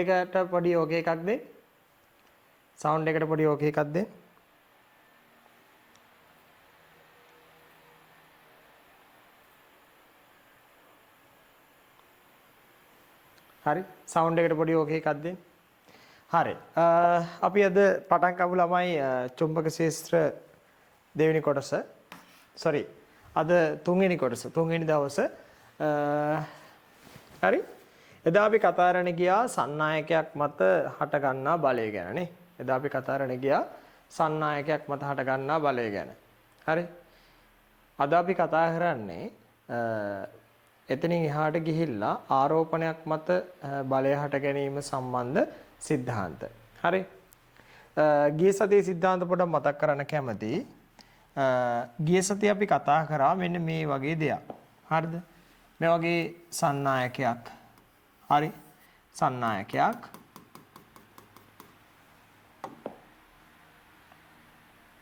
එකට පොඩි ඕකේ එකක් දෙන්න. සවුන්ඩ් එකට පොඩි ඕකේ එකක් දෙන්න. හරි, සවුන්ඩ් එකට පොඩි ඕකේ එකක් දෙන්න. හරි. අපි අද පටන් ගමු ළමයි චුම්බක ක්ෂේත්‍ර දෙවෙනි කොටස. සෝරි. අද තුන්වෙනි කොටස. තුන්වෙනි දවස. හරි. එදා අපි කතා කරන්න ගියා සන්නායකයක් මත හට ගන්නා බලය ගැන නේ. එදා අපි කතා කරන්න ගියා සන්නායකයක් මත හට ගන්නා බලය ගැන. හරි. අද අපි කතා කරන්නේ එතනින් එහාට ගිහිල්ලා ආරෝපණයක් මත බලය හට ගැනීම සම්බන්ධ සිද්ධාන්ත. හරි. ගිය සතියේ සිද්ධාන්ත පොඩක් මතක් කරන්න කැමතියි. ගිය සතියේ අපි කතා කරා මෙන්න මේ වගේ දෙයක්. හරිද? මේ වගේ සන්නායකයක්. හරි. සන්නායකයක්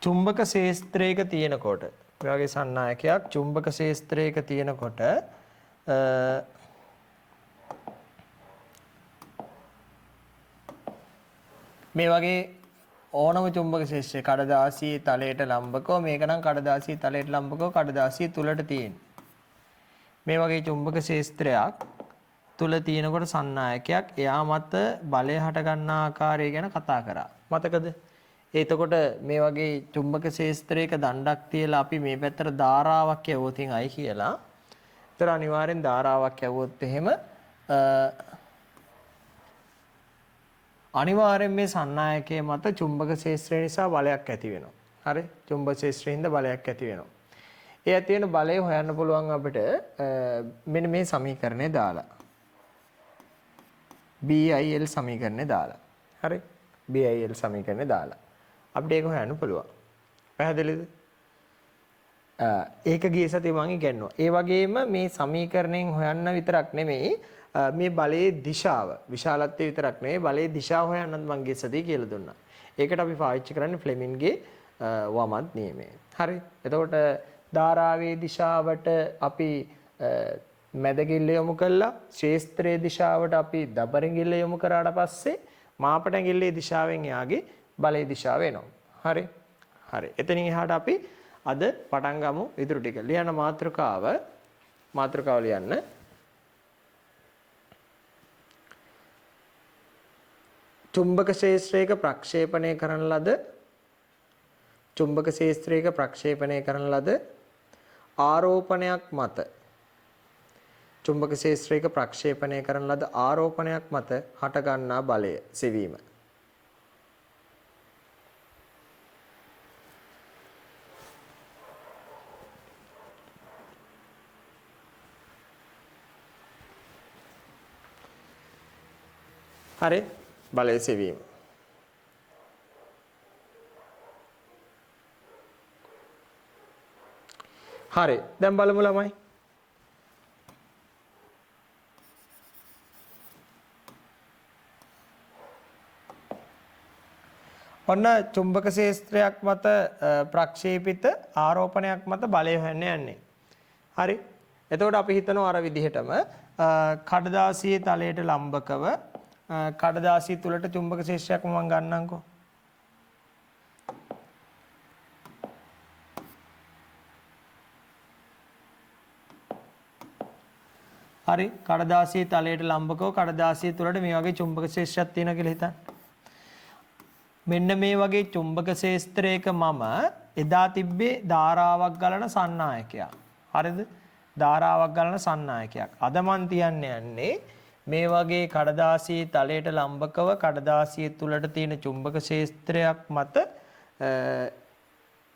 චුම්බක ක්ෂේත්‍රයක තියෙනකොට, මේ වගේ සන්නායකයක් චුම්බක ක්ෂේත්‍රයක තියෙනකොට මේ වගේ ඕනම චුම්බක ක්ෂේත්‍රයේ කඩදාසියේ තලයට ලම්බකව, මේක නම් කඩදාසියේ තලයට ලම්බකව කඩදාසිය තුලට තියෙන. මේ වගේ චුම්බක ක්ෂේත්‍රයක් තුල තියෙනකොට සන්නායකයක් එයා මත බලය හට ගන්නා ආකාරය ගැන කතා කරා. මතකද? එතකොට මේ වගේ චුම්බක ක්ෂේත්‍රයක දණ්ඩක් තියලා අපි මේ පැත්තට ධාරාවක් යවුවොත් අයි කියලා. ඒතර අනිවාර්යෙන් ධාරාවක් යවුවොත් එහෙම අනිවාර්යෙන් මේ සන්නායකයේ මත චුම්බක ක්ෂේත්‍රය නිසා බලයක් ඇති වෙනවා. හරි? චුම්බක ක්ෂේත්‍රයෙන් හින්දා බලයක් ඇති වෙනවා. ඒ ඇති වෙන බලය හොයන්න පුළුවන් අපිට මෙන්න මේ සමීකරණය දාලා. BIL සමීකරණය දාලා. හරි? BIL සමීකරණය දාලා. අපිට ඒක හොයන්න පුළුවන්. පැහැදිලිද? ඒක ගිය සතියේ මම ඉගෙනුවා. ඒ වගේම මේ සමීකරණයෙන් හොයන්න විතරක් නෙමෙයි, මේ බලයේ දිශාව, විශාලත්වය විතරක් නෙමෙයි, බලයේ දිශාව හොයන්නත් මම ගිය සතියේ කියලා දුන්නා. ඒකට අපි පාවිච්චි කරන්නේ ෆ්ලෙමින්ගේ වමත් නියමය. හරි. එතකොට ධාරාවේ දිශාවට අපි මැදගිල්ල යොමු කළා, ක්ෂේත්‍රයේ දිශාවට අපි දබරගිල්ල යොමු කරාට පස්සේ මාපට ඇඟිල්ලේ දිශාවෙන් එයාගේ බලයේ දිශාව එනවා. හරි. හරි. එතනින් එහාට අපි අද පටන් ගමු ඉතුරු ටික. ලියන්න මාතෘකාව. මාතෘකාව ලියන්න. චුම්බක ක්ෂේත්‍රයක ප්‍රක්ෂේපණය කරන ලද චුම්බක ක්ෂේත්‍රයක ප්‍රක්ෂේපණය කරන ලද ආරෝපණයක් මත චුම්බක ක්ෂේත්‍රයක ප්‍රක්ෂේපණය කරන ලද ආරෝපණයක් මත හටගන්නා බලය සෙවීම. හරි, බලය සෙවීම. හරි, දැන් බලමු ළමයි. ඔන්න චුම්බක ක්ෂේත්‍රයක් මත ප්‍රක්ෂේපිත ආරෝපණයක් මත බලය හොයන්න යන්නේ. හරි. එතකොට අපි හිතනවා අර විදිහටම කඩදාසියේ තලයට ලම්බකව කඩදාසිය තුලට චුම්බක ක්ෂේත්‍රයක් මම ගන්නම්කෝ. හරි, කඩදාසියේ තලයට ලම්බකව කඩදාසිය තුලට මේ වගේ චුම්බක ක්ෂේත්‍රයක් තියෙනවා කියලා හිතන්න. මෙන්න මේ වගේ චුම්බක ක්ෂේත්‍රයක මම එදා තිබ්බේ ධාරාවක් ගලන සන්නායකයක්. හරිද? ධාරාවක් ගලන සන්නායකයක්. අද මං තියන්න යන්නේ මේ වගේ කඩදාසියේ තලයට ලම්බකව කඩදාසිය තුලට තියෙන චුම්බක ක්ෂේත්‍රයක් මත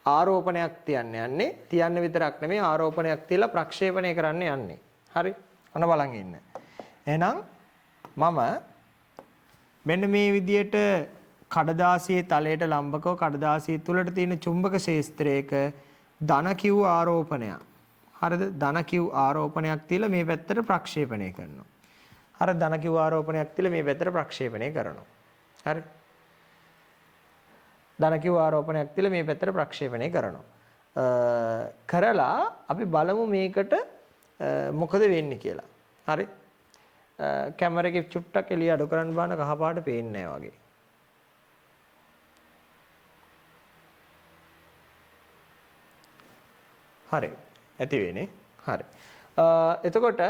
ආරෝපණයක් තියන්න යන්නේ. තියන්න විතරක් නෙමෙයි, ආරෝපණයක් තියලා ප්‍රක්ෂේපණය කරන්න යන්නේ. හරි? ඔන්න බලන් ඉන්න. එහෙනම් මම මෙන්න මේ විදියට කඩදාසියේ තලයට ලම්බකව කඩදාසිය තුලට තියෙන චුම්බක ක්ෂේත්‍රයක ධන කිව් ආරෝපණයක්. හරිද? ධන කිව් ආරෝපණයක් තියලා මේ පැත්තට ප්‍රක්ෂේපණය කරනවා. අර ධන කිව් ආරෝපණයක් තියලා මේ පැත්තට ප්‍රක්ෂේපණය කරනවා. හරි? ධන කිව් ආරෝපණයක් තියලා මේ පැත්තට ප්‍රක්ෂේපණය කරනවා. කරලා අපි බලමු මේකට මොකද වෙන්නේ කියලා. හරි? කැමරා එකේ චුට්ටක් එළිය අඩු කරන්න බලන්න කහ පාට පේන්නේ නැහැ වගේ. හරි. ඇති වෙන්නේ. හරි. එතකොට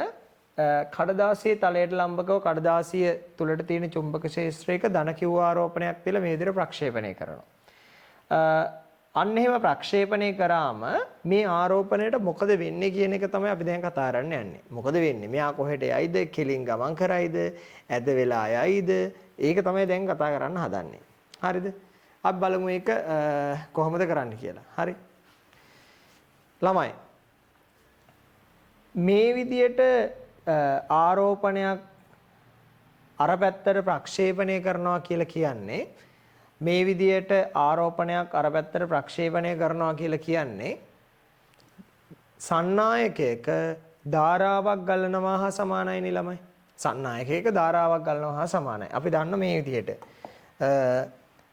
කඩදාසියේ තලයට ලම්බකව කඩදාසිය තුලට තියෙන චුම්බක ක්ෂේත්‍රයක ධන කිව් ආරෝපණයක් තියලා මේ විදිහට ප්‍රක්ෂේපණය කරනවා. අන්න එහෙම ප්‍රක්ෂේපණය කරාම මේ ආරෝපණයට මොකද වෙන්නේ කියන එක තමයි අපි දැන් කතා කරන්න යන්නේ. මොකද වෙන්නේ? මෙයා කොහෙට යයිද? කෙලින් ගමන් කරයිද? ඇද වෙලා යයිද? ඒක තමයි දැන් කතා කරන්න හදන්නේ. හරිද? අපි බලමු ඒක කොහොමද කරන්න කියලා. හරි. ළමයි මේ විදියට ආරෝපණයක් අර පැත්තට ප්‍රක්ෂේපණය කරනවා කියලා කියන්නේ මේ විදියට ආරෝපණයක් අර පැත්තට ප්‍රක්ෂේපණය කරනවා කියලා කියන්නේ සන්නායකයක ධාරාවක් ගලනවා හා සමානයි නේ ළමයි. සන්නායකයක ධාරාවක් ගලනවා හා සමානයි. අපි දන්න මේ විදියට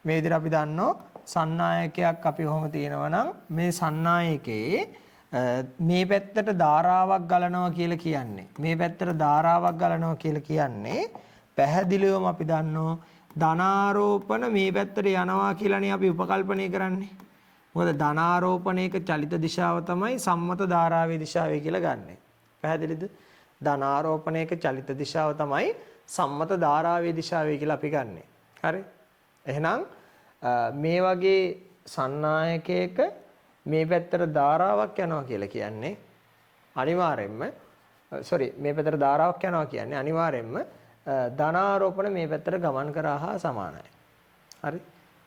මේ විදියට අපි දන්නෝ සන්නායකයක් අපි ඔහොම තියෙනවා නම් මේ සන්නායකයේ මේ පැත්තට ධාරාවක් ගලනවා කියලා කියන්නේ මේ පැත්තට ධාරාවක් ගලනවා කියලා කියන්නේ පැහැදිලිවම අපි දන්නෝ ධනාරෝපණ මේ පැත්තට යනවා කියලානේ අපි උපකල්පනය කරන්නේ. මොකද ධනාරෝපණයක චලිත දිශාව තමයි සම්මත ධාරාවේ දිශාවයි කියලා ගන්නෙ. පැහැදිලිද? ධනාරෝපණයක චලිත දිශාව තමයි සම්මත ධාරාවේ දිශාවයි කියලා අපි ගන්නෙ. හරි? එහෙනම් මේ වගේ සන්නායකයක මේ පැත්තට ධාරාවක් යනවා කියලා කියන්නේ අනිවාර්යෙන්ම සෝරි මේ පැත්තට ධාරාවක් යනවා කියන්නේ අනිවාර්යෙන්ම ධනාරෝපණ මේ පැත්තට ගමන් කරා හා සමානයි. හරි?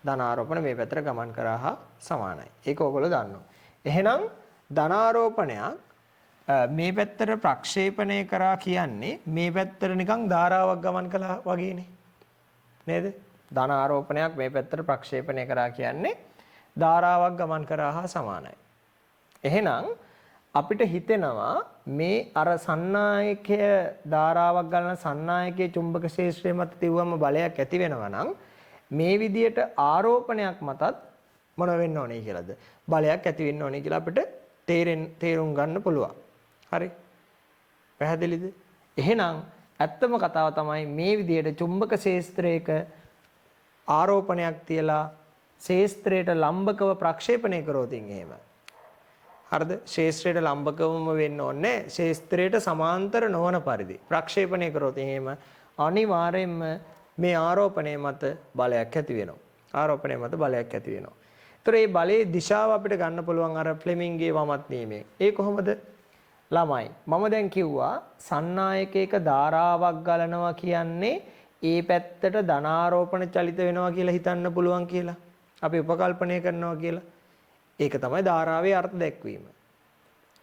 ධනාරෝපණ මේ පැත්තට ගමන් කරා හා සමානයි. ඒක ඔයගොල්ලෝ දන්නවා. එහෙනම් ධනාරෝපණයක් මේ පැත්තට ප්‍රක්ෂේපණය කරා කියන්නේ මේ පැත්තට නිකන් ධාරාවක් ගමන් කළා වගේනේ. නේද? ධනාරෝපණයක් මේ පැත්තට ප්‍රක්ෂේපණය කරා කියන්නේ ධාරාවක් ගමන් කරා හා සමානයි. එහෙනම් අපිට හිතෙනවා මේ අර සන්නායකය ධාරාවක් ගලන සන්නායකයේ චුම්බක ක්ෂේත්‍රය මත තිව්වම බලයක් ඇති වෙනවා නම් මේ විදියට ආරෝපණයක් මතත් මොන වෙන්න ඕනේ කියලාද? බලයක් ඇති වෙන්න ඕනේ කියලා අපිට තේරුම් ගන්න පුළුවන්. හරි? පැහැදිලිද? එහෙනම් ඇත්තම කතාව තමයි මේ විදියට චුම්බක ක්ෂේත්‍රයක ආරෝපණයක් තියලා ක්ෂේත්‍රයට ලම්බකව ප්‍රක්ෂේපණය කරොත් එහෙම. හරිද? ක්ෂේත්‍රයට ලම්බකවම වෙන්න ඕනේ ක්ෂේත්‍රයට සමාන්තර නොවන පරිදි ප්‍රක්ෂේපණය කරොත් එහෙම අනිවාර්යයෙන්ම මේ ආරෝපණය මත බලයක් ඇති වෙනවා. ආරෝපණය මත බලයක් ඇති වෙනවා. ඒතර මේ බලයේ දිශාව අපිට ගන්න පුළුවන් අර ෆ්ලෙමින්ගේ වමත් නියමයෙන්. ඒ කොහොමද? ළමයි මම දැන් කිව්වා සන්නායකයක ධාරාවක් ගලනවා කියන්නේ ඒ පැත්තට ධනාරෝපණ චලිත වෙනවා කියලා හිතන්න පුළුවන් කියලා. අපි උපකල්පනය කරනවා කියලා. ඒක තමයි ධාරාවේ අර්ථ දැක්වීම.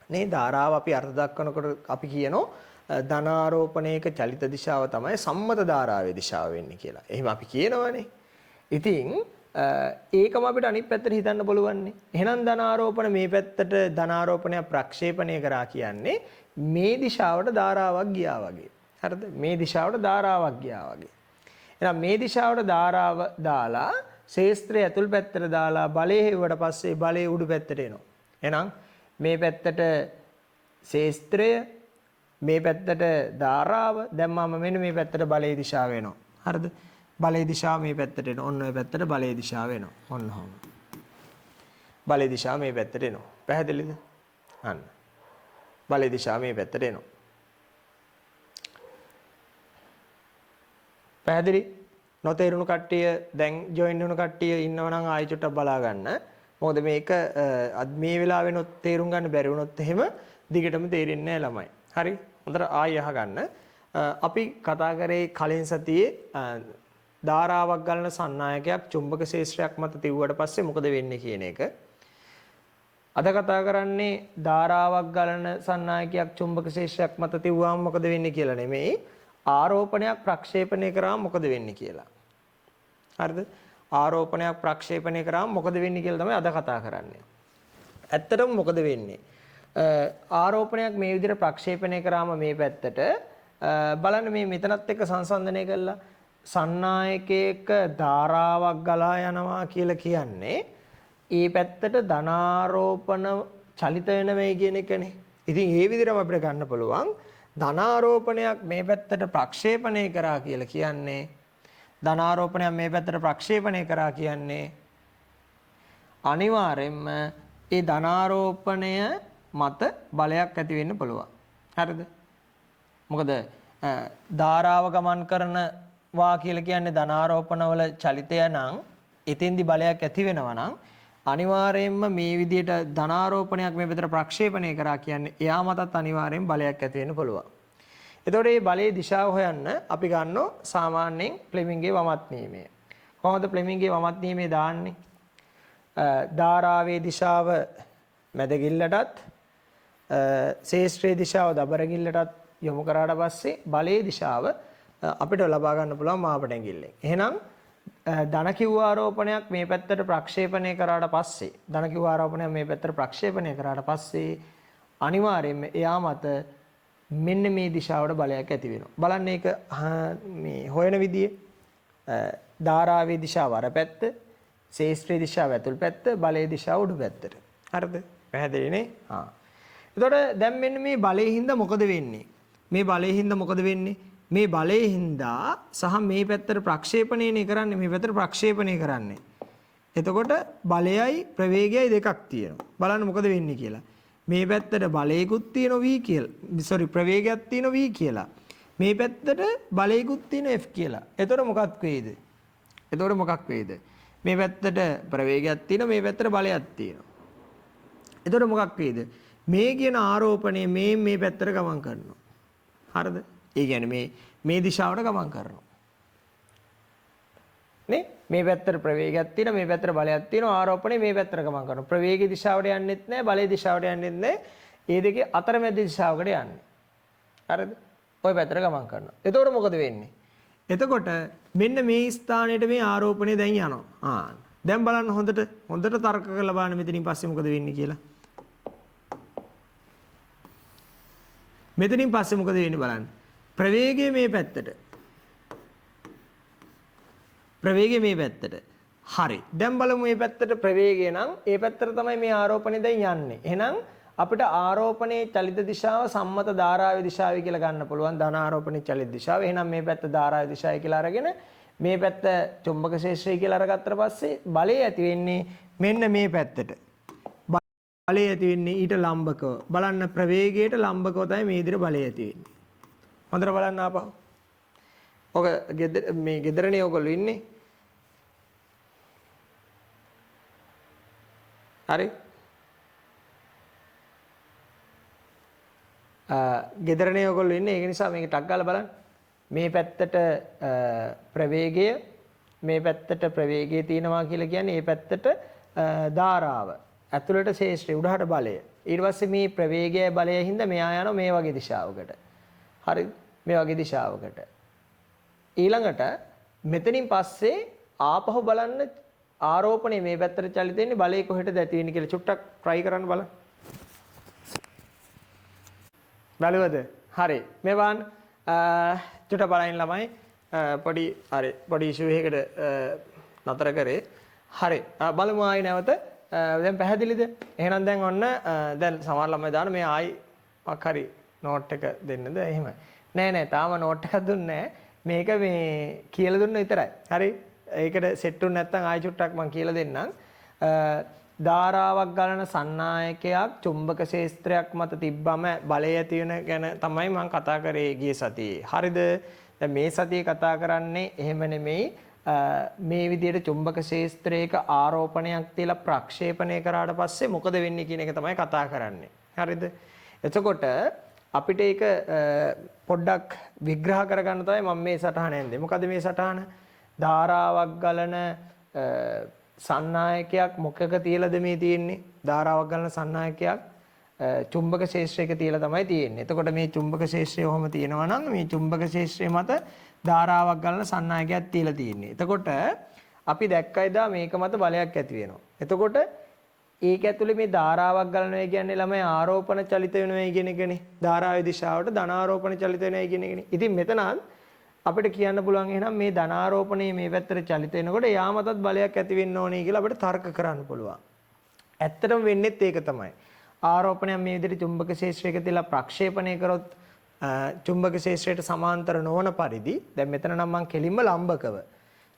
නේ ධාරාව අපි අර්ථ දක්වනකොට අපි කියනවා ධනාරෝපණයක චලිත දිශාව තමයි සම්මත ධාරාවේ දිශාව වෙන්නේ කියලා. එහෙම අපි කියනවනේ. ඉතින් ඒකම අපිට අනිත් පැත්තට හිතන්න පුළුවන්නේ. එහෙනම් ධනාරෝපණ මේ පැත්තට ධනාරෝපණය ප්‍රක්ෂේපණය කරා කියන්නේ මේ දිශාවට ධාරාවක් ගියා වගේ. හරිද? මේ දිශාවට ධාරාවක් ගියා වගේ. එහෙනම් මේ දිශාවට ධාරාව දාලා ක්ෂේත්‍රය ඇතුල් පැත්තට දාලා බලය හෙව්වට පස්සේ බලය උඩු පැත්තට එනවා. එහෙනම් මේ පැත්තට ක්ෂේත්‍රය මේ පැත්තට ධාරාව දැම්මම මෙන්න මේ පැත්තට බලයේ දිශාව එනවා. හරිද? බලයේ දිශාව මේ පැත්තට එනවා. ඔන්න ඔය පැත්තට බලයේ දිශාව එනවා. ඔන්න ඔහොම. බලයේ දිශාව මේ පැත්තට එනවා. පැහැදිලිද? අන්න. බලයේ දිශාව මේ පැත්තට එනවා. පැහැදිලි? නොතේරුණු කට්ටිය දැන් ජොයින් වුණු කට්ටිය ඉන්නව නම් ආයෙ චුට්ටක් බලා ගන්න. මොකද මේක මේ වෙලාවෙනොත් තේරුම් ගන්න බැරි වුණොත් එහෙම දිගටම තේරෙන්නේ නැහැ ළමයි. හරි? හොඳට ආයෙ අහගන්න. අපි කතා කරේ කලින් සතියේ ධාරාවක් ගලන සන්නායකයක් චුම්බක ක්ෂේත්‍රයක් මත තිව්වට පස්සේ මොකද වෙන්නේ කියන එක. අද කතා කරන්නේ ධාරාවක් ගලන සන්නායකයක් චුම්බක ක්ෂේත්‍රයක් මත තිව්වාම මොකද වෙන්නේ කියලා නෙමෙයි. ආරෝපණයක් ප්‍රක්ෂේපණය කරාම මොකද වෙන්නේ කියලා. හරිද? ආරෝපණයක් ප්‍රක්ෂේපණය කරාම මොකද වෙන්නේ කියලා තමයි අද කතා කරන්නේ. ඇත්තටම මොකද වෙන්නේ? ආරෝපණයක් මේ විදිහට ප්‍රක්ෂේපණය කරාම මේ පැත්තට බලන්න මේ මෙතනත් එක්ක සංසන්දනය කළා සන්නායකයක ධාරාවක් ගලා යනවා කියලා කියන්නේ ඒ පැත්තට ධනාරෝපණ චලිත වෙන මේ කියන එකනේ. ඉතින් ඒ විදිහටම අපිට ගන්න පුළුවන් ධනාරෝපණයක් මේ පැත්තට ප්‍රක්ෂේපණය කරා කියලා කියන්නේ, ධනාරෝපණයක් මේ පැත්තට ප්‍රක්ෂේපණය කරා කියන්නේ අනිවාර්යෙන්ම ඒ ධනාරෝපණය මත බලයක් ඇති වෙන්න පුළුවන්. හරිද? මොකද ධාරාව ගමන් කරනවා කියලා කියන්නේ ධනාරෝපණවල චලිතය නම් එතෙන්දි බලයක් ඇති වෙනවා නම් අනිවාර්යයෙන්ම මේ විදිහට ධනාරෝපණයක් මේ පැත්තට ප්‍රක්ෂේපණය කරා කියන්නේ එයා මතත් අනිවාර්යෙන් බලයක් ඇති වෙන්න පුළුවන්. එතකොට මේ බලයේ දිශාව හොයන්න අපි ගන්නෝ සාමාන්‍යයෙන් ෆ්ලෙමින්ගේ වමත් නියමය. කොහොමද ෆ්ලෙමින්ගේ වමත් නියමය දාන්නේ? ධාරාවේ දිශාව මැදගිල්ලටත් ශේෂ්ත්‍රයේ දිශාව දබරගිල්ලටත් යොමු කරාට පස්සේ බලයේ දිශාව අපිට ලබා ගන්න පුළුවන් මාපට ඇඟිල්ලෙන්. එහෙනම් ධන කිව්වාරෝපණයක් මේ පැත්තට ප්‍රක්ෂේපණය කරාට පස්සේ, ධන කිව්වාරෝපණයක් මේ පැත්තට ප්‍රක්ෂේපණය කරාට පස්සේ අනිවාර්යයෙන්ම එයා මත මෙන්න මේ දිශාවට බලයක් ඇති වෙනවා. බලන්න ඒක මේ හොයන විදිය. ධාරාවේ දිශාව අර පැත්ත, ශේෂ්ත්‍රයේ දිශාව ඇතුල් පැත්ත, බලයේ දිශාව උඩු පැත්තට. හරිද? පැහැදිලි නේ? ආ. එතකොට දැන් මෙන්න මේ බලයේ හින්දා මොකද වෙන්නේ? මේ බලයේ හින්දා මොකද වෙන්නේ? මේ බලයේ හින්දා සහ මේ පැත්තට ප්‍රක්ෂේපණයනේ කරන්නේ, මේ පැත්තට ප්‍රක්ෂේපණය කරන්නේ. එතකොට බලයයි ප්‍රවේගයයි දෙකක් තියෙනවා. බලන්න මොකද වෙන්නේ කියලා. මේ පැත්තට බලයකුත් තියෙනවා V කියලා. සෝරි, ප්‍රවේගයක් තියෙනවා V කියලා. මේ පැත්තට බලයකුත් තියෙනවා F කියලා. එතකොට මොකක් වෙයිද? එතකොට මොකක් වෙයිද? මේ පැත්තට ප්‍රවේගයක් තියෙනවා, මේ පැත්තට බලයක් තියෙනවා. එතකොට මොකක් වෙයිද? මේ කියන ආරෝපණය මේ මේ පැත්තට ගමන් කරනවා. හරිද? ඒ කියන්නේ මේ මේ දිශාවට ගමන් කරනවා. නේ? මේ පැත්තට ප්‍රවේගයක් තියෙනවා, මේ පැත්තට බලයක් තියෙනවා, ආරෝපණය මේ පැත්තට ගමන් කරනවා. ප්‍රවේගයේ දිශාවට යන්නෙත් නෑ, බලයේ දිශාවට යන්නෙත් නෑ. ඒ දෙකේ අතරමැද දිශාවකට යන්නේ. හරිද? ඔය පැත්තට ගමන් කරනවා. එතකොට මොකද වෙන්නේ? එතකොට මෙන්න මේ ස්ථානයට මේ ආරෝපණය දැන් යනවා. ආ. දැන් බලන්න හොඳට හොඳට තර්ක කරලා බලන්න මෙතනින් පස්සේ මොකද වෙන්නේ කියලා. මෙතනින් පස්සේ මොකද වෙන්නේ බලන්න. ප්‍රවේගය මේ පැත්තට. ප්‍රවේගය මේ පැත්තට. හරි. දැන් බලමු මේ පැත්තට ප්‍රවේගය නම් ඒ පැත්තට තමයි මේ ආරෝපණය දැන් යන්නේ. එහෙනම් අපිට ආරෝපණයේ චලිත දිශාව සම්මත ධාරාවේ දිශාවයි කියලා ගන්න පුළුවන්. ධන ආරෝපණයේ චලිත දිශාව. එහෙනම් මේ පැත්ත ධාරාවේ දිශාවයි කියලා අරගෙන මේ පැත්ත චුම්බක ක්ෂේත්‍රය කියලා අරගත්තට පස්සේ බලය ඇති වෙන්නේ මෙන්න මේ පැත්තට. බලය ඇති වෙන්නේ ඊට ලම්බකව. බලන්න ප්‍රවේගයට ලම්බකව තමයි මේ විදිහට බලය ඇති වෙන්නේ. හොඳට බලන්න ආපහු. ඔක මේ ගෙදරනේ ඔයගොල්ලෝ ඉන්නේ. හරි? ගෙදරනේ ඔයගොල්ලෝ ඉන්නේ. ඒක නිසා මේක ටක් ගාලා බලන්න. මේ පැත්තට ප්‍රවේගය, මේ පැත්තට ප්‍රවේගය තියෙනවා කියලා කියන්නේ මේ පැත්තට ධාරාව. ඇතුළට ශේෂ්ත්‍රය, උඩහට බලය. ඊට පස්සේ මේ ප්‍රවේගයයි බලයයි හින්දා මෙයා යනවා මේ වගේ දිශාවකට. හරි? මේ වගේ දිශාවකට. ඊළඟට මෙතනින් පස්සේ ආපහු බලන්න ආරෝපණය මේ පැත්තට චලිත වෙන්නේ බලය කොහෙටද ඇති වෙන්නේ කියලා චුට්ටක් try කරන්න බලන්න. බලුවද? හරි. මේ බලන්න චුට්ටක් බලන්න ළමයි. පොඩි හරි පොඩි ඉෂුව එකකට නතර කරේ. හරි. බලමු ආයි නැවත. දැන් පැහැදිලිද? එහෙනම් දැන් ඔන්න දැන් සමහර ළමයි දාන මේ ආයි මොකක් හරි නෝට් එක දෙන්නද? එහෙම. නෑ නෑ තාම නෝට් එකක් දුන්නේ නෑ. මේක මේ කියලා දුන්න විතරයි. හරි. ඒකට සෙට් වුනේ නැත්නම් ආයි චුට්ටක් මං කියලා දෙන්නම්. ධාරාවක් ගලන සන්නායකයක් චුම්බක ක්ෂේත්‍රයක් මත තිබ්බම බලය ඇති වෙන ගැන තමයි මං කතා කරේ ගිය සතියේ. හරිද? දැන් මේ සතියේ කතා කරන්නේ එහෙම නෙමෙයි. මේ විදිහට චුම්බක ක්ෂේත්‍රයක ආරෝපණයක් තියලා ප්‍රක්ෂේපණය කරාට පස්සේ මොකද වෙන්නේ කියන එක තමයි කතා කරන්නේ. හරිද? එතකොට අපිට ඒක පොඩ්ඩක් විග්‍රහ කරගන්න තමයි මම මේ සටහන ඇන්දේ. මොකද මේ සටහන? ධාරාවක් ගලන සන්නායකයක් මොකක තියලාද මේ තියෙන්නේ? ධාරාවක් ගලන සන්නායකයක් චුම්බක ක්ෂේත්‍රයක තියලා තමයි තියෙන්නේ. එතකොට මේ චුම්බක ක්ෂේත්‍රය ඔහොම තියෙනවා නම් මේ චුම්බක ක්ෂේත්‍රය මත ධාරාවක් ගලන සන්නායකයක් තියලා තියෙන්නේ. එතකොට අපි දැක්කයි දා මේක මත බලයක් ඇති වෙනවා. එතකොට ඒක ඇතුලේ මේ ධාරාවක් ගලනවා කියන්නේ ළමයි ආරෝපණ චලිත වෙනවා කියන එකනේ. ධාරාවේ දිශාවට ධනාරෝපණ චලිත වෙනවා කියන එකනේ. ඉතින් මෙතනත් අපිට කියන්න පුළුවන් එහෙනම් මේ ධනාරෝපණය මේ පැත්තට චලිත වෙනකොට එයා මතත් බලයක් ඇති වෙන්න ඕනේ කියලා අපිට තර්ක කරන්න පුළුවන්. ඇත්තටම වෙන්නේත් ඒක තමයි. ආරෝපණය මේ විදිහට චුම්බක ක්ෂේත්‍රයක තියලා ප්‍රක්ෂේපණය කරොත් චුම්බක ක්ෂේත්‍රයට සමාන්තර නොවන පරිදි දැන් මෙතන නම් මං කෙලින්ම ලම්බකව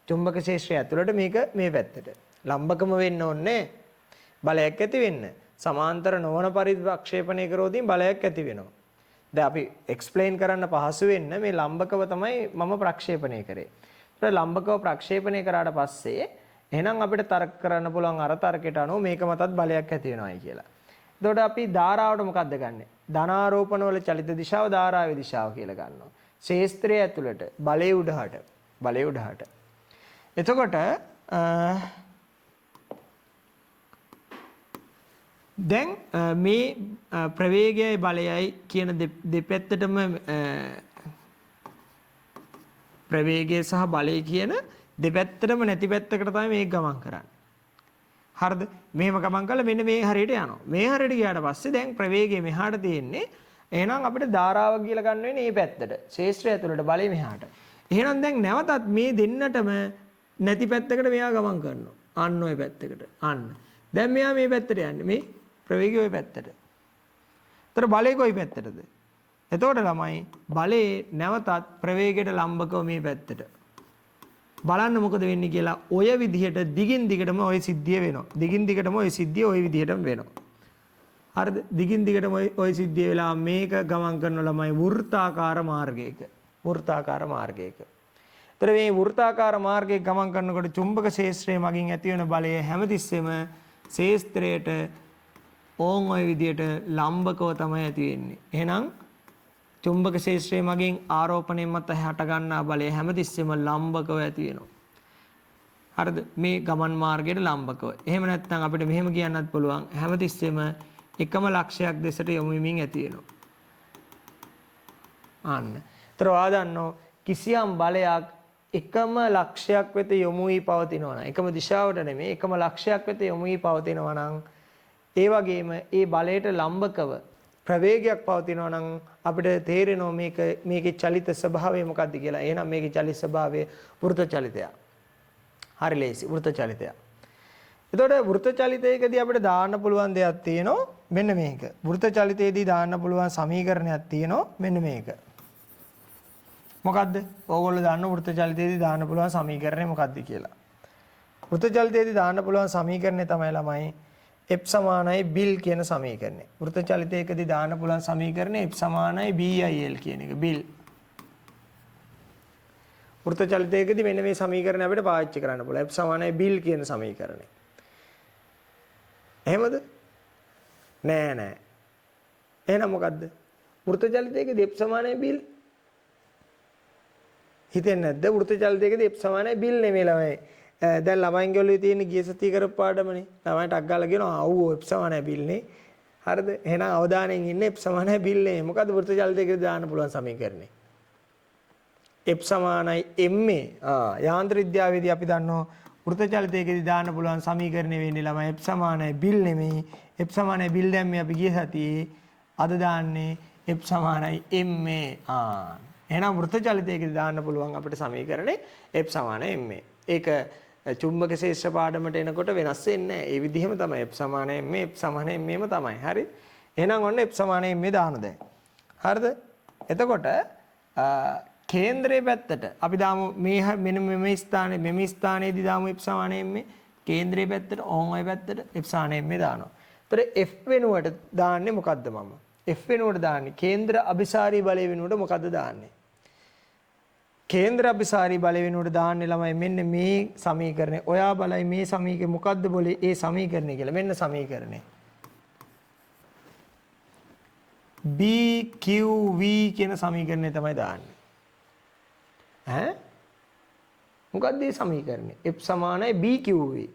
චුම්බක ක්ෂේත්‍රය ඇතුළට මේක මේ පැත්තට ලම්බකම වෙන්න ඕනේ බලයක් ඇති වෙන්න. සමාන්තර නොවන පරිදි ප්‍රක්ෂේපණය කරොත් බලයක් ඇති වෙනවා. දැන් අපි එක්ස්ප්ලেইন කරන්න පහසු වෙන්න මේ ලම්බකව තමයි මම ප්‍රක්ෂේපණය කරේ. ඒතර ලම්බකව ප්‍රක්ෂේපණය කරාට පස්සේ එහෙනම් අපිට තර්ක කරන්න පුළුවන් අර තර්කයට අනුව මේක මතත් බලයක් ඇති වෙනවායි කියලා. එතකොට අපි ධාරාවට මොකද්ද ගන්නෙ? ධනාරෝපණ වල චලිත දිශාව ධාරාවේ දිශාව කියලා ගන්නවා. ක්ෂේත්‍රය ඇතුළට බලයේ උඩහට බලයේ උඩහට. එතකොට දැන් මේ ප්‍රවේගයයි බලයයි කියන දෙපැත්තටම ප්‍රවේගය සහ බලය කියන දෙපැත්තටම නැති පැත්තකට තමයි මේක ගමන් කරන්නේ. හරිද? මෙහෙම ගමන් කළා මෙන්න මේ හරියට යනවා. මේ හරියට ගියාට පස්සේ දැන් ප්‍රවේගය මෙහාට තියෙන්නේ. එහෙනම් අපිට ධාරාව කියලා ගන්න වෙන්නේ මේ පැත්තට. ක්ෂේත්‍රය ඇතුළට බලය මෙහාට. එහෙනම් දැන් නැවතත් මේ දෙන්නටම නැති පැත්තකට මෙයා ගමන් කරනවා. අන්න ඔය පැත්තකට. අන්න. දැන් මෙයා මේ පැත්තට යන්නේ. මේ ප්‍රවේගය ඔය පැත්තට. ඒතර බලය කොයි පැත්තටද? එතකොට ළමයි බලේ නැවතත් ප්‍රවේගයට ලම්බකව මේ පැත්තට. බලන්න මොකද වෙන්නේ කියලා ඔය විදිහට දිගින් දිගටම ඔය සිද්ධිය වෙනවා. දිගින් දිගටම ඔය සිද්ධිය ඔය විදිහටම වෙනවා. හරිද? දිගින් දිගටම ඔය සිද්ධිය වෙලා මේක ගමන් කරන ළමයි වෘත්තාකාර මාර්ගයක. වෘත්තාකාර මාර්ගයක. ඒතර මේ වෘත්තාකාර මාර්ගයක ගමන් කරනකොට චුම්බක ක්ෂේත්‍රය මගින් ඇතිවන බලය හැමතිස්සෙම ක්ෂේත්‍රයට ඕන් ඔය විදිහට ලම්බකව තමයි ඇති වෙන්නේ. එහෙනම් චුම්බක ක්ෂේත්‍රය මගින් ආරෝපණය මත හට ගන්නා බලය හැමතිස්සෙම ලම්බකව ඇති වෙනවා. හරිද? මේ ගමන් මාර්ගයට ලම්බකව. එහෙම නැත්නම් අපිට මෙහෙම කියන්නත් පුළුවන් හැමතිස්සෙම එකම ලක්ෂයක් දෙසට යොමු වෙමින් ඇති වෙනවා. අන්න. ඒතර ඔයා දන්නෝ කිසියම් බලයක් එකම ලක්ෂයක් වෙත යොමු වී පවතිනවා නම් එකම දිශාවට නෙමෙයි එකම ලක්ෂයක් වෙත යොමු වී පවතිනවා නම් ඒ වගේම ඒ බලයට ලම්බකව ප්‍රවේගයක් පවතිනවා නම් අපිට තේරෙනවා මේකේ චලිත ස්වභාවය මොකක්ද කියලා. එහෙනම් මේකේ චලිත ස්වභාවය වෘත්ත චලිතයක්. හරි ලේසි වෘත්ත චලිතයක්. එතකොට වෘත්ත චලිතයකදී අපිට දාන්න පුළුවන් දෙයක් තියෙනවා මෙන්න මේක. වෘත්ත චලිතයේදී දාන්න පුළුවන් සමීකරණයක් තියෙනවා මෙන්න මේක. මොකද්ද? ඕගොල්ලෝ දන්න වෘත්ත චලිතයේදී දාන්න පුළුවන් සමීකරණය මොකද්ද කියලා. වෘත්ත චලිතයේදී දාන්න පුළුවන් සමීකරණය තමයි ළමයි F සමානයි බිල් කියන සමීකරණය. වෘත්ත චලිතයකදී දාන්න පුළුවන් සමීකරණය F සමානයි BIL කියන එක. බිල්. වෘත්ත චලිතයකදී මෙන්න මේ සමීකරණය අපිට පාවිච්චි කරන්න පුළුවන්. F සමානයි බිල් කියන සමීකරණය. එහෙමද? නෑ නෑ. එහෙනම් මොකද්ද? වෘත්ත චලිතයකදී F සමානයි බිල්. හිතෙන්නේ නැද්ද? වෘත්ත චලිතයකදී F සමානයි බිල් නෙමෙයි ළමයි. දැන් ළමයින්ගේ ඔළුවේ තියෙන ගිය සතිය කරපු පාඩමනේ. ළමයි ටක් ගාලා කියනවා ආව් F සමානයි බිල් නේ. හරිද? එහෙනම් අවධානයෙන් ඉන්න F සමානයි බිල් නේ. මොකද්ද වෘත්ත චලිතයකදී දාන්න පුළුවන් සමීකරණය? F සමානයි ma. යාන්ත්‍ර විද්‍යාවේදී අපි දන්නවා වෘත්ත චලිතයකදී දාන්න පුළුවන් සමීකරණය වෙන්නේ ළමයි F සමානයි බිල් නෙමෙයි. F සමානයි බිල් දැම්මේ අපි ගිය සතියේ. අද දාන්නේ F සමානයි ma. එහෙනම් වෘත්ත චලිතයකදී දාන්න පුළුවන් අපිට සමීකරණය F සමානයි ma. ඒක චුම්බක ශේෂ පාඩමට එනකොට වෙනස් වෙන්නේ නැහැ. ඒ විදිහම තමයි F සමානයි ma F සමානයි ma ම තමයි. හරි? එහෙනම් ඔන්න F සමානයි ma දාන දැන්. හරිද? එතකොට කේන්ද්‍රයේ පැත්තට අපි දාමු මේ මෙන්න මෙම ස්ථානයේ මෙම ස්ථානයේදී දාමු F සමානයි ma. කේන්ද්‍රයේ පැත්තට ඕන් ඔය පැත්තට F සමානයි ma දානවා. ඒතර F වෙනුවට දාන්නේ මොකද්ද මම? F වෙනුවට දාන්නේ කේන්ද්‍ර අභිසාරී බලය වෙනුවට මොකද්ද දාන්නේ? කේන්ද්‍ර අභිසාරී බලය වෙනුවට දාන්නේ ළමයි මෙන්න මේ සමීකරණය. ඔයා බලයි මේ සමීකරණය මොකද්ද બોලේ ඒ සමීකරණය කියලා. මෙන්න සමීකරණය. BQV කියන සමීකරණය තමයි දාන්නේ. ඈ මොකද්ද මේ සමීකරණය? F සමානයි BQV.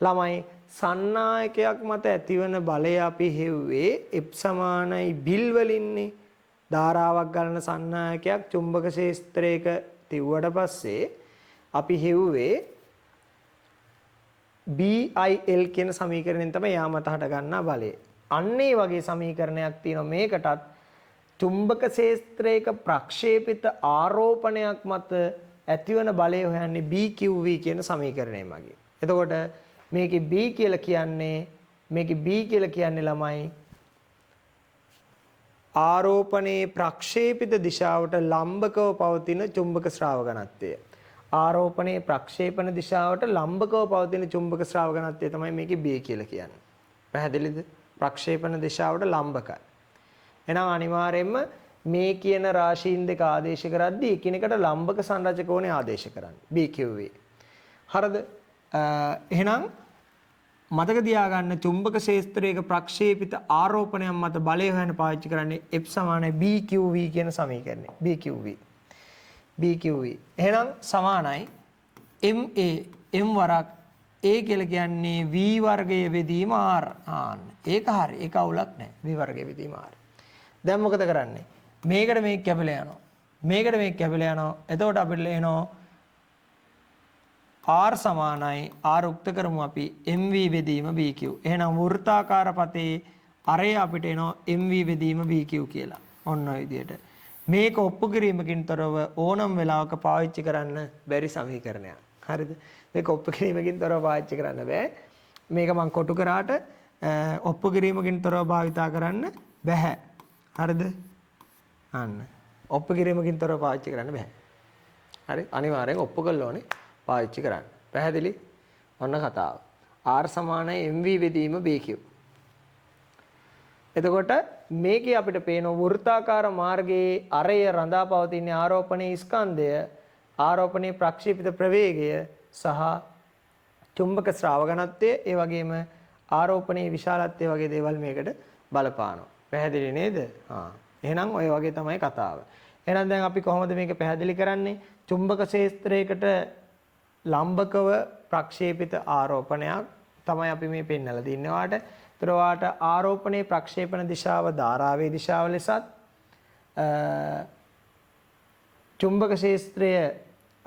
ළමයි සන්නායකයක් මත ඇතිවන බලය අපි හෙව්වේ F සමානයි බිල් වලින්නේ. ධාරාවක් ගලන සන්නායකයක් චුම්බක ක්ෂේත්‍රයක තිව්වට පස්සේ අපි හෙව්වේ BIL කියන සමීකරණයෙන් තමයි යා මත හට ගන්නා බලය. අන්න ඒ වගේ සමීකරණයක් තියෙනවා මේකටත්. චුම්බක ක්ෂේත්‍රයක ප්‍රක්ෂේපිත ආරෝපණයක් මත ඇතිවන බලය හොයන්නේ BQV කියන සමීකරණය මගින්. එතකොට මේකේ B කියලා කියන්නේ මේකේ B කියලා කියන්නේ ළමයි ආරෝපණයේ ප්‍රක්ෂේපිත දිශාවට ලම්බකව පවතින චුම්බක ශ්‍රාව ඝනත්වය. ආරෝපණයේ ප්‍රක්ෂේපණ දිශාවට ලම්බකව පවතින චුම්බක ශ්‍රාව ඝනත්වය තමයි මේකේ B කියලා කියන්නේ. පැහැදිලිද? ප්‍රක්ෂේපණ දිශාවට ලම්බකයි. එහෙනම් අනිවාර්යයෙන්ම මේ කියන රාශීන් දෙක ආදේශ කරද්දී එකිනෙකට ලම්බක සංරචක ඕනේ ආදේශ කරන්න. BQV. හරිද? එහෙනම් මතක තියාගන්න චුම්බක ක්ෂේත්‍රයක ප්‍රක්ෂේපිත ආරෝපණයක් මත බලය හොයන්න පාවිච්චි කරන්නේ F සමානයි BQV කියන සමීකරණය. BQV. BQV. එහෙනම් සමානයි MA M වරක් A කියලා කියන්නේ V වර්ගය බෙදීම R. ආන්න. ඒක හරි. ඒක අවුලක් නෑ. V වර්ගය බෙදීම R. දැන් මොකද කරන්නේ? මේකට මේක කැපිලා යනවා. මේකට මේක කැපිලා යනවා. එතකොට අපිට එනවා R සමානයි R උක්ත කරමු අපි MV බෙදීම BQ. එහෙනම් වෘත්තාකාර පතේ අරය අපිට එනවා MV බෙදීම BQ කියලා. ඔන්න ඔය විදියට. මේක ඔප්පු කිරීමකින් තොරව ඕනම වෙලාවක පාවිච්චි කරන්න බැරි සමීකරණයක්. හරිද? මේක ඔප්පු කිරීමකින් තොරව පාවිච්චි කරන්න බෑ. මේක මං කොටු කරාට ඔප්පු කිරීමකින් තොරව භාවිතා කරන්න බැහැ. හරිද? අන්න. ඔප්පු කිරීමකින් තොරව පාවිච්චි කරන්න බැහැ. හරි? අනිවාර්යෙන් ඔප්පු කරලා ඕනේ පාවිච්චි කරන්න. පැහැදිලි? ඔන්න කතාව. R සමානයි MV බෙදීම BQ. එතකොට මේකේ අපිට පේන වෘත්තාකාර මාර්ගයේ අරය රඳා පවතින ආරෝපණයේ ස්කන්ධය, ආරෝපණයේ ප්‍රක්ෂේපිත ප්‍රවේගය සහ චුම්බක ශ්‍රාව ඝනත්වය, ඒ වගේම ආරෝපණයේ විශාලත්වය වගේ දේවල් මේකට බලපානවා. පැහැදිලි නේද? ආ. එහෙනම් ඔය වගේ තමයි කතාව. එහෙනම් දැන් අපි කොහොමද මේක පැහැදිලි කරන්නේ? චුම්බක ක්ෂේත්‍රයකට ලම්බකව ප්‍රක්ෂේපිත ආරෝපණයක් තමයි අපි මේ පෙන්නලා දින්නේ ඔයාට. ඒතර ඔයාට ආරෝපණයේ ප්‍රක්ෂේපණ දිශාව ධාරාවේ දිශාව ලෙසත්, චුම්බක ක්ෂේත්‍රය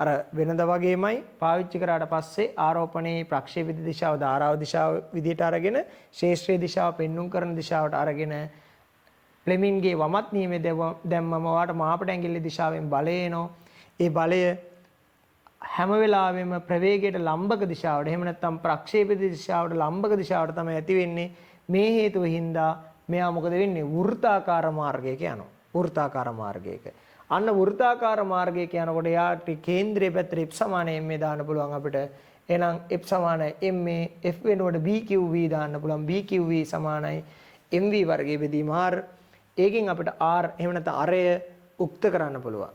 අර වෙනද වගේමයි පාවිච්චි කරාට පස්සේ ආරෝපණයේ ප්‍රක්ෂේපිත දිශාව ධාරාව දිශාව විදිහට අරගෙන ක්ෂේත්‍රයේ දිශාව පෙන්නුම් කරන දිශාවට අරගෙන ෆ්ලෙමින්ගේ වමත් නියමය දැම්මම ඔයාට මාපට ඇඟිල්ල දිශාවෙන් බලය එනවා. ඒ බලය හැම වෙලාවෙම ප්‍රවේගයට ලම්බක දිශාවට, එහෙම නැත්නම් ප්‍රක්ෂේපිත දිශාවට ලම්බක දිශාවට තමයි ඇති වෙන්නේ. මේ හේතුව හින්දා මෙයා මොකද වෙන්නේ? වෘත්තාකාර මාර්ගයක යනවා. වෘත්තාකාර මාර්ගයක. අන්න වෘත්තාකාර මාර්ගයක යනකොට එයාට කේන්ද්‍රයේ පැත්තට F සමාන ma දාන්න පුළුවන් අපිට. එහෙනම් F සමානයි ma, F වෙනුවට BQV දාන්න පුළුවන්. BQV සමානයි MV වර්ගයේ බෙදීම R. ඒකෙන් අපිට R එහෙම නැත්නම් අරය උක්ත කරන්න පුළුවන්.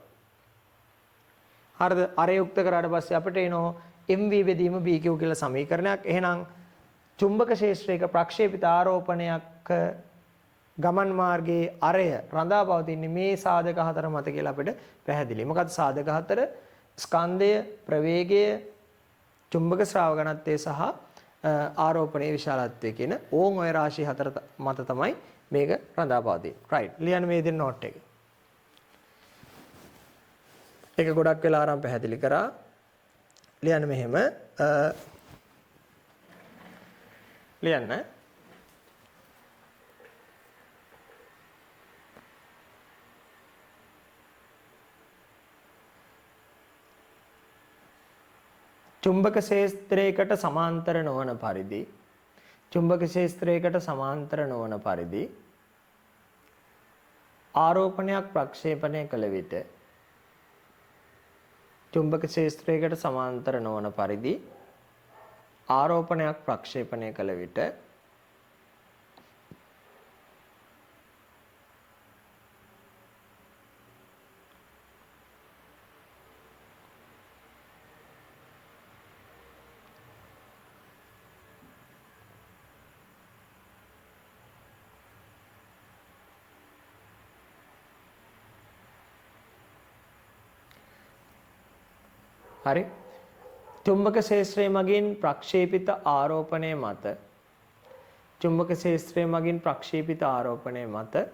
හරිද? අරය උක්ත කරාට පස්සේ අපිට එනවා MV බෙදීම BQ කියලා සමීකරණයක්. එහෙනම් චුම්බක ක්ෂේත්‍රයක ප්‍රක්ෂේපිත ආරෝපණයක් ගමන් මාර්ගයේ අරය රඳා පවතින්නේ මේ සාධක හතර මත කියලා අපිට පැහැදිලි. මොකද්ද සාධක හතර? ස්කන්ධය, ප්‍රවේගය, චුම්බක ශ්‍රාව ඝනත්වය සහ ආරෝපණයේ විශාලත්වය කියන ඕන් ඔය රාශි හතර මත තමයි මේක රඳා පවතින්නේ. රයිට්. ලියන්න මේ දෙන්න නෝට් එක. ඒක ගොඩක් වෙලා ආරම් පැහැදිලි කරා. ලියන්න මෙහෙම. ලියන්න. චුම්බක ක්ෂේත්‍රයකට සමාන්තර නොවන පරිදි, චුම්බක ක්ෂේත්‍රයකට සමාන්තර නොවන පරිදි ආරෝපණයක් ප්‍රක්ෂේපණය කළ විට, චුම්බක ක්ෂේත්‍රයකට සමාන්තර නොවන පරිදි ආරෝපණයක් ප්‍රක්ෂේපණය කළ විට හරි, චුම්බක ක්ෂේත්‍රය මගින් ප්‍රක්ෂේපිත ආරෝපණය මත, චුම්බක ක්ෂේත්‍රය මගින් ප්‍රක්ෂේපිත ආරෝපණය මත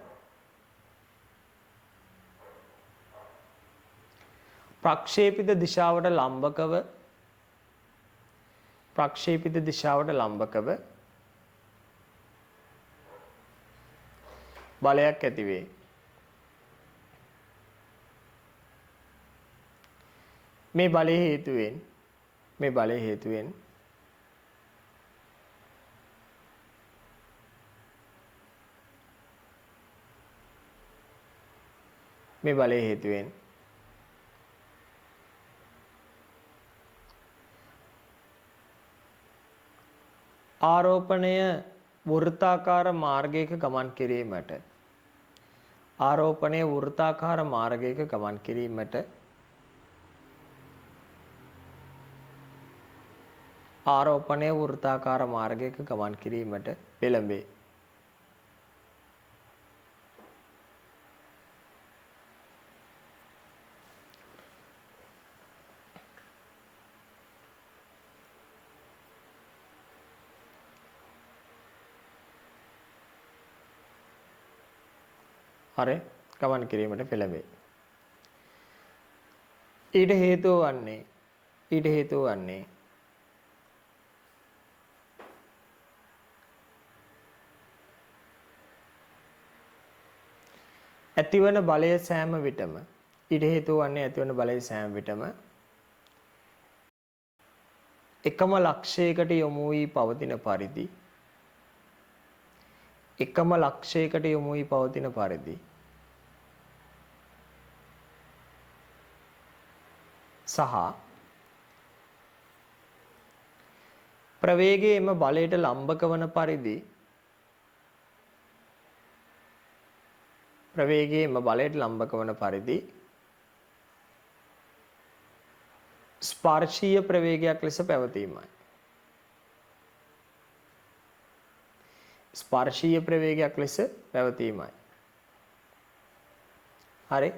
ප්‍රක්ෂේපිත දිශාවට ලම්බකව, ප්‍රක්ෂේපිත දිශාවට ලම්බකව බලයක් ඇතිවේ. මේ බලය හේතුවෙන්, මේ බලය හේතුවෙන් මේ බලය හේතුවෙන් ආරෝපණය වෘත්තාකාර මාර්ගයක ගමන් කිරීමට ආරෝපණය වෘත්තාකාර මාර්ගයක ගමන් කිරීමට ආරෝපණය වෘත්තාකාර මාර්ගයක ගමන් කිරීමට පෙළඹේ. හරි, ගමන් කිරීමට පෙළඹේ. ඊට හේතුව වන්නේ ඇතිවන බලය සෑම විටම ඊට හේතුව වන්නේ ඇතිවන බලය සෑම විටම එකම ලක්ෂයකට යොමු වී පවතින පරිදි එකම ලක්ෂයකට යොමු වී පවතින පරිදි සහ ප්‍රවේගය එම බලයට ලම්බක වන පරිදි ප්‍රවේගය එම බලයට ලම්බක වන පරිදි ස්පර්ශීය ප්‍රවේගයක් ලෙස පැවතීමයි. ස්පර්ශීය ප්‍රවේගයක් ලෙස පැවතීමයි. හරි,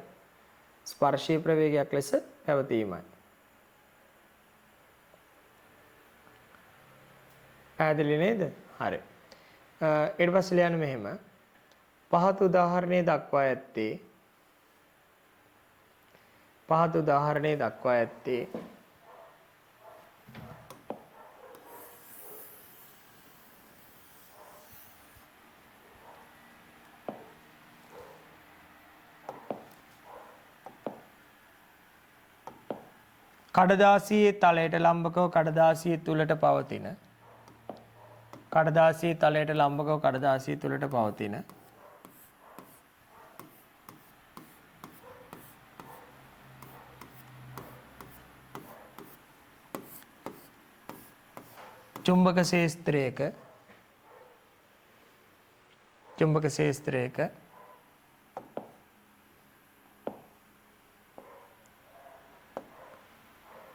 ස්පර්ශීය ප්‍රවේගයක් ලෙස පැවතීමයි. පැහැදිලි නේද? හරි. ඊට පස්සේ ලියන්න මෙහෙම. පහත උදාහරණයේ දක්වා ඇත්තේ පහත උදාහරණයේ දක්වා ඇත්තේ කඩදාසියේ තලයට ලම්බකව කඩදාසිය තුලට පවතින කඩදාසියේ තලයට ලම්බකව කඩදාසිය තුලට පවතින චුම්බක ක්ෂේත්‍රයක චුම්බක ක්ෂේත්‍රයක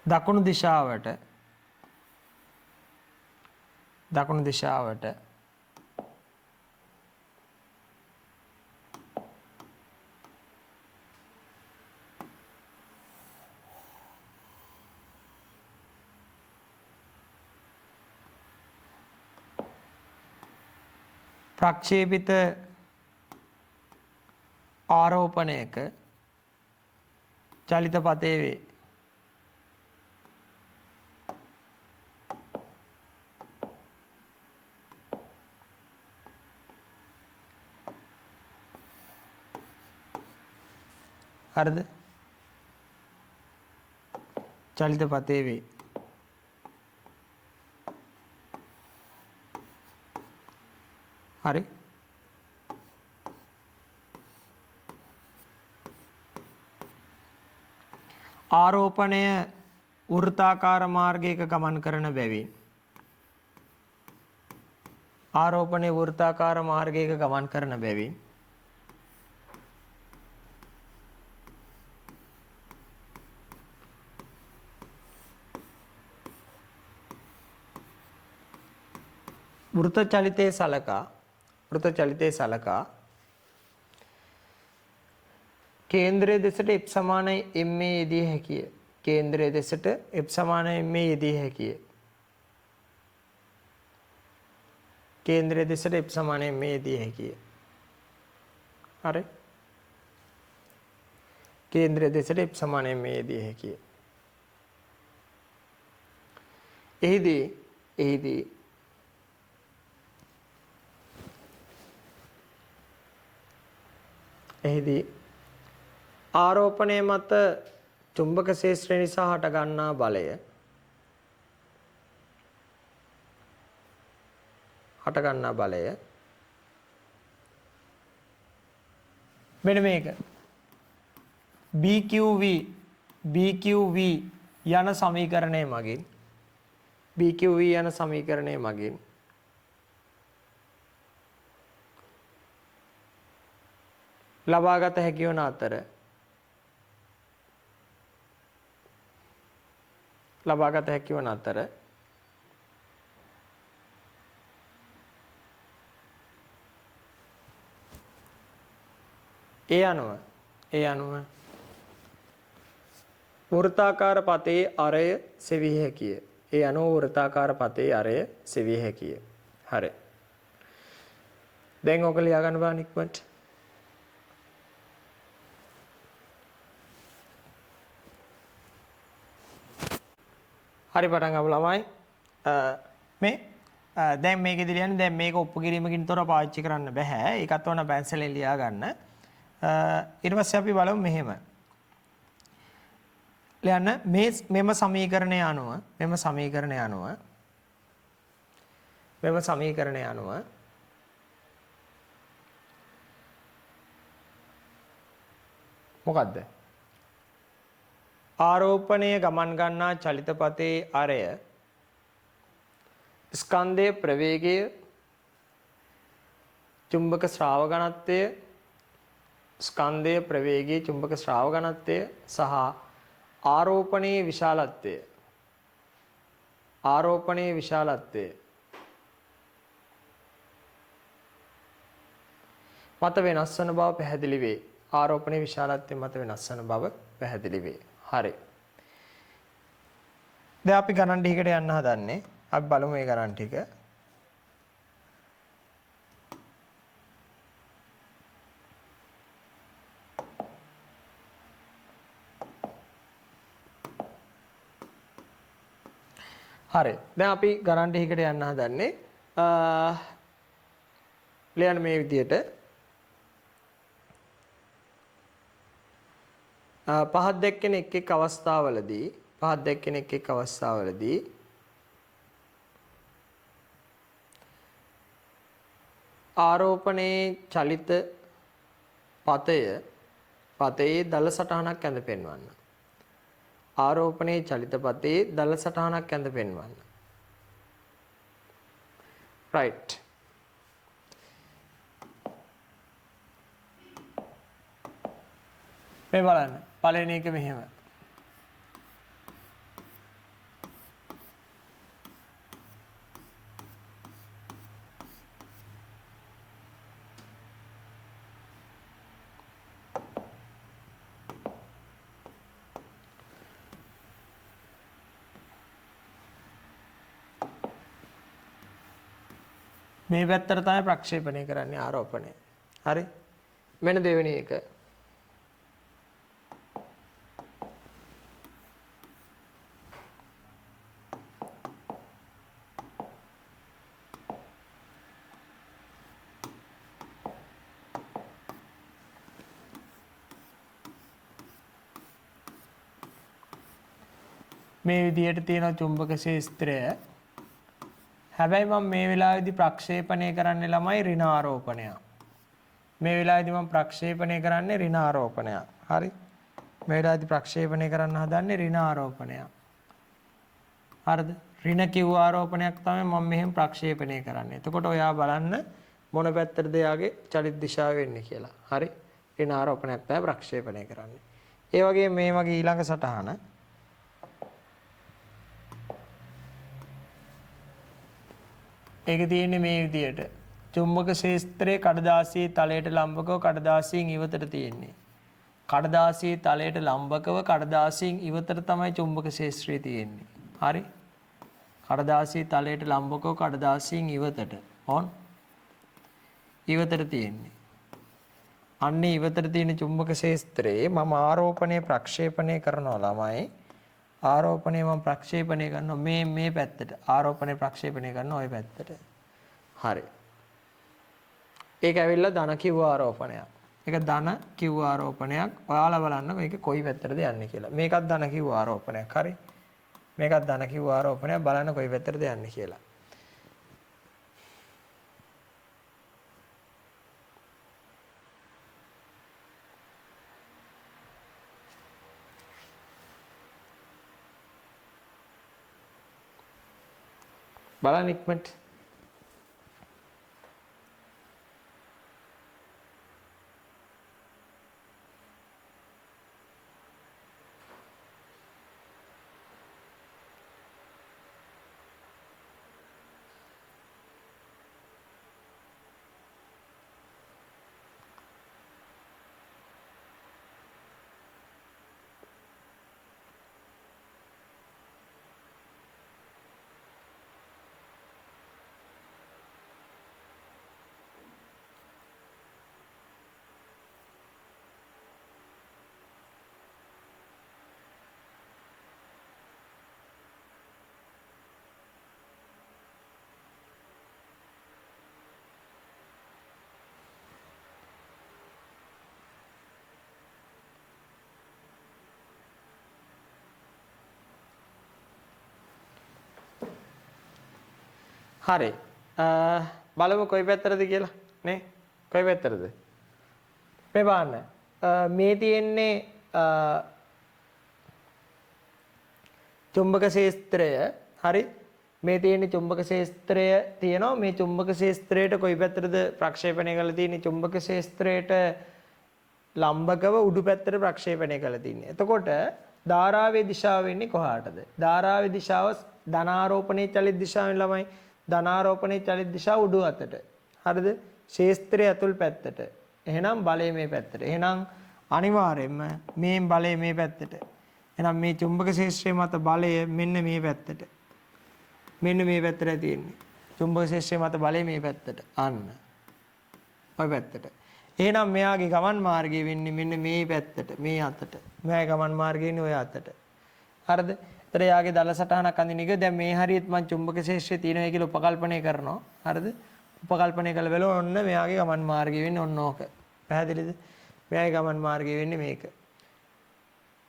දකුණු දිශාවට දකුණු දිශාවට ප්‍රක්ෂේපිත ආරෝපණයක චලිත පතේ වේ. හරිද? චලිත පතේ වේ. හරි. ආරෝපණය වෘත්තාකාර මාර්ගයක ගමන් කරන බැවින් ආරෝපණය වෘත්තාකාර මාර්ගයක ගමන් කරන බැවින් වෘත්ත චලිතයේ සලකා වෘත්ත චලිතයේ සලකා කේන්ද්‍රයේ දෙසට F සමානයි ma යෙදිය හැකිය. කේන්ද්‍රයේ දෙසට F සමානයි ma යෙදිය හැකිය. කේන්ද්‍රයේ දෙසට F සමානයි ma යෙදිය හැකිය. හරි. කේන්ද්‍රයේ දෙසට F සමානයි ma යෙදිය හැකිය. එහිදී එහිදී ආරෝපණය මත චුම්බක ක්ෂේත්‍රය නිසා හටගන්නා බලය මෙන්න මේක. BQV BQV යන සමීකරණය මගින් BQV යන සමීකරණය මගින් ලබාගත හැකි වන අතර ලබාගත හැකි වන අතර ඒ අනුව වෘත්තාකාර පතේ අරය සෙවිය හැකිය. ඒ අනුව වෘත්තාකාර පතේ අරය සෙවිය හැකිය. හරි. දැන් ඔක ලියා ගන්න බලන්න ඉක්මනට. හරි පටන් ගමු ළමයි. මේ දැන් මේකෙදි ලියන්නේ දැන් මේක ඔප්පු කිරීමකින් තොරව පාවිච්චි කරන්න බෑ. ඒකත් ඕන පැන්සලෙන් ලියා ගන්න. ඊට පස්සේ අපි බලමු මෙහෙම. ලියන්න මේ මෙම සමීකරණය අනුව මෙම සමීකරණය අනුව මෙම සමීකරණය අනුව මොකද්ද? ආරෝපණය ගමන් ගන්නා චලිතපතේ අරය ස්කන්ධයේ ප්‍රවේගය චුම්බක ශ්‍රාව ඝනත්වය ස්කන්ධයේ ප්‍රවේගය චුම්බක ශ්‍රාව ඝනත්වය සහ ආරෝපණයේ විශාලත්වය ආරෝපණයේ විශාලත්වය මත වෙනස් වන බව පැහැදිලි වේ. ආරෝපණයේ විශාලත්වය මත වෙනස් වන බව පැහැදිලි වේ. හරි. දැන් අපි ගණන් ටිකට යන්න හදන්නේ. අපි බලමු මේ ගණන් ටික. හරි. දැන් අපි ගණන් ටිකට යන්න හදන්නේ. ලියන්න මේ විදියට. පහත් දැක්කෙන එක් එක් අවස්ථාවලදී පහත් දැක්කෙන එක් එක් අවස්ථාවලදී ආරෝපණයේ චලිත පතයේ දල සටහනක් ඇඳ පෙන්වන්න. ආරෝපණයේ චලිත පතයේ දල සටහනක් ඇඳ පෙන්වන්න. රයිට්. මේ බලන්න පළවෙනි එක මෙහෙම. මේ පැත්තට තමයි ප්‍රක්ෂේපණය කරන්නේ ආරෝපණය. හරි. මෙන්න දෙවෙනි එක. මේ විදියට තියෙන චුම්බක ක්ෂේත්‍රය. හැබැයි මම මේ වෙලාවේදී ප්‍රක්ෂේපණය කරන්නේ ළමයි ඍණ ආරෝපණයක්. මේ වෙලාවේදී මම ප්‍රක්ෂේපණය කරන්නේ ඍණ ආරෝපණයක්. හරි. මේ වෙලාවේදී ප්‍රක්ෂේපණය කරන්න හදන්නේ ඍණ ආරෝපණයක්. හරිද? ඍණ කිව් ආරෝපණයක් තමයි මම මෙහෙම ප්‍රක්ෂේපණය කරන්නේ. එතකොට ඔයා බලන්න මොන පැත්තටද යාගේ චලිත දිශාව වෙන්නේ කියලා. හරි. ඍණ ආරෝපණයක් තමයි ප්‍රක්ෂේපණය කරන්නේ. ඒ වගේම මේ වගේ ඊළඟ සටහන ඒක තියෙන්නේ මේ විදියට. චුම්බක ක්ෂේත්‍රයේ කඩදාසියේ තලයට ලම්බකව කඩදාසියෙන් ඉවතට තියෙන්නේ. කඩදාසියේ තලයට ලම්බකව කඩදාසියෙන් ඉවතට තමයි චුම්බක ක්ෂේත්‍රය තියෙන්නේ. හරි? කඩදාසියේ තලයට ලම්බකව කඩදාසියෙන් ඉවතට. ඔන් ඉවතට තියෙන්නේ. අන්නේ ඉවතට තියෙන චුම්බක ක්ෂේත්‍රයේ මම ආරෝපණය ප්‍රක්ෂේපණය කරනවා ළමයි. ආරෝපණය මම ප්‍රක්ෂේපණය කරනවා මේ මේ පැත්තට. ආරෝපණය ප්‍රක්ෂේපණය කරනවා ওই පැත්තට. හරි. ඒක ඇවිල්ලා ධන කිව් ආරෝපණයක්. ඒක ධන කිව් ආරෝපණයක්. ඔයාලා බලන්න මේක කොයි පැත්තටද යන්නේ කියලා. මේකත් ධන කිව් ආරෝපණයක්. හරි. මේකත් ධන කිව් ආරෝපණයක්. බලන්න කොයි පැත්තටද යන්නේ කියලා. බලන්න ඉක්මනට. හරි. බලමු කොයි පැත්තටද කියලා නේ? කොයි පැත්තටද? මේ බලන්න. මේ තියෙන්නේ චුම්බක ක්ෂේත්‍රය. හරි. මේ තියෙන්නේ චුම්බක ක්ෂේත්‍රය තියෙනවා. මේ චුම්බක ක්ෂේත්‍රයට කොයි පැත්තටද ප්‍රක්ෂේපණය කරලා තියෙන්නේ? චුම්බක ක්ෂේත්‍රයට ලම්බකව උඩු පැත්තට ප්‍රක්ෂේපණය කරලා තියෙන්නේ. එතකොට ධාරාවේ දිශාව වෙන්නේ කොහාටද? ධාරාවේ දිශාව ධනාරෝපණයේ චලිත දිශාවෙන් ළමයි. ධනාරෝපණයේ චලිත දිශාව උඩු අතට. හරිද? ක්ෂේත්‍රය ඇතුල් පැත්තට. එහෙනම් බලය මේ පැත්තට. එහෙනම් අනිවාර්යයෙන්ම මේ බලය මේ පැත්තට. එහෙනම් මේ චුම්බක ක්ෂේත්‍රය මත බලය මෙන්න මේ පැත්තට. මෙන්න මේ පැත්තට තියෙන්නේ. චුම්බක ක්ෂේත්‍රය මත බලය මේ පැත්තට. අන්න. ඔය පැත්තට. එහෙනම් මෙයාගේ ගමන් මාර්ගය වෙන්නේ මෙන්න මේ පැත්තට, මේ අතට. මෙයාගේ ගමන් මාර්ගය ඉන්නේ ඔය අතට. හරිද? ඒතර එයාගේ දල සටහනක් අඳින එක දැන් මේ හරියත් මං චුම්බක ක්ෂේත්‍රය තියෙනවා කියලා උපකල්පනය කරනවා. හරිද? උපකල්පනය කළ බැලුවොත් ඔන්න මෙයාගේ ගමන් මාර්ගය වෙන්නේ ඔන්න ඕක. පැහැදිලිද? මෙයාගේ ගමන් මාර්ගය වෙන්නේ මේක.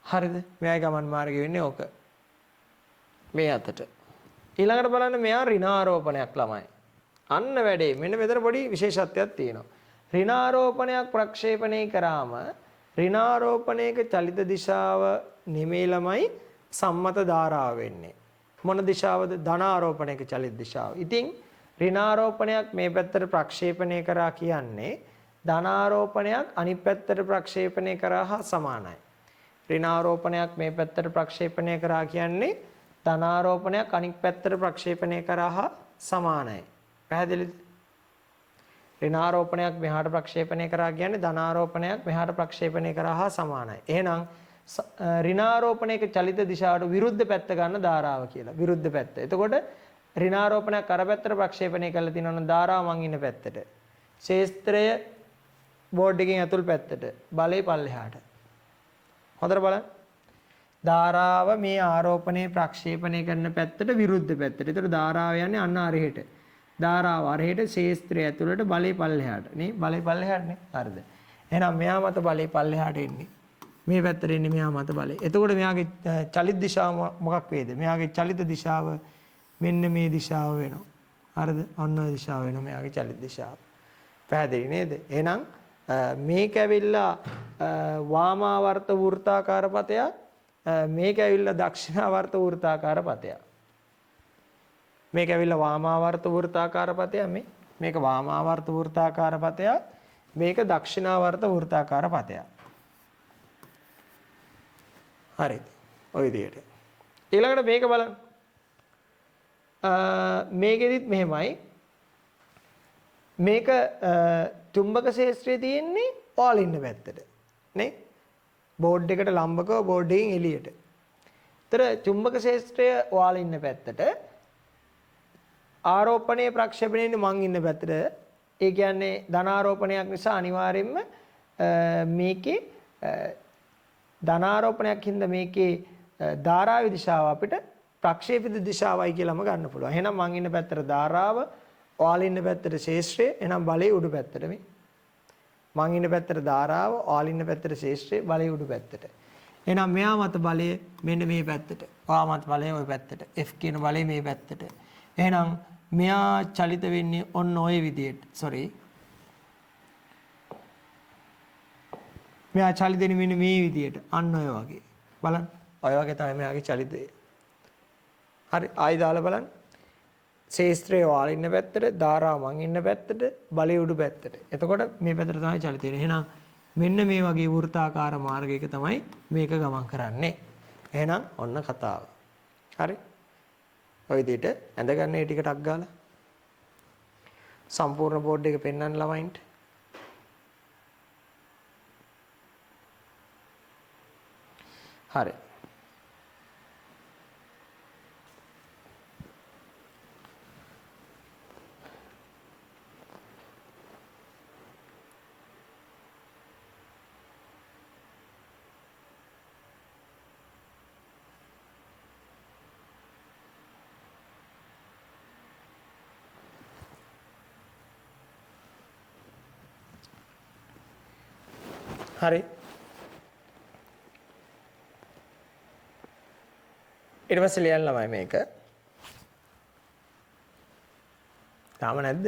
හරිද? මෙයාගේ ගමන් මාර්ගය වෙන්නේ ඕක. මේ අතට. ඊළඟට බලන්න මෙයා ඍණාරෝපණයක් ළමයි. අන්න වැඩේ. මෙන්න මෙතන පොඩි විශේෂත්වයක් තියෙනවා. ඍණාරෝපණයක් ප්‍රක්ෂේපණය කරාම ඍණාරෝපණයක චලිත දිශාව නෙමෙයි ළමයි සම්මත ධාරාව වෙන්නේ. මොන දිශාවද? ධනාරෝපණයක චලිත දිශාව. ඉතින් ඍණාරෝපණයක් මේ පැත්තට ප්‍රක්ෂේපණය කරා කියන්නේ ධනාරෝපණයක් අනිත් පැත්තට ප්‍රක්ෂේපණය කරා හා සමානයි. ඍණාරෝපණයක් මේ පැත්තට ප්‍රක්ෂේපණය කරා කියන්නේ ධනාරෝපණයක් අනිත් පැත්තට ප්‍රක්ෂේපණය කරා හා සමානයි. පැහැදිලිද? ඍණාරෝපණයක් මෙහාට ප්‍රක්ෂේපණය කරා කියන්නේ ධනාරෝපණයක් මෙහාට ප්‍රක්ෂේපණය කරා හා සමානයි. එහෙනම් ඍණාරෝපණයක චලිත දිශාවට විරුද්ධ පැත්ත ගන්න ධාරාව කියලා. විරුද්ධ පැත්ත. එතකොට ඍණාරෝපණයක් අර පැත්තට ප්‍රක්ෂේපණය කරලා තිනවා නම් ධාරාව මං ඉන්න පැත්තට. ක්ෂේත්‍රය බෝඩ් එකෙන් ඇතුල් පැත්තට. බලය පල්ලෙහාට. හොඳට බලන්න. ධාරාව මේ ආරෝපණය ප්‍රක්ෂේපණය කරන පැත්තට විරුද්ධ පැත්තට. එතකොට ධාරාව යන්නේ අන්න අරහෙට. ධාරාව අරහෙට, ක්ෂේත්‍රය ඇතුළට, බලය පල්ලෙහාට. නේ බලය පල්ලෙහාට නේ. හරිද? එහෙනම් මෙයා මත බලය පල්ලෙහාට එන්නේ. මේ පැත්තට එන්නේ මෙයා මත බලය. එතකොට මෙයාගේ චලිත දිශාව මොකක් වේද? මෙයාගේ චලිත දිශාව මෙන්න මේ දිශාව වෙනවා. හරිද? අන්න ඔය දිශාව වෙනවා මෙයාගේ චලිත දිශාව. පැහැදිලි නේද? එහෙනම් මේක ඇවිල්ලා වාමාවර්ත වෘත්තාකාර පතයක්, මේක ඇවිල්ලා දක්ෂිණාවර්ත වෘත්තාකාර පතයක්. මේක ඇවිල්ලා වාමාවර්ත වෘත්තාකාර පතයක්, මේක වාමාවර්ත වෘත්තාකාර පතයක්, මේක දක්ෂිණාවර්ත වෘත්තාකාර පතයක්. හරිද? ඔය විදිහට. ඊළඟට මේක බලන්න. මේකෙදිත් මෙහෙමයි. මේක චුම්බක ක්ෂේත්‍රයේ තියෙන්නේ ඔයාලා ඉන්න පැත්තට නේ. බෝඩ් එකට ලම්බකව බෝඩ් එකෙන් එළියට. ඒතර චුම්බක ක්ෂේත්‍රය ඔයාලා ඉන්න පැත්තට, ආරෝපණයේ ප්‍රක්ෂේපණය ඉන්නේ මං ඉන්න පැත්තට. ඒ කියන්නේ ධනාරෝපණයක් නිසා අනිවාර්යයෙන්ම මේකේ ධනාරෝපණයක් හින්දා මේකේ ධාරාවේ දිශාව අපිට ප්‍රක්ෂේපිත දිශාවයි කියලාම ගන්න පුළුවන්. එහෙනම් මං ඉන්න පැත්තට ධාරාව, ඔයාලා ඉන්න පැත්තට ක්ෂේත්‍රය, එහෙනම් බලය උඩු පැත්තට මේ. මං ඉන්න පැත්තට ධාරාව, ඔයාලා ඉන්න පැත්තට ක්ෂේත්‍රය, බලය උඩු පැත්තට. එහෙනම් මෙයා මත බලය මෙන්න මේ පැත්තට. ඔයා මත බලය ওই පැත්තට. F කියන බලය මේ පැත්තට. එහෙනම් මෙයා චලිත වෙන්නේ ඔන්න ඔය විදියට. සෝරි. මෙයා චලිත වෙන්නේ මෙන්න මේ විදියට. අන්න ඔය වගේ. බලන්න. ඔය වගේ තමයි මෙයාගේ චලිතය. හරි, ආයි දාලා බලන්න. ක්ෂේත්‍රය ඔයාලා ඉන්න පැත්තට, ධාරාව මං ඉන්න පැත්තට, බලය උඩු පැත්තට. එතකොට මේ පැත්තට තමයි චලිතය එන්නේ. එහෙනම් මෙන්න මේ වගේ වෘත්තාකාර මාර්ගයක තමයි මේක ගමන් කරන්නේ. එහෙනම් ඔන්න කතාව. හරි. ඔය විදිහට ඇඳ ගන්න ඒ ටික ටක් ගාලා සම්පූර්ණ බෝඩ් එක පෙන්වන්න ළමයින්ට. හරි. හරි. ඊට පස්සේ ලියන්න ළමයි මේක. තාම නැද්ද?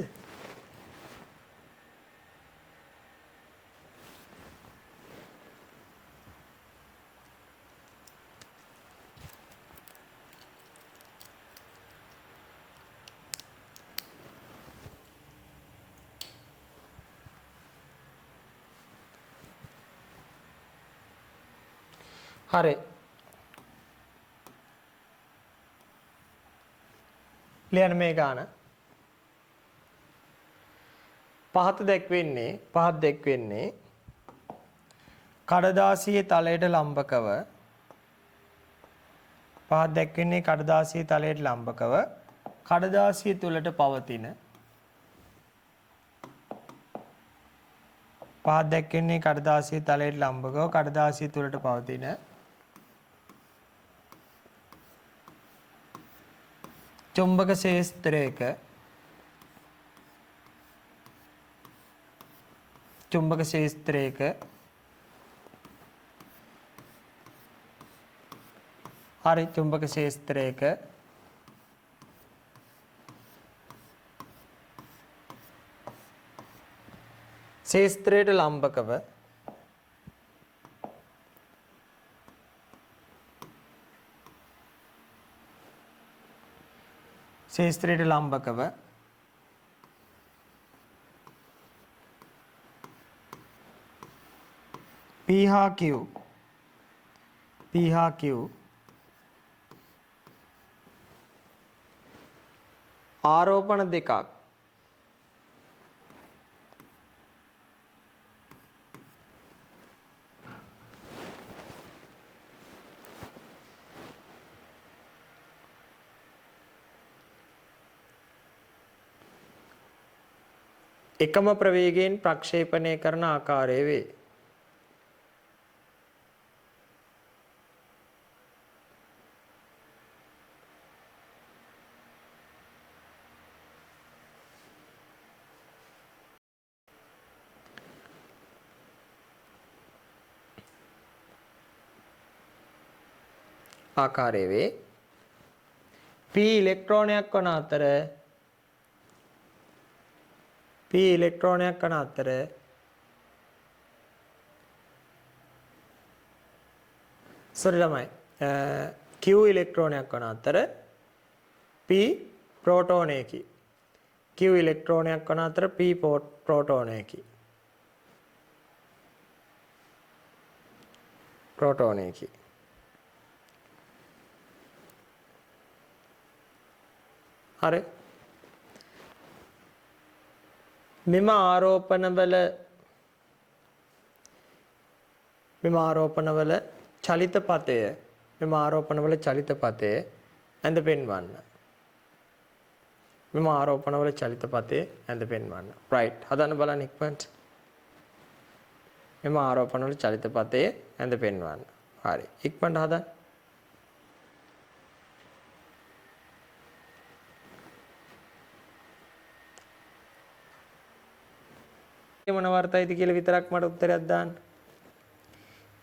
හරි. ලියන්න මේ ගාන. පහත දැක්වෙන්නේ කඩදාසියේ තලයට ලම්බකව, පහත දැක්වෙන්නේ කඩදාසියේ තලයට ලම්බකව කඩදාසිය තුලට පවතින, පහත දැක්වෙන්නේ කඩදාසියේ තලයට ලම්බකව කඩදාසිය තුලට පවතින චුම්බක ක්ෂේත්‍රයක, චුම්බක ක්ෂේත්‍රයක හරි චුම්බක ක්ෂේත්‍රයක ක්ෂේත්‍රයට ලම්බකව ක්ෂේත්‍රයට ලම්බකව P හා Q, P හා Q ආරෝපණ දෙකක් එකම ප්‍රවේගයෙන් ප්‍රක්ෂේපණය කරන ආකාරය වේ. ආකාරය වේ. P ඉලෙක්ට්‍රෝනයක් වන අතර, P ඉලෙක්ට්‍රෝනයක් වන අතර සෝරි ළමයි, Q ඉලෙක්ට්‍රෝනයක් වන අතර P ප්‍රෝටෝනයකි. Q ඉලෙක්ට්‍රෝනයක් වන අතර P ප්‍රෝටෝනයකි. ප්‍රෝටෝනයකි. හරි. මෙම ආරෝපණවල, මෙම ආරෝපණවල චලිත පතය, මෙම ආරෝපණවල චලිත පතය ඇඳ පෙන්වන්න. මෙම ආරෝපණවල චලිත පතය ඇඳ පෙන්වන්න. රයිට්. හදන්න බලන්න ඉක්මනට. මෙම ආරෝපණවල චලිත පතය ඇඳ පෙන්වන්න. හරි. ඉක්මනට හදන්න. මොන වර්තයිද කියලා විතරක් මට උත්තරයක් දාන්න.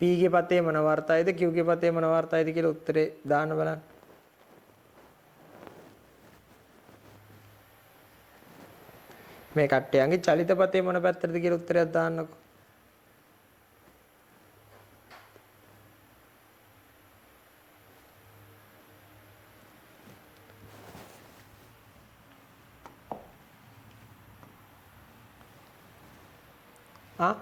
P ගේ පතේ මොන වර්තයිද, Q ගේ පතේ මොන වර්තයිද කියලා උත්තරේ දාන්න බලන්න. මේ කට්ටියන්ගේ චලිත පතේ මොන පැත්තටද කියලා උත්තරයක් දාන්නකෝ. ආ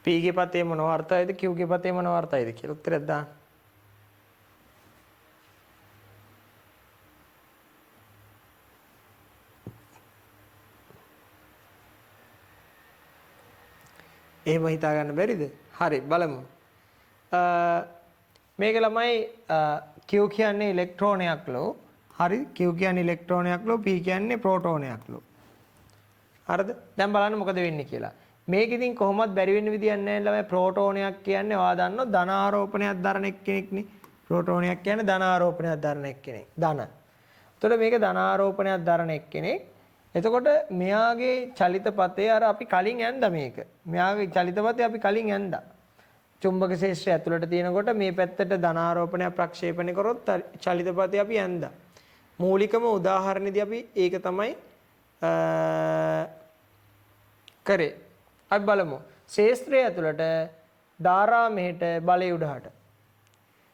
P ගේ පතේ මොන වර්තයද Q ගේ පතේ මොන වර්තයද කියලා උත්තරයක් දාන්න. එහෙම හිතා ගන්න බැරිද? හරි බලමු. මේක ළමයි Q කියන්නේ ඉලෙක්ට්‍රෝනයක්ලු. හරි Q කියන්නේ ඉලෙක්ට්‍රෝනයක්ලු P කියන්නේ ප්‍රෝටෝනයක්ලු. හරිද? දැන් බලන්න මොකද වෙන්නේ කියලා. මේක ඉතින් කොහොමවත් බැරි වෙන්න විදියක් නැහැ ළමයි. ප්‍රෝටෝනයක් කියන්නේ ඔයා දන්නව ධන ආරෝපණයක් දරන එක්කෙනෙක්නේ. ප්‍රෝටෝනයක් කියන්නේ ධන ආරෝපණයක් දරන එක්කෙනෙක්. ධන. එතකොට මේක ධන ආරෝපණයක් දරන එක්කෙනෙක්. එතකොට මෙයාගේ චලිත පතේ අර අපි කලින් ඇඳා මේක. මෙයාගේ චලිත පතේ අපි කලින් ඇඳා. චුම්බක ශේෂ්ත්‍රය ඇතුළට තියෙනකොට මේ පැත්තට ධන ආරෝපණයක් ප්‍රක්ෂේපණය කරොත් චලිත පතේ අපි ඇඳා. මූලිකම උදාහරණෙදී අපි ඒක තමයි කරේ. අපි බලමු. ශේෂ්ත්‍රය ඇතුළට ධාරා මෙහෙට බලය උඩහට.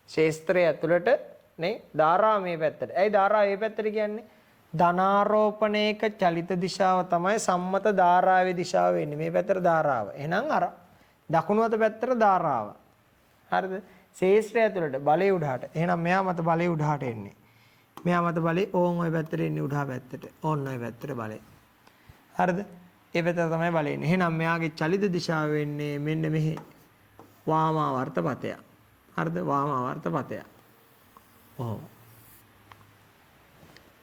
ශේෂ්ත්‍රය ඇතුළට නේ ධාරා මේ පැත්තට. ඇයි ධාරා මේ පැත්තට කියන්නේ? ධනාරෝපණයක චලිත දිශාව තමයි සම්මත ධාරාවේ දිශාව වෙන්නේ. මේ පැත්තට ධාරාව. එහෙනම් අර දකුණු අත පැත්තට ධාරාව. හරිද? ශේෂ්ත්‍රය ඇතුළට බලය උඩහට. එහෙනම් මෙයා මත බලය උඩහට එන්නේ. මෙයා මත බලය ඕන් ඔය පැත්තට එන්නේ උඩහා පැත්තට. ඕන් ඔය පැත්තට බලය. හරිද? ඒ පැත්තට තමයි බලය එන්නේ. එහෙනම් මෙයාගේ චලිත දිශාව වෙන්නේ මෙන්න මෙහි වාමාවර්ත පතය. හරිද? වාමාවර්ත පතය. ඔව්.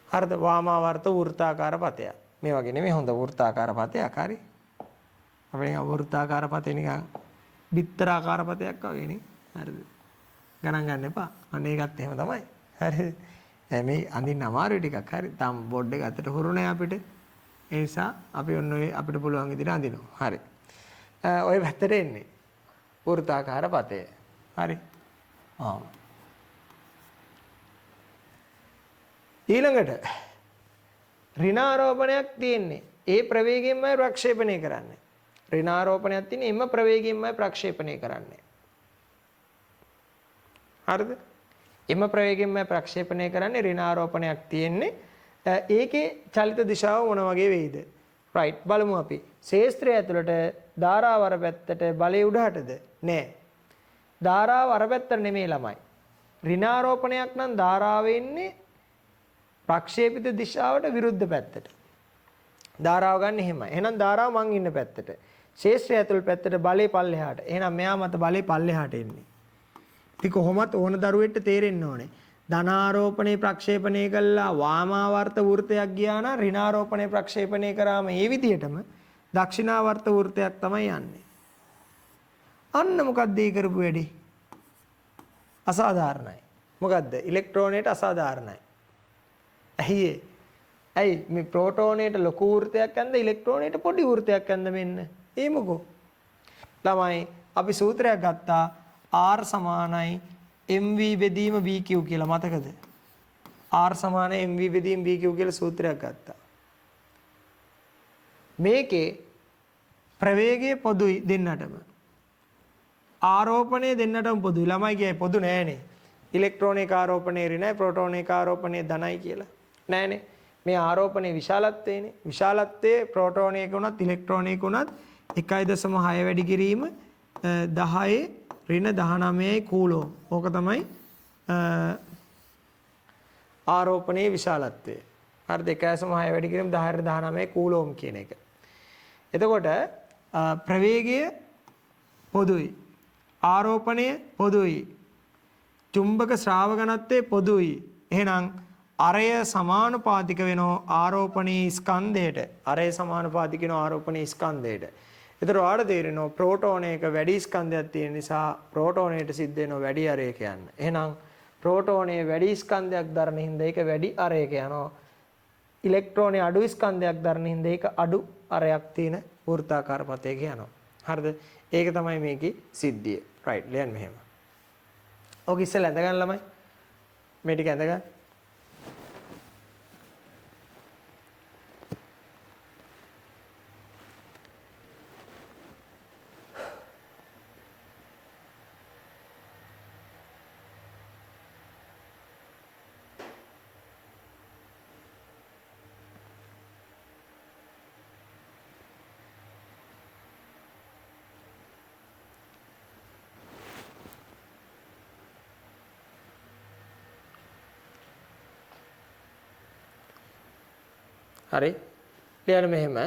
හරිද? වාමාවර්ත වෘත්තාකාර පතය. මේ වගේ නෙමෙයි හොඳ වෘත්තාකාර පතයක්. හරි. අපි නිකන් වෘත්තාකාර පතේ නිකන් බිත්තරාකාර පතයක් වගේ නේ. හරිද? ගණන් ගන්න එපා. අන්න ඒකත් එහෙම තමයි. හරිද? මේ අඳින්න අමාරුයි ටිකක්. හරි. තාම බෝඩ් එක අතට හුරු නෑ අපිට. ඒ නිසා අපි ඔන්න ඔය අපිට පුළුවන් විදිහට අඳිනවා. හරි. ඔය පැත්තට එන්නේ. වෘත්තාකාර පතය. හරි. ආ. ඊළඟට ඍණාරෝපණයක් තියෙන්නේ. ඒ ප්‍රවේගයෙන්මයි ප්‍රක්ෂේපණය කරන්නේ. ඍණාරෝපණයක් තියෙන්නේ එම ප්‍රවේගයෙන්මයි ප්‍රක්ෂේපණය කරන්නේ. හරිද? එම ප්‍රවේගයෙන්මයි ප්‍රක්ෂේපණය කරන්නේ. ඍණාරෝපණයක් තියෙන්නේ. ඒකේ චලිත දිශාව මොන වගේ වෙයිද? රයිට් බලමු අපි. ශේෂ්ත්‍රය ඇතුළට ධාරාව අර පැත්තට බලය උඩහටද? නෑ. ධාරාව අර පැත්තට නෙමෙයි ළමයි. ඍණාරෝපණයක් නම් ධාරාව එන්නේ ප්‍රක්ෂේපිත දිශාවට විරුද්ධ පැත්තට. ධාරාව ගන්න එහෙමයි. එහෙනම් ධාරාව මං ඉන්න පැත්තට. ශේෂ්ත්‍රය ඇතුළ පැත්තට බලය පල්ලෙහාට. එහෙනම් මෙයා මත බලය පල්ලෙහාට එන්නේ. ඉතින් කොහොමත් ඕන දරුවෙක්ට තේරෙන්න ඕනේ. ධනාරෝපණේ ප්‍රක්ෂේපණය කළා වාමාවර්ත වෘත්තයක් ගියා නම් ඍණාරෝපණේ ප්‍රක්ෂේපණය කරාම ඒ විදිහටම දක්ෂිනාවර්ත වෘත්තයක් තමයි යන්නේ. අන්න මොකද්ද ඒ කරපු වැඩේ? අසාධාරණයි. මොකද්ද? ඉලෙක්ට්‍රෝනයට අසාධාරණයි. ඇයි ඒ? ඇයි මේ ප්‍රෝටෝනයට ලොකු වෘත්තයක් ඇඳ ඉලෙක්ට්‍රෝනයට පොඩි වෘත්තයක් ඇඳ මෙන්න. ඒ මොකෝ? ළමයි අපි සූත්‍රයක් ගත්තා R සමානයි mv බෙදීම vq කියලා මතකද? R සමානයි mv බෙදීම vq කියලා සූත්‍රයක් ගත්තා. මේකේ ප්‍රවේගය පොදුයි දෙන්නටම. ආරෝපණය දෙන්නටම පොදුයි. ළමයි කියයි පොදු නෑනේ. ඉලෙක්ට්‍රෝනයක ආරෝපණය ඍණයි ප්‍රෝටෝනයක ආරෝපණය ධනයි කියලා. නෑනේ. මේ ආරෝපණයේ විශාලත්වයනේ. විශාලත්වයේ ප්‍රෝටෝනයක වුණත් ඉලෙක්ට්‍රෝනයක වුණත් 1.6 වැඩි කිරීම 10 ඍණ 19 කූලෝම්. ඕක තමයි ආරෝපණයේ විශාලත්වය. හරිද? 1.6 වැඩි කිරීම 10 ඍණ 19 කූලෝම් කියන එක. එතකොට ප්‍රවේගය පොදුයි. ආරෝපණය පොදුයි. චුම්බක ශ්‍රාව ඝනත්වය පොදුයි. එහෙනම් අරය සමානුපාතික වෙනෝ ආරෝපණී ස්කන්ධයට. අරය සමානුපාතික වෙනෝ ආරෝපණී ස්කන්ධයට. ඒතර ඔයාලට තේරෙනවා ප්‍රෝටෝනයක වැඩි ස්කන්ධයක් තියෙන නිසා ප්‍රෝටෝනයට සිද්ධ වෙනවා වැඩි අරයක යන්න. එහෙනම් ප්‍රෝටෝනයේ වැඩි ස්කන්ධයක් දරන හින්දා ඒක වැඩි අරයක යනවා. ඉලෙක්ට්‍රෝනයේ අඩු ස්කන්ධයක් දරන හින්දා ඒක අඩු අරයක් තියෙන වෘත්තාකාර පථයක යනවා. හරිද? ඒක තමයි මේකේ සිද්ධිය. රයිට් ලියන්න මෙහෙම. ඔක ඉස්සෙල්ලා ඇඳ ගන්න ළමයි. මේ ටික ඇඳ ගන්න. හරි. ලියන්න මෙහෙම.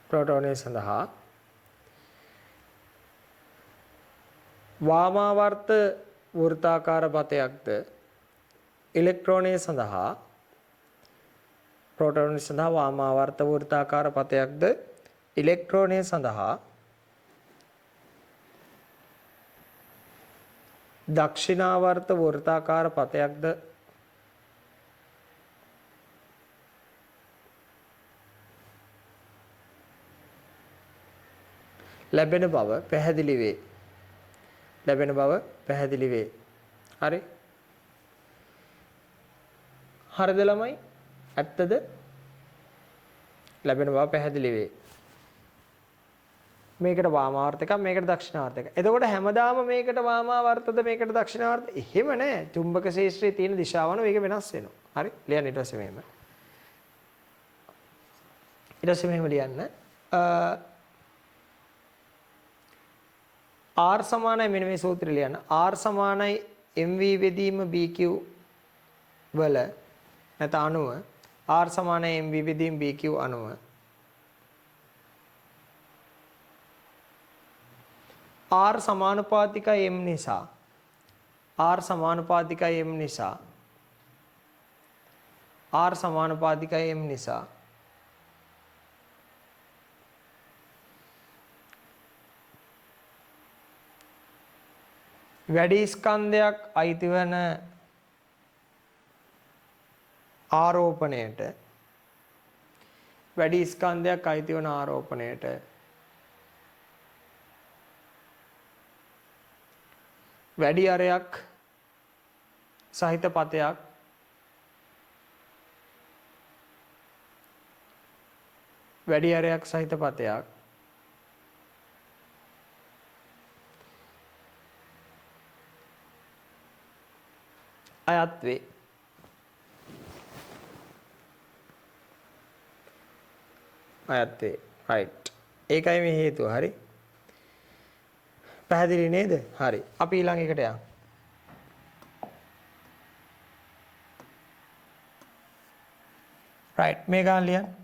ප්‍රෝටෝනය සඳහා වාමාවර්ත වෘත්තාකාර පථයක්ද ඉලෙක්ට්‍රෝනය සඳහා ප්‍රෝටෝනය සඳහා වාමාවර්ත වෘත්තාකාර පථයක්ද ඉලෙක්ට්‍රෝනය සඳහා දක්ෂිණාවර්ත වෘත්තාකාර පථයක්ද ලැබෙන බව පැහැදිලි වේ. ලැබෙන බව පැහැදිලි වේ. හරි. හරිද ළමයි? ඇත්තද? ලැබෙන බව පැහැදිලි වේ. මේකට වාමාවර්ත එකක්, මේකට දක්ෂිණාවර්ත එකක්. එතකොට හැමදාම මේකට වාමාවර්තද මේකට දක්ෂිණාවර්ත එහෙම නෑ. චුම්බක ක්ෂේත්‍රයේ තියෙන දිශාව අනුව ඒක වෙනස් වෙනවා. හරි? ලියන්න ඊට පස්සේ මෙහෙම. ඊට පස්සේ මෙහෙම ලියන්න. R සමානයි මෙන්න මේ සූත්‍රය ලියන්න. R සමානයි mv බෙදීම bq වල නැත්නම් අණුව R සමානයි mv බෙදීම bq අණුව R සමානුපාතිකයි m නිසා R සමානුපාතිකයි m නිසා R සමානුපාතිකයි m නිසා වැඩි ස්කන්ධයක් අයිති වන ආරෝපණයට වැඩි ස්කන්ධයක් අයිති වන ආරෝපණයට වැඩි අරයක් සහිත පතයක් වැඩි අරයක් සහිත පතයක් අයත් වේ. අයත් වේ. රයිට්. ඒකයි මේ හේතුව. හරි. පැහැදිලි නේද? හරි. අපි ඊළඟ එකට යමු. රයිට්. මේ ගාන ලියන්න.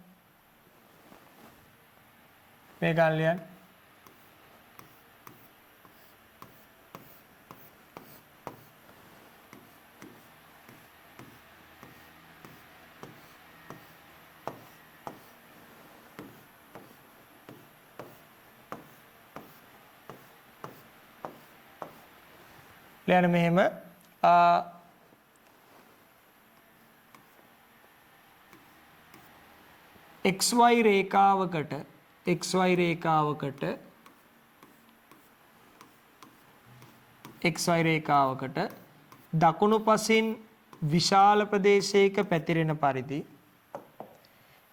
මේ ගාන ලියන්න. ලියන්න මෙහෙම XY රේඛාවකට XY රේඛාවකට XY රේඛාවකට දකුණු පසින් විශාල ප්‍රදේශයක පැතිරෙන පරිදි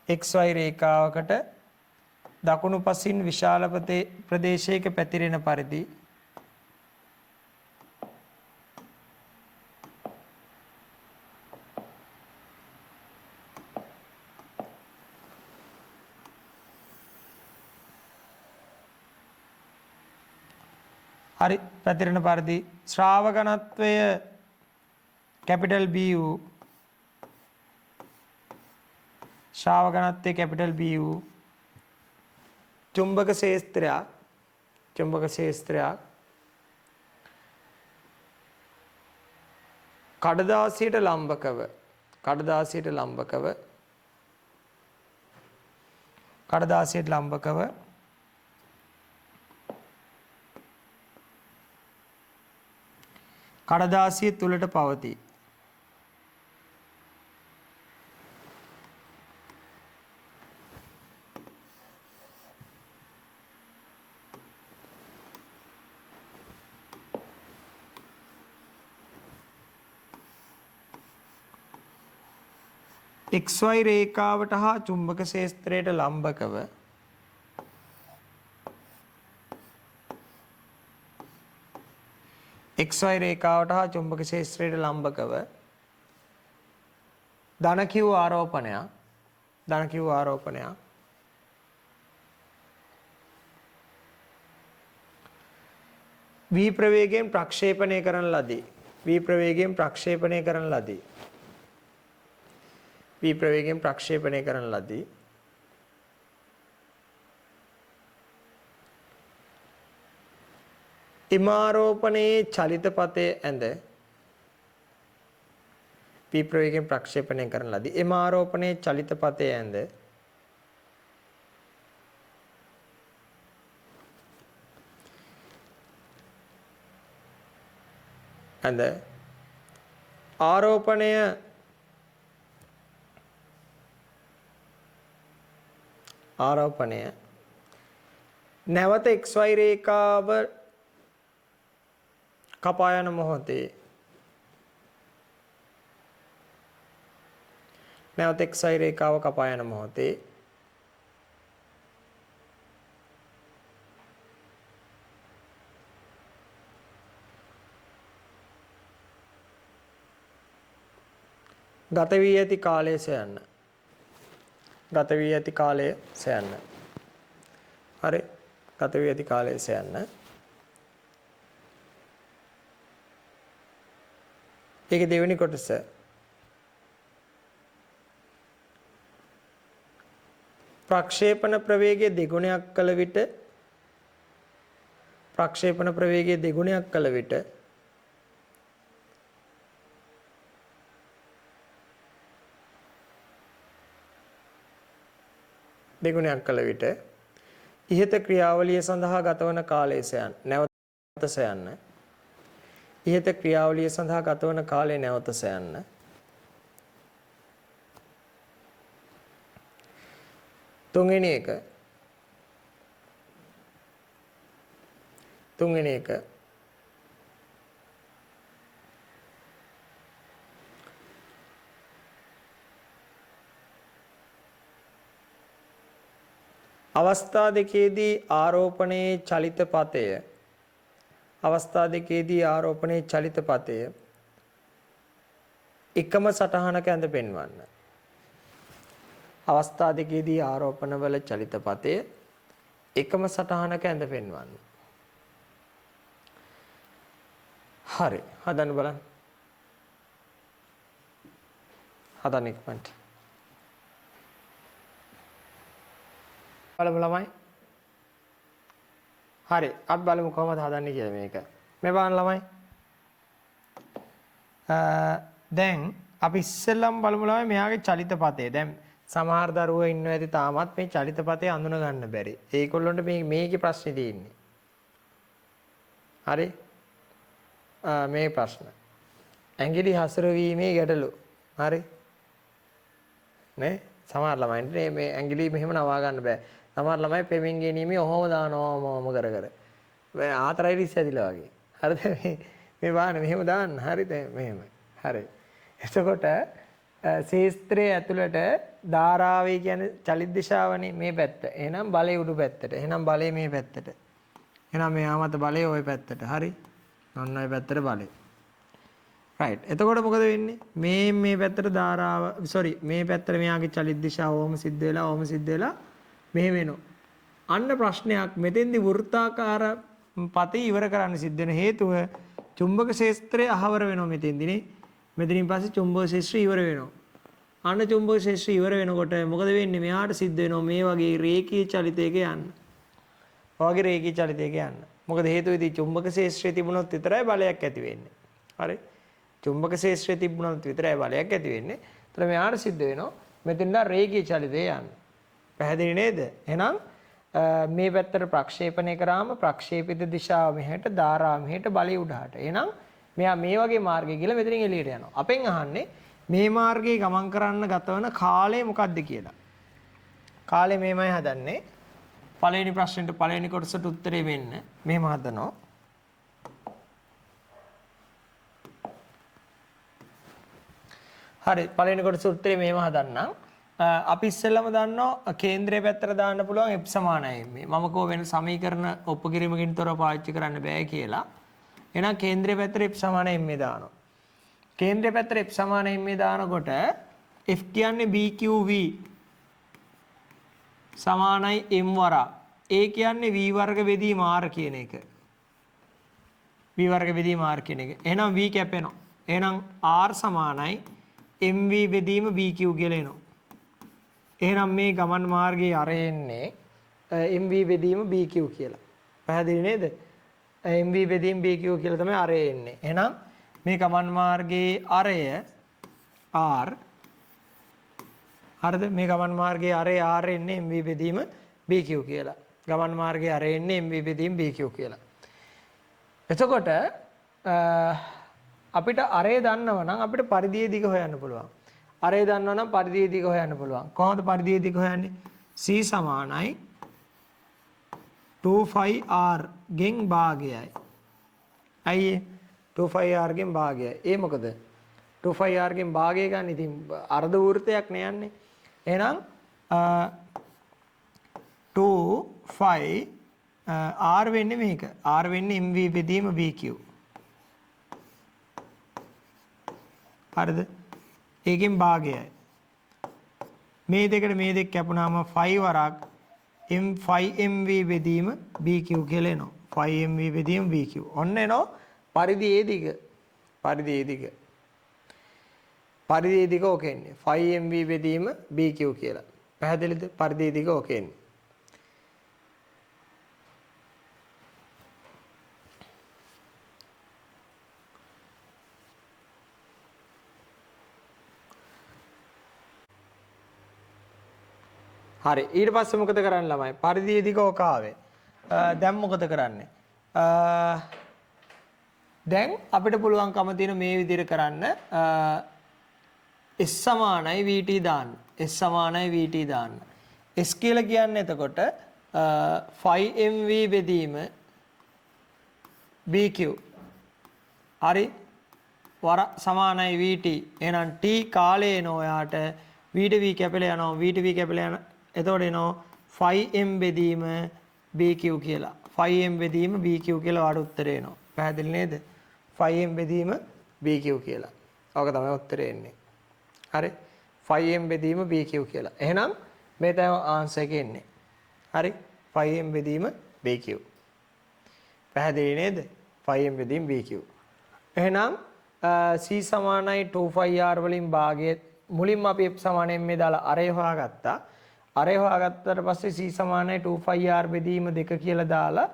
XY රේඛාවකට දකුණු පසින් විශාල ප්‍රදේශයක පැතිරෙන පරිදි හරි පැතිරෙන පරිදි ශ්‍රාව ඝනත්වය කැපිටල් B වූ ශ්‍රාව ඝනත්වය කැපිටල් B වූ චුම්බක ක්ෂේත්‍රයක් කඩදාසියට ලම්බකව කඩදාසියට ලම්බකව කඩදාසියට ලම්බකව කඩදාසිය තුලට පවතී. XY රේඛාවට හා චුම්බක ක්ෂේත්‍රයට ලම්බකව XY රේඛාවට හා චුම්බක ක්ෂේත්‍රයට ලම්බකව ධන Q ආරෝපණයක් ධන Q ආරෝපණයක් V ප්‍රවේගයෙන් ප්‍රක්ෂේපණය කරන ලදී. V ප්‍රවේගයෙන් ප්‍රක්ෂේපණය කරන ලදී. V ප්‍රවේගයෙන් ප්‍රක්ෂේපණය කරන ලදී. එම ආරෝපණයේ චලිත පතය ඇඳ V ප්‍රවේගයෙන් ප්‍රක්ෂේපණය කරන ලදී. එම ආරෝපණයේ චලිත පතය ඇඳ ආරෝපණය ආරෝපණය නැවත XY රේඛාව කපා යන මොහොතේ නැවත XY රේඛාව කපා යන මොහොතේ ගත වී ඇති කාලය සොයන්න. ගත වී ඇති කාලය සොයන්න. හරි. ගත වී ඇති කාලය සොයන්න. ඒකේ දෙවෙනි කොටස ප්‍රක්ෂේපණ ප්‍රවේගය දෙගුණයක් කළ විට ප්‍රක්ෂේපණ ප්‍රවේගය දෙගුණයක් කළ විට දෙගුණයක් කළ විට ඉහත ක්‍රියාවලිය සඳහා ගතවන කාලය සොයන්න. නැවත සොයන්න. ඉහත ක්‍රියාවලිය සඳහා ගතවන කාලය නැවත සොයන්න. තුන්වෙනි එක තුන්වෙනි එක අවස්ථා දෙකේදී ආරෝපණයේ චලිත පතය අවස්ථා දෙකේදී ආරෝපණයේ චලිත පතය එකම සටහනක ඇඳ පෙන්වන්න. අවස්ථා දෙකේදී ආරෝපණවල චලිත පතය එකම සටහනක ඇඳ පෙන්වන්න. හරි, හදන්න බලන්න. හදන්න ඉක්මනට. බලමු ළමයි. හරි, අපි බලමු කොහොමද හදන්නේ කියලා මේක. මේ බලන්න ළමයි. දැන් අපි ඉස්සෙල්ලම බලමු ළමයි මෙයාගේ චලිත පතය. දැන් සමහර දරුවෝ ඉන්නවා ඇති තාමත් මේ චලිත පතය අඳුන ගන්න බැරි. ඒගොල්ලොන්ට මේ මේකේ ප්‍රශ්නේ තියෙන්නේ. හරි? මේ ප්‍රශ්න. ඇඟිලි හසුරුවීමේ ගැටලු. හරි? නේ? සමහර ළමයින්ට මේ ඇඟිලි මෙහෙම නවා ගන්න බෑ. සමහර ළමයි පෙමින් ගෙනීමේ ඔහොම දානවා ඔහොම කර කර. මේ ආතරයිටිස් ඇදිලා වගේ. හරිද? මේ බලන්න මෙහෙම දාන්න. හරිද? මෙහෙම. හරි. එතකොට ශේස්ත්‍රයේ ඇතුළට ධාරාවේ කියන්නේ චලිත දිශාවනේ මේ පැත්ත. එහෙනම් බලය උඩු පැත්තට. එහෙනම් බලය මේ පැත්තට. එහෙනම් මෙහා මත බලය ওই පැත්තට. හරි. ඔන්න ඔය පැත්තට බලය. රයිට්. එතකොට මොකද වෙන්නේ? මේ මේ පැත්තට ධාරාව සෝරි මේ පැත්තට මෙයාගේ චලිත දිශාව ඔහොම සිද්ධ වෙලා ඔහොම සිද්ධ වෙලා මෙහෙම එනවා. අන්න ප්‍රශ්නයක් මෙතෙන්දි වෘත්තාකාර පතේ ඉවර කරන්න සිද්ධ වෙන හේතුව චුම්බක ක්ෂේත්‍රය අහවර වෙනවා මෙතෙන්දිනේ. මෙතනින් පස්සේ චුම්බක ක්ෂේත්‍රය ඉවර වෙනවා. අන්න චුම්බක ක්ෂේත්‍රය ඉවර වෙනකොට මොකද වෙන්නේ? මෙහාට සිද්ධ වෙනවා මේ වගේ රේඛීය චලිතයක යන්න. ඔය වගේ රේඛීය චලිතයක යන්න. මොකද හේතුව ඉතින් චුම්බක ක්ෂේත්‍රය තිබුණොත් විතරයි බලයක් ඇති වෙන්නේ. හරි. චුම්බක ක්ෂේත්‍රය තිබුණොත් විතරයි බලයක් ඇති වෙන්නේ. ඒතර මෙහාට සිද්ධ වෙනවා මෙතෙන් දා රේඛීය චලිතය යන්න. පැහැදිලි නේද? එහෙනම් මේ පැත්තට ප්‍රක්ෂේපණය කරාම ප්‍රක්ෂේපිත දිශාව මෙහෙට ධාරාව මෙහෙට බලය උඩහට. එහෙනම් මෙයා මේ වගේ මාර්ගය කියලා මෙතනින් එළියට යනවා. අපෙන් අහන්නේ මේ මාර්ගයේ ගමන් කරන්න ගතවන කාලය මොකක්ද කියලා. කාලය මෙහෙමයි හදන්නේ. පළවෙනි ප්‍රශ්නෙට පළවෙනි කොටසට උත්තරේ වෙන්න මෙහෙම හදනවා. හරි, පළවෙනි කොටස උත්තරේ මෙහෙම හදන්නම්. අපි ඉස්සෙල්ලම දන්නවා කේන්ද්‍රයේ පැත්තට දාන්න පුළුවන් F සමානයි m. මම කෝ වෙන සමීකරණ ඔප්පු කිරීමකින් තොරව පාවිච්චි කරන්න බෑ කියලා. එහෙනම් කේන්ද්‍රයේ පැත්තට F සමානයි m දානවා. කේන්ද්‍රයේ පැත්තට F සමානයි m දානකොට F කියන්නේ BQV. සමානයි m වරක්. ඒ කියන්නේ v වර්ග බෙදීම r කියන එක. V වර්ග බෙදීම r කියන එක. එහෙනම් v කැපෙනවා. එහෙනම් r සමානයි mv බෙදීම bq කියලා එනවා. එහෙනම් මේ ගමන් මාර්ගයේ අර එන්නේ mv බෙදීම bq කියලා. පැහැදිලි නේද? mv බෙදීම bq කියලා තමයි අරය එන්නේ. එහෙනම් මේ ගමන් මාර්ගයේ අරය r හරිද? මේ ගමන් මාර්ගයේ අරය r එන්නේ mv බෙදීම bq කියලා. ගමන් මාර්ගයේ අරය එන්නේ mv බෙදීම bq කියලා. එතකොට අපිට අරය දන්නව නම් අපිට පරිධියේ දිග හොයන්න පුළුවන්. අරය දන්නව නම් පරිධියේ දිග හොයන්න පුළුවන්. කොහොමද පරිධියේ දිග හොයන්නේ? c සමානයි 2πr ගෙන් භාගයයි. ඇයි ඒ 2πr ගෙන් භාගයයි? ඒ මොකද 2πr ගෙන් භාගය ගන්න ඉතින් අර්ධ වෘත්තයක් නේ යන්නේ. එහෙනම් 2π r වෙන්නේ මේක. r වෙන්නේ mv බෙදීම bq. හරිද? ඒකෙන් භාගයයි. මේ දෙකට මේ දෙක කැපුණාම 5 වරක් m 5mv බෙදීම bq කියලා එනවා. 5mv බෙදීම bq. ඔන්න එනවා පරිධියේ දිග. පරිධියේ දිග. පරිධියේ දිග ඕක එන්නේ 5mv බෙදීම bq කියලා. පැහැදිලිද? පරිධියේ දිග ඕක එන්නේ. හරි. ඊට පස්සේ මොකද කරන්න ළමයි? පරිධියේ දිග ඕක ආවේ. දැන් මොකද කරන්නේ? දැන් අපිට පුළුවන්කම තියෙන මේ විදිහට කරන්න. S සමානයි VT දාන්න. S සමානයි VT දාන්න. S කියලා කියන්නේ එතකොට 5mv බෙදීම BQ. හරි. වර සමානයි VT. එහෙනම් T කාලේ එනවා ඔයාට V ට V කැපිලා යනවා. V ට V කැපිලා යන එතකොට එනවා 5m බෙදීම BQ කියලා. 5m බෙදීම BQ කියලා ඔයාට උත්තරේ එනවා. පැහැදිලි නේද? 5m බෙදීම BQ කියලා. ඔක තමයි උත්තරේ එන්නේ. හරි. 5m බෙදීම BQ කියලා. එහෙනම් මේ තමයි ආන්සර් එක එන්නේ. හරි. 5m බෙදීම BQ. පැහැදිලි නේද? 5m බෙදීම BQ. එහෙනම් C සමානයි 2πr වලින් භාගය මුලින්ම අපි F සමානයි m දාලා අරය හොයාගත්තා. අරය හොයාගත්තට පස්සේ C සමානයි 2πr බෙදීම 2 කියලා දාලා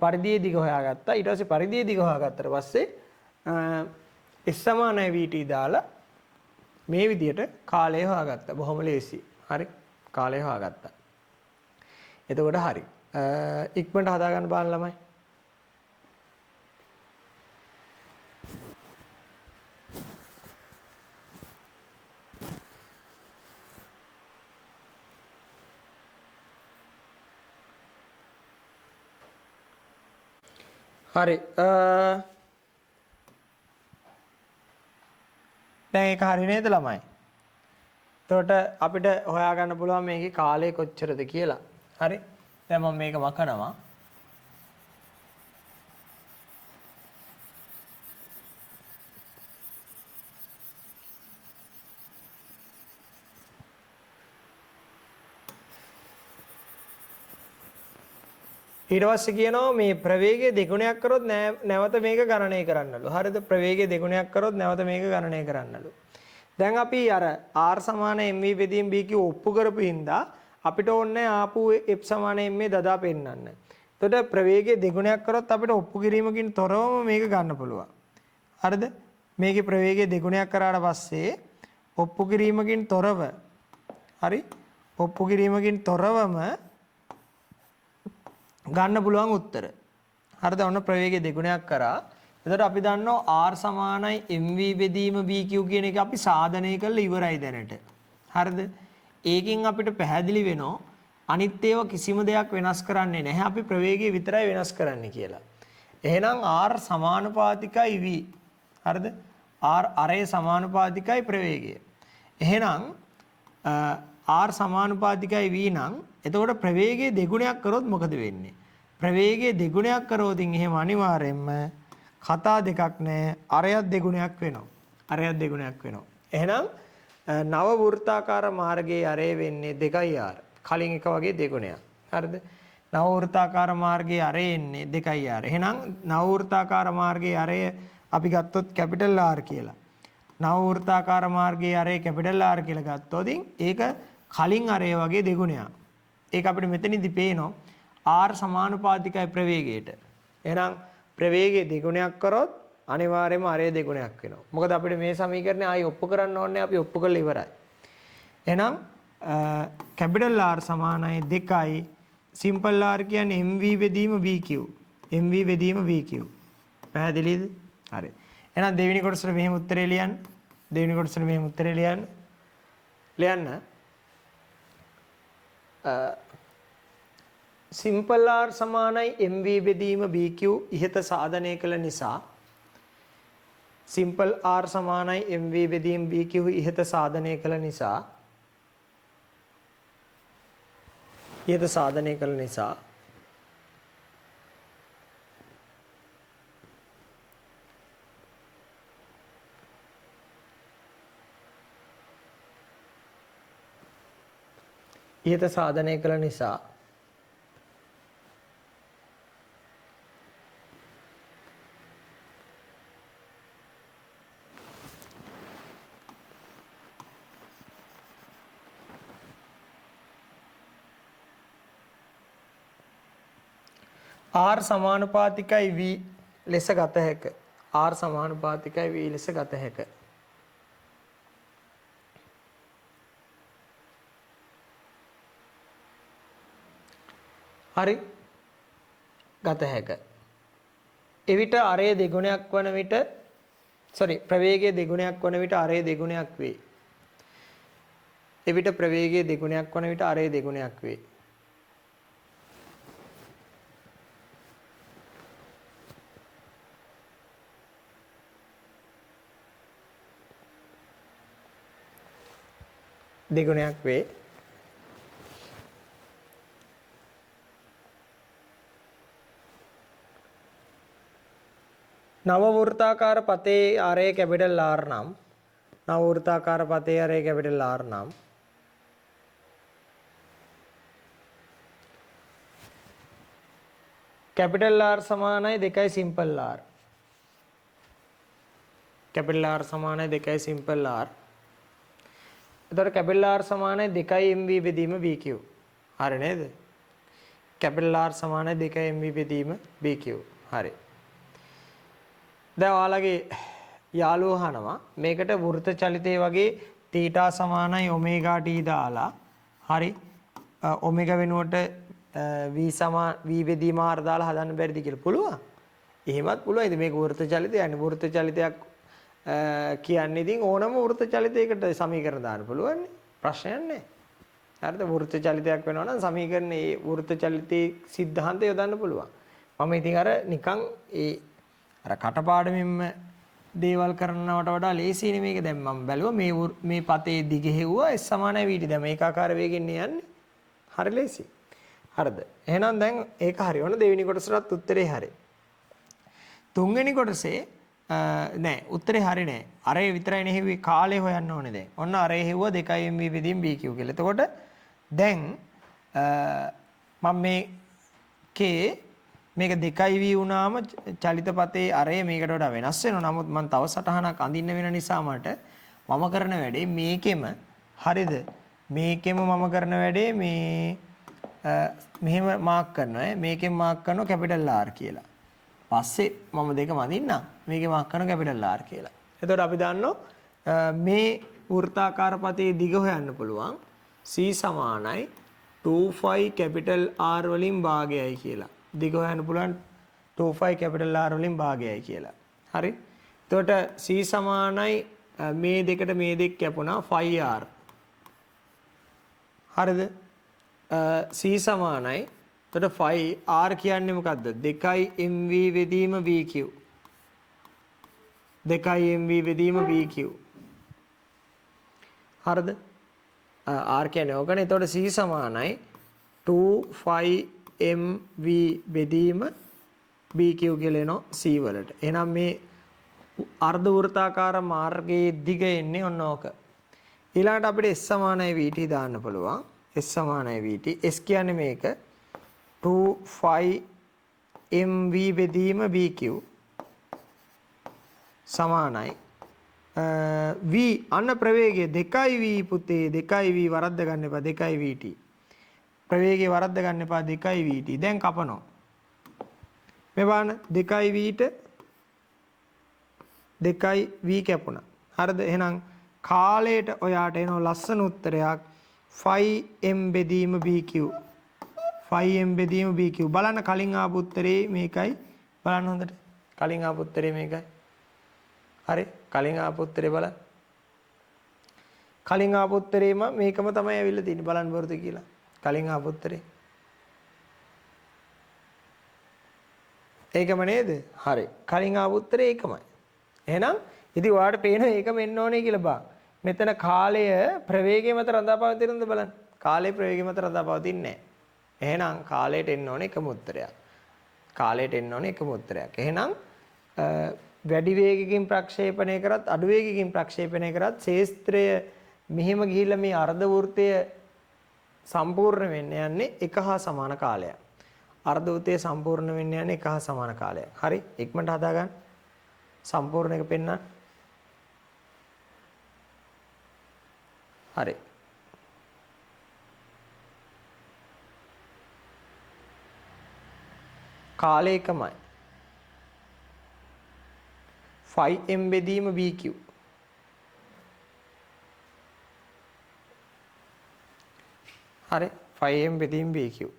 පරිධියේ දිග හොයාගත්තා. ඊට පස්සේ පරිධියේ දිග හොයාගත්තට පස්සේ S සමානයි VT දාලා මේ විදියට කාලය හොයාගත්තා. බොහොම ලේසි. හරි. කාලය හොයාගත්තා. එතකොට හරි. ඉක්මනට හදාගන්න බලන්න ළමයි. හරි. දැන් ඒක හරි නේද ළමයි? එතකොට අපිට හොයාගන්න පුළුවන් මේකේ කාලය කොච්චරද කියලා. හරි. දැන් මම මේක මකනවා. ඊට පස්සේ කියනවා මේ ප්‍රවේගය දෙගුණයක් කරොත් නැවත මේක ගණනය කරන්නලු. හරිද? ප්‍රවේගය දෙගුණයක් කරොත් නැවත මේක ගණනය කරන්නලු. දැන් අපි අර r සමාන mv බෙදීම bq ඔප්පු කරපු හින්දා අපිට ඕනේ ආපු f සමාන ma දදා පෙන්නන්න. එතකොට ප්‍රවේගය දෙගුණයක් කරොත් අපිට ඔප්පු කිරීමකින් තොරවම මේක ගන්න පුළුවන්. හරිද? මේකේ ප්‍රවේගය දෙගුණයක් කරාට පස්සේ ඔප්පු කිරීමකින් තොරව හරි? ඔප්පු කිරීමකින් තොරවම ගන්න පුළුවන් උත්තර. හරිද? ඔන්න ප්‍රවේගය දෙගුණයක් කරා. එතකොට අපි දන්නවා r සමානයි mv බෙදීම bq කියන එක අපි සාධනය කරලා ඉවරයි දැනට. හරිද? ඒකෙන් අපිට පැහැදිලි වෙනවා අනිත් ඒවා කිසිම දෙයක් වෙනස් කරන්නේ නැහැ. අපි ප්‍රවේගය විතරයි වෙනස් කරන්නේ කියලා. එහෙනම් r සමානුපාතිකයි v. හරිද? r අරේ සමානුපාතිකයි ප්‍රවේගය. එහෙනම් r සමානුපාතිකයි v නම් එතකොට ප්‍රවේගය දෙගුණයක් කරොත් මොකද වෙන්නේ? ප්‍රවේගය දෙගුණයක් කරොත් එහෙම අනිවාර්යයෙන්ම කතා දෙකක් නෑ, අරයත් දෙගුණයක් වෙනවා. අරයත් දෙගුණයක් වෙනවා. එහෙනම් නව වෘත්තාකාර මාර්ගයේ අරය වෙන්නේ 2r. කලින් එක වගේ දෙගුණයක්. හරිද? නව වෘත්තාකාර මාර්ගයේ අරය එන්නේ 2 R. එහෙනම් නව වෘත්තාකාර මාර්ගයේ අරය අපි ගත්තොත් කැපිටල් R කියලා. නව වෘත්තාකාර මාර්ගයේ අරය කැපිටල් R කියලා ගත්තොත් ඒක කලින් අරය වගේ දෙගුණයක්. ඒක අපිට මෙතනදි පේනවා R සමානුපාතිකයි ප්‍රවේගයට. එහෙනම් ප්‍රවේගය දෙගුණයක් කරොත් අනිවාර්යයෙන්ම අරය දෙගුණයක් වෙනවා. මොකද අපිට මේ සමීකරණය ආයි ඔප්පු කරන්න ඕනේ, අපි ඔප්පු කරලා ඉවරයි. එහෙනම් කැපිටල් R සමානයි 2යි සිම්පල් R කියන්නේ mv බෙදීම vq. mv බෙදීම vq. පැහැදිලිද? හරි. එහෙනම් දෙවෙනි කොටසට මෙහෙම උත්තරේ ලියන්න. දෙවෙනි කොටසට මෙහෙම උත්තරේ ලියන්න. ලියන්න. සිම්පල් R සමානයි mv බෙදීම bq ඉහත සාධනය කළ නිසා සිම්පල් R සමානයි mv බෙදීම bq ඉහත සාධනය කළ නිසා ඉහත සාධනය කළ නිසා ඉහත සාධනය කළ නිසා R සමානුපාතිකයි V ලෙස ගත හැක. R සමානුපාතිකයි V ලෙස ගත හැක. හරි, ගත හැක. එවිට අරය දෙගුණයක් වන විට සෝරි ප්‍රවේගය දෙගුණයක් වන විට අරය දෙගුණයක් වේ. එවිට ප්‍රවේගය දෙගුණයක් වන විට අරය දෙගුණයක් වේ. දෙගුණයක් වේ. නව වෘත්තාකාර පතේ අරය කැපිටල් R නම් නව වෘත්තාකාර පතේ අරය කැපිටල් R නම් කැපිටල් R සමානයි 2 සිම්පල් R. Capital R සමානයි 2 සිම්පල් R. එතකොට කැපිටල් R සමානයි 2 mv බෙදීම bq. හරි නේද? කැපිටල් R සමානයි 2 mv බෙදීම bq. හරි. දැන් ඔයාලගේ යාළුවෝ අහනවා මේකට වෘත්ත චලිතය වගේ තීටා සමානයි ඔමේගා t දාලා හරි ඔමේගා වෙනුවට v සමාන v බෙදීම r දාලා හදන්න බැරිද කියලා. පුළුවන්. එහෙමත් පුළුවන්. ඉතින් මේක වෘත්ත චලිතයක් නේ. වෘත්ත චලිතයක් කියන්නේ ඉතින් ඕනම වෘත්ත චලිතයකට සමීකරණ දාන්න පුළුවන් නේ. ප්‍රශ්නයක් නෑ. හරිද? වෘත්ත චලිතයක් වෙනවා නම් සමීකරණ ඒ වෘත්ත චලිතයේ සිද්ධාන්තය යොදන්න පුළුවන්. මම ඉතින් අර නිකන් ඒ අර කටපාඩමින්ම දේවල් කරනවට වඩා ලේසියිනේ මේක. දැන් මම බැලුවා මේ මේ පතේ දිග හෙව්වා S සමානයි vt. දැන් මේකාකාර වේගෙන් යන්නේ. හරි ලේසි. හරිද? එහෙනම් දැන් ඒක හරි. ඔන්න දෙවෙනි කොටසටත් උත්තරේ හරි. තුන්වෙනි කොටසේ නෑ උත්තරේ හරි නෑ. අරේ විතරයි නේ හෙව්වේ, කාලේ හොයන්න ඕනේ දැන්. ඔන්න අරේ හෙව්වා 2 mv බෙදීම bq කියලා. එතකොට දැන් මම මේකේ මේක 2 v වුණාම චලිතපතේ අරේ මේකට වඩා වෙනස් වෙනවා. නමුත් මම තව සටහනක් අඳින්න වෙන නිසා මම කරන වැඩේ මේකෙම හරිද? මේකෙම මම කරන වැඩේ මේ මෙහෙම මාක් කරනවා ඈ. මේකෙන් මාක් කරනවා කැපිටල් R කියලා. පස්සේ මම දෙක මදින්නම්. මේකේ මාක් කරනවා කැපිටල් R කියලා. එතකොට අපි දන්නවා මේ වෘත්තාකාර පතේ දිග හොයන්න පුළුවන්. C සමානයි 2 කැපිටල් R වලින් භාගයයි කියලා. දිග හොයන්න පුළුවන් 2 කැපිටල් R වලින් භාගයයි කියලා. හරි. එතකොට C සමානයි මේ දෙකට මේ දෙක කැපුණා 5R. හරිද? C සමානයි එතකොට 5R කියන්නේ මොකද්ද? 2 mv බෙදීම bq. 2 mv බෙදීම bq. හරිද? R කියන්නේ ඕකනේ. එතකොට C සමානයි 2 mv බෙදීම bq කියලා එනවා C වලට. එහෙනම් මේ අර්ධ වෘත්තාකාර මාර්ගයේ දිග එන්නේ ඔන්න ඕක. ඊළඟට අපිට S සමානයි vt දාන්න පුළුවන්. S සමානයි VT. S කියන්නේ මේක 2 5 mv බෙදීම BQ සමානයි V අන්න ප්‍රවේගය 2 V පුතේ 2 V වරද්ද ගන්න එපා 2 VT. ප්‍රවේගය වරද්ද ගන්න එපා 2 VT. දැන් කපනවා. මේ බලන්න 2 V ට 2 V කැපුණා. හරිද? එහෙනම් කාලයට ඔයාට එනවා ලස්සන උත්තරයක් 5m බෙදීම BQ. 5m බෙදීම BQ. බලන්න කලින් ආපු උත්තරේ මේකයි. බලන්න හොඳට. කලින් ආපු උත්තරේ මේකයි. හරි. කලින් ආපු උත්තරේ බලන්න. කලින් ආපු උත්තරේම මේකම තමයි ඇවිල්ලා තියෙන්නේ. බලන්න බොරුද කියලා. කලින් ආපු උත්තරේ. ඒකම නේද? හරි. කලින් ආපු උත්තරේ ඒකමයි. එහෙනම් ඉතින් ඔයාලට පේනවා ඒකම එන්න ඕනේ කියලා බා. මෙතන කාලය ප්‍රවේගය මත රඳා පවතිනවද බලන්න. කාලය ප්‍රවේගය මත රඳා පවතින්නේ නැහැ. එහෙනම් කාලයට එන්න ඕනේ එකම උත්තරයක්. කාලයට එන්න ඕනේ එකම උත්තරයක්. එහෙනම් වැඩි වේගයකින් ප්‍රක්ෂේපණය කරත් අඩු වේගයකින් ප්‍රක්ෂේපණය කරත් ක්ෂේත්‍රය මෙහෙම ගිහිල්ලා මේ අර්ධ වෘත්තය සම්පූර්ණ වෙන්න යන්නේ එක හා සමාන කාලයක්. අර්ධ වෘත්තය සම්පූර්ණ වෙන්න යන්නේ එක හා සමාන කාලයක්. හරි? ඉක්මනට හදාගන්න. සම්පූර්ණ එක පෙන්නන්න. හරි. කාලය එකමයි. 5m බෙදීම BQ. හරි 5m බෙදීම BQ.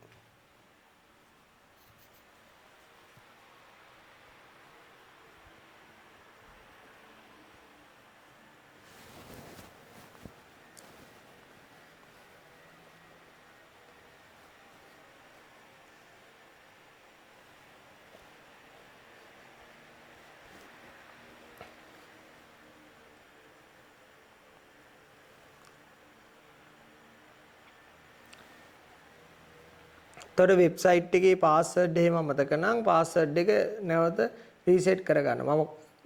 තොර වෙබ්සයිට් එකේ පාස්වර්ඩ් එහෙම මතක නම් පාස්වර්ඩ් එක නැවත රීසෙට් කරගන්න. මම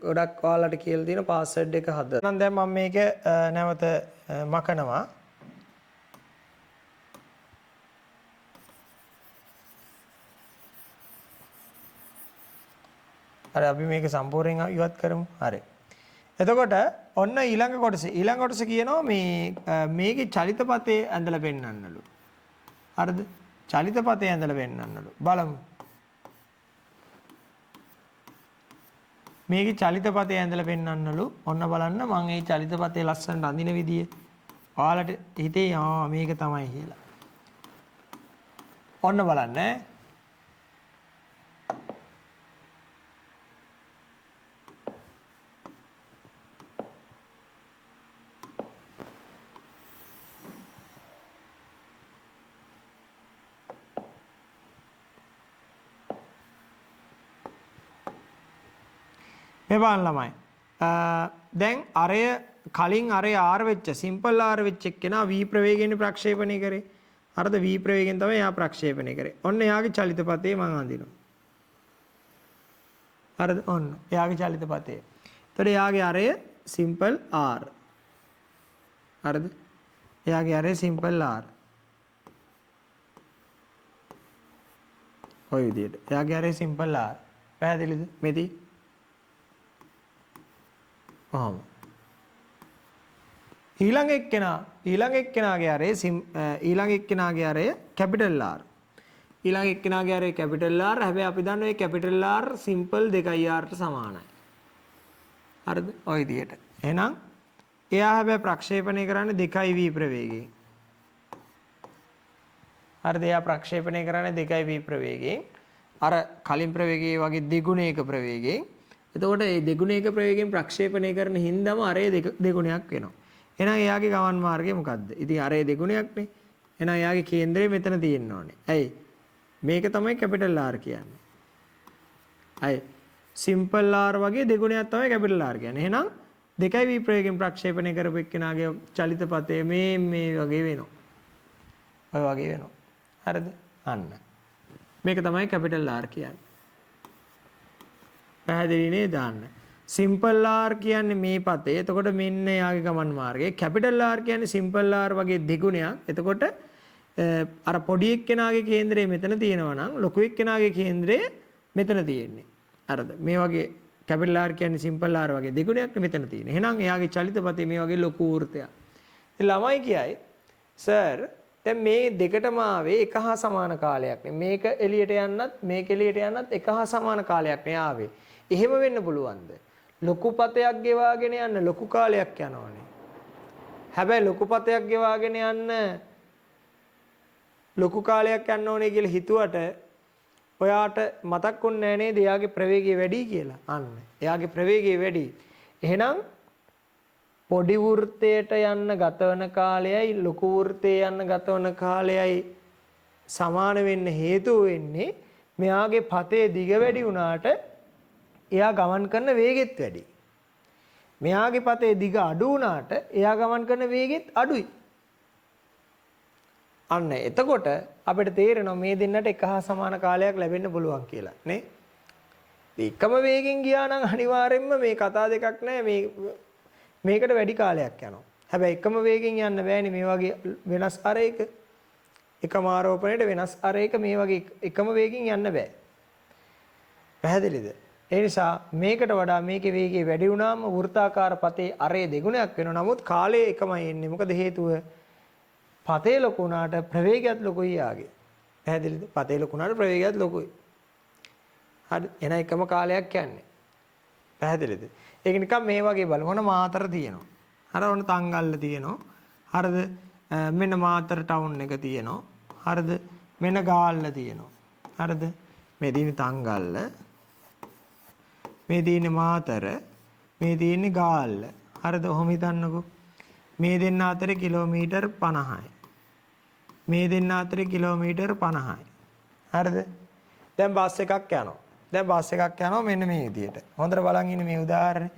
ගොඩක් ඔයාලට කියලා තියෙන පාස්වර්ඩ් එක හදන්න. නම් දැන් මම මේක නැවත මකනවා. හරි අපි මේක සම්පූර්ණයෙන් ඉවත් කරමු. හරි. එතකොට ඔන්න ඊළඟ කොටස. ඊළඟ කොටස කියනවා මේ මේකේ චලිතපතේ ඇඳලා පෙන්නන්නලු. හරිද? චලිතපතේ ඇඳලා පෙන්නන්නලු. බලමු. මේකේ චලිතපතේ ඇඳලා පෙන්නන්නලු. ඔන්න බලන්න මං ඒ චලිතපතේ ලස්සනට අඳින විදිය. ඔයාලට හිතේ ආ මේක තමයි කියලා. ඔන්න බලන්න ඈ. මේ බලන්න ළමයි. දැන් අරය කලින් අරය R වෙච්ච සිම්පල් R වෙච්ච එක්කෙනා V ප්‍රවේගයෙන් ප්‍රක්ෂේපණය කරේ. අරද V ප්‍රවේගයෙන් තමයි එයා ප්‍රක්ෂේපණය කරේ. ඔන්න එයාගේ චලිතපතේ මං අඳිනවා. හරිද? ඔන්න එයාගේ චලිතපතේ. එතකොට එයාගේ අරය සිම්පල් R. හරිද? එයාගේ අරය සිම්පල් R. ඔය විදියට. එයාගේ අරය සිම්පල් R. පැහැදිලිද? මෙති ඔහොම. ඊළඟ එක්කෙනාගේ අරය ඊළඟ එක්කෙනාගේ අරය කැපිටල් R. ඊළඟ එක්කෙනාගේ අරය කැපිටල් R. හැබැයි අපි දන්නවා මේ කැපිටල් R simple 2R ට සමානයි. හරිද? ඔය විදියට. එහෙනම් එයා හැබැයි ප්‍රක්ෂේපණය කරන්නේ 2V ප්‍රවේගයෙන්. හරිද? එයා ප්‍රක්ෂේපණය කරන්නේ 2V ප්‍රවේගයෙන්. අර කලින් ප්‍රවේගයේ වගේ දෙගුණයක ප්‍රවේගයෙන්. එතකොට මේ දෙගුණයක ප්‍රවේගයෙන් ප්‍රක්ෂේපණය කරන හින්දාම අරේ දෙගුණයක් වෙනවා. එහෙනම් එයාගේ ගමන් මාර්ගය මොකද්ද? ඉතින් අරේ දෙගුණයක්නේ. එහෙනම් එයාගේ කේන්ද්‍රය මෙතන තියෙන්න ඕනේ. ඇයි? මේක තමයි කැපිටල් R කියන්නේ. ඇයි? සිම්පල් R වගේ දෙගුණයක් තමයි කැපිටල් R කියන්නේ. එහෙනම් 2V ප්‍රවේගයෙන් ප්‍රක්ෂේපණය කරපු එක්කෙනාගේ චලිතපතය මේ මේ වගේ වෙනවා. ඔය වගේ වෙනවා. හරිද? අන්න. මේක තමයි කැපිටල් R කියන්නේ. පැහැදිලි නේද? අන්න. සිම්පල් R කියන්නේ මේ පතේ. එතකොට මෙන්න එයාගේ ගමන් මාර්ගය. කැපිටල් R කියන්නේ සිම්පල් R වගේ දෙගුණයක්. එතකොට අර පොඩි එක්කෙනාගේ කේන්ද්‍රය මෙතන තියෙනවා නම් ලොකු එක්කෙනාගේ කේන්ද්‍රය මෙතන තියෙන්නේ. හරිද? මේ වගේ කැපිටල් R කියන්නේ සිම්පල් R වගේ දෙගුණයක් මෙතන තියෙන්නේ. එහෙනම් එයාගේ චලිත පතේ මේ වගේ ලොකු වෘත්තයක්. ඉතින් ළමයි කියයි සර් දැන් මේ දෙකටම ආවේ එක හා සමාන කාලයක් නේ. මේක එළියට යන්නත් මේක එළියට යන්නත් එක හා සමාන කාලයක් නේ ආවේ. එහෙම වෙන්න පුළුවන්ද? ලොකු පතයක් ගෙවාගෙන යන්න ලොකු කාලයක් යනවනේ. හැබැයි ලොකු පතයක් ගෙවාගෙන යන්න ලොකු කාලයක් යන්න ඕනේ කියලා හිතුවට ඔයාට මතක් වුණේ නෑ නේද එයාගේ ප්‍රවේගය වැඩි කියලා. අන්න. එයාගේ ප්‍රවේගය වැඩි. එහෙනම් පොඩි වෘත්තයට යන්න ගතවන කාලයයි ලොකු වෘත්තයට යන්න ගතවන කාලයයි සමාන වෙන්න හේතුව වෙන්නේ මෙයාගේ පතේ දිග වැඩි වුණාට එයා ගමන් කරන වේගෙත් වැඩි. මෙයාගේ පතේ දිග අඩු වුණාට එයා ගමන් කරන වේගෙත් අඩුයි. අන්න එතකොට අපිට තේරෙනවා මේ දෙන්නට එක හා සමාන කාලයක් ලැබෙන්න පුළුවන් කියලා නේ. එකම වේගෙන් ගියා නම් අනිවාර්යෙන්ම මේ කතා දෙකක් නෑ, මේ මේකට වැඩි කාලයක් යනවා. හැබැයි එකම වේගෙන් යන්න බෑනේ මේ වගේ වෙනස් අර එක. එකම ආරෝපණයට වෙනස් අර එක මේ වගේ එකම වේගෙන් යන්න බෑ. පැහැදිලිද? ඒ නිසා මේකට වඩා මේකේ වේගය වැඩි වුණාම වෘත්තාකාර පතේ අරේ දෙගුණයක් වෙනවා. නමුත් කාලය එකමයි එන්නේ. මොකද හේතුව පතේ ලොකු වුණාට ප්‍රවේගයත් ලොකුයි යාගේ. පැහැදිලිද? පතේ ලොකු වුණාට ප්‍රවේගයත් ලොකුයි. හරි. එහෙනම් එකම කාලයක් යන්නේ. පැහැදිලිද? ඒක නිකන් මේ වගේ බලමු. ඔන්න මාතර තියෙනවා. හර ඔන්න තංගල්ල තියෙනවා. හරිද? මෙන්න මාතර ටවුන් එක තියෙනවා. හරිද? මෙන්න ගාල්ල තියෙනවා. හරිද? මේ තියෙන්නේ තංගල්ල. මේ තියෙන්නේ මාතර. මේ තියෙන්නේ ගාල්ල. හරිද? ඔහොම හිතන්නකෝ. මේ දෙන්න අතරේ කිලෝමීටර් 50යි. මේ දෙන්න අතරේ කිලෝමීටර් 50යි. හරිද? දැන් බස් එකක් යනවා. දැන් බස් එකක් යනවා මෙන්න මේ විදියට. හොඳට බලන් ඉන්න මේ උදාහරණේ.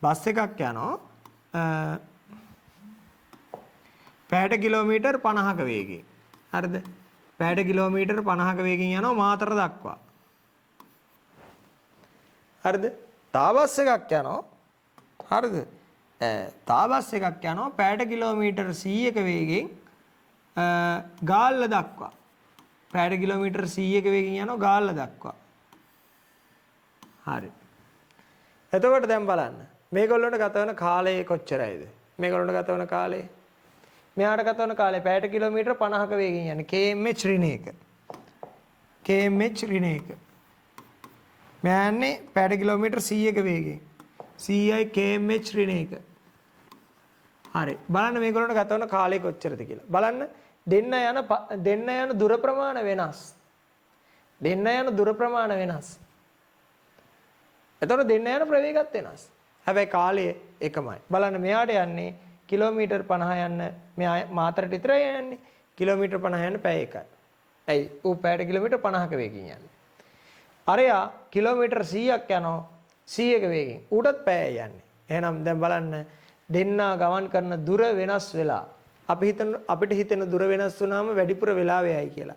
බස් එකක් යනවා පැයට කිලෝමීටර් 50ක වේගයෙන්. හරිද? පැයට කිලෝමීටර් 50ක වේගයෙන් යනවා මාතර දක්වා. හරිද? තා බස් එකක් යනවා. හරිද? තා බස් එකක් යනවා පැයට කිලෝමීටර් 100ක වේගයෙන් ගාල්ල දක්වා. පැයට කිලෝමීටර් 100ක වේගයෙන් යනවා ගාල්ල දක්වා. හරි. එතකොට දැන් බලන්න. මේගොල්ලන්ට ගත වෙන කාලය කොච්චරයිද? මේගොල්ලන්ට ගත වෙන කාලය මෙයාට ගත වෙන කාලය පැයට කිලෝමීටර් 50ක වේගයෙන් යන්නේ kmh ඍණ 1. kmh ඍණ 1. මෙයා යන්නේ පැයට කිලෝමීටර් 100ක වේගයෙන්. 100යි kmh ඍණ 1. හරි. බලන්න මේගොල්ලන්ට ගත වෙන කාලය කොච්චරද කියලා. බලන්න දෙන්න යන දුර ප්‍රමාණ වෙනස්. දෙන්න යන දුර ප්‍රමාණ වෙනස්. එතකොට දෙන්න යන ප්‍රවේගත් වෙනස්. හැබැයි කාලය එකමයි. බලන්න මෙයාට යන්නේ කිලෝමීටර් 50 යන්න මෙයා මාතරට විතරයි යන්නේ. කිලෝමීටර් 50 යන්න පැය එකයි. ඇයි? ඌ පැයට කිලෝමීටර් 50ක වේගයෙන් යන්නේ. අරයා කිලෝමීටර් 100ක් යනවා 100ක වේගයෙන්. ඌටත් පැයයි යන්නේ. එහෙනම් දැන් බලන්න දෙන්නා ගමන් කරන දුර වෙනස් වෙලා අපි හිතන අපිට හිතෙන දුර වෙනස් වුණාම වැඩිපුර වෙලාව යයි කියලා.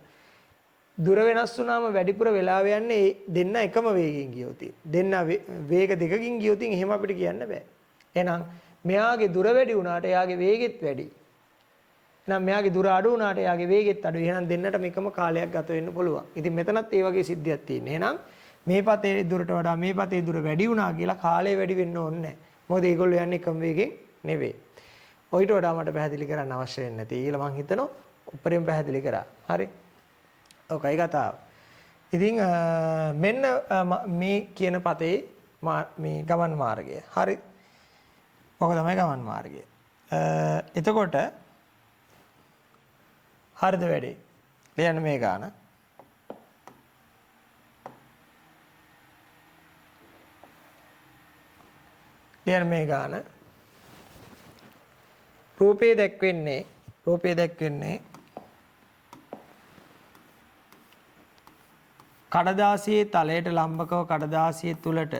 දුර වෙනස් වුණාම වැඩිපුර වෙලාව යන්නේ දෙන්න එකම වේගයෙන් ගියොත්. දෙන්න වේග දෙකකින් ගියොත් එහෙම අපිට කියන්න බෑ. එහෙනම් මෙයාගේ දුර වැඩි වුණාට එයාගේ වේගෙත් වැඩි. එහෙනම් මෙයාගේ දුර අඩු වුණාට එයාගේ වේගෙත් අඩුයි. එහෙනම් දෙන්නටම එකම කාලයක් ගත වෙන්න පුළුවන්. ඉතින් මෙතනත් ඒ වගේ සිද්ධියක් තියෙනවා. එහෙනම් මේ පතේ දුරට වඩා මේ පතේ දුර වැඩි වුණා කියලා කාලය වැඩි වෙන්න ඕනේ නැහැ. මොකද ඒගොල්ලෝ යන්නේ එකම වේගෙන් නෙවෙයි. ඔయిత වඩා මට පැහැදිලි කරන්න අවශ්‍ය වෙන්නේ නැති කියලා මං හිතනවා. උඩරින් පැහැදිලි කරා. හරි. ඔකයි කතාව. ඉතින් මෙන්න මේ කියන පතේ මේ ගමන් මාර්ගය. හරි. ඔක තමයි ගමන් මාර්ගය. එතකොට හරිද වැඩේ? ලියන්න මේ ගාන. ලියන්න මේ ගාන. රූපේ දැක්වෙන්නේ කඩදාසියේ තලයට ලම්බකව කඩදාසිය තුලට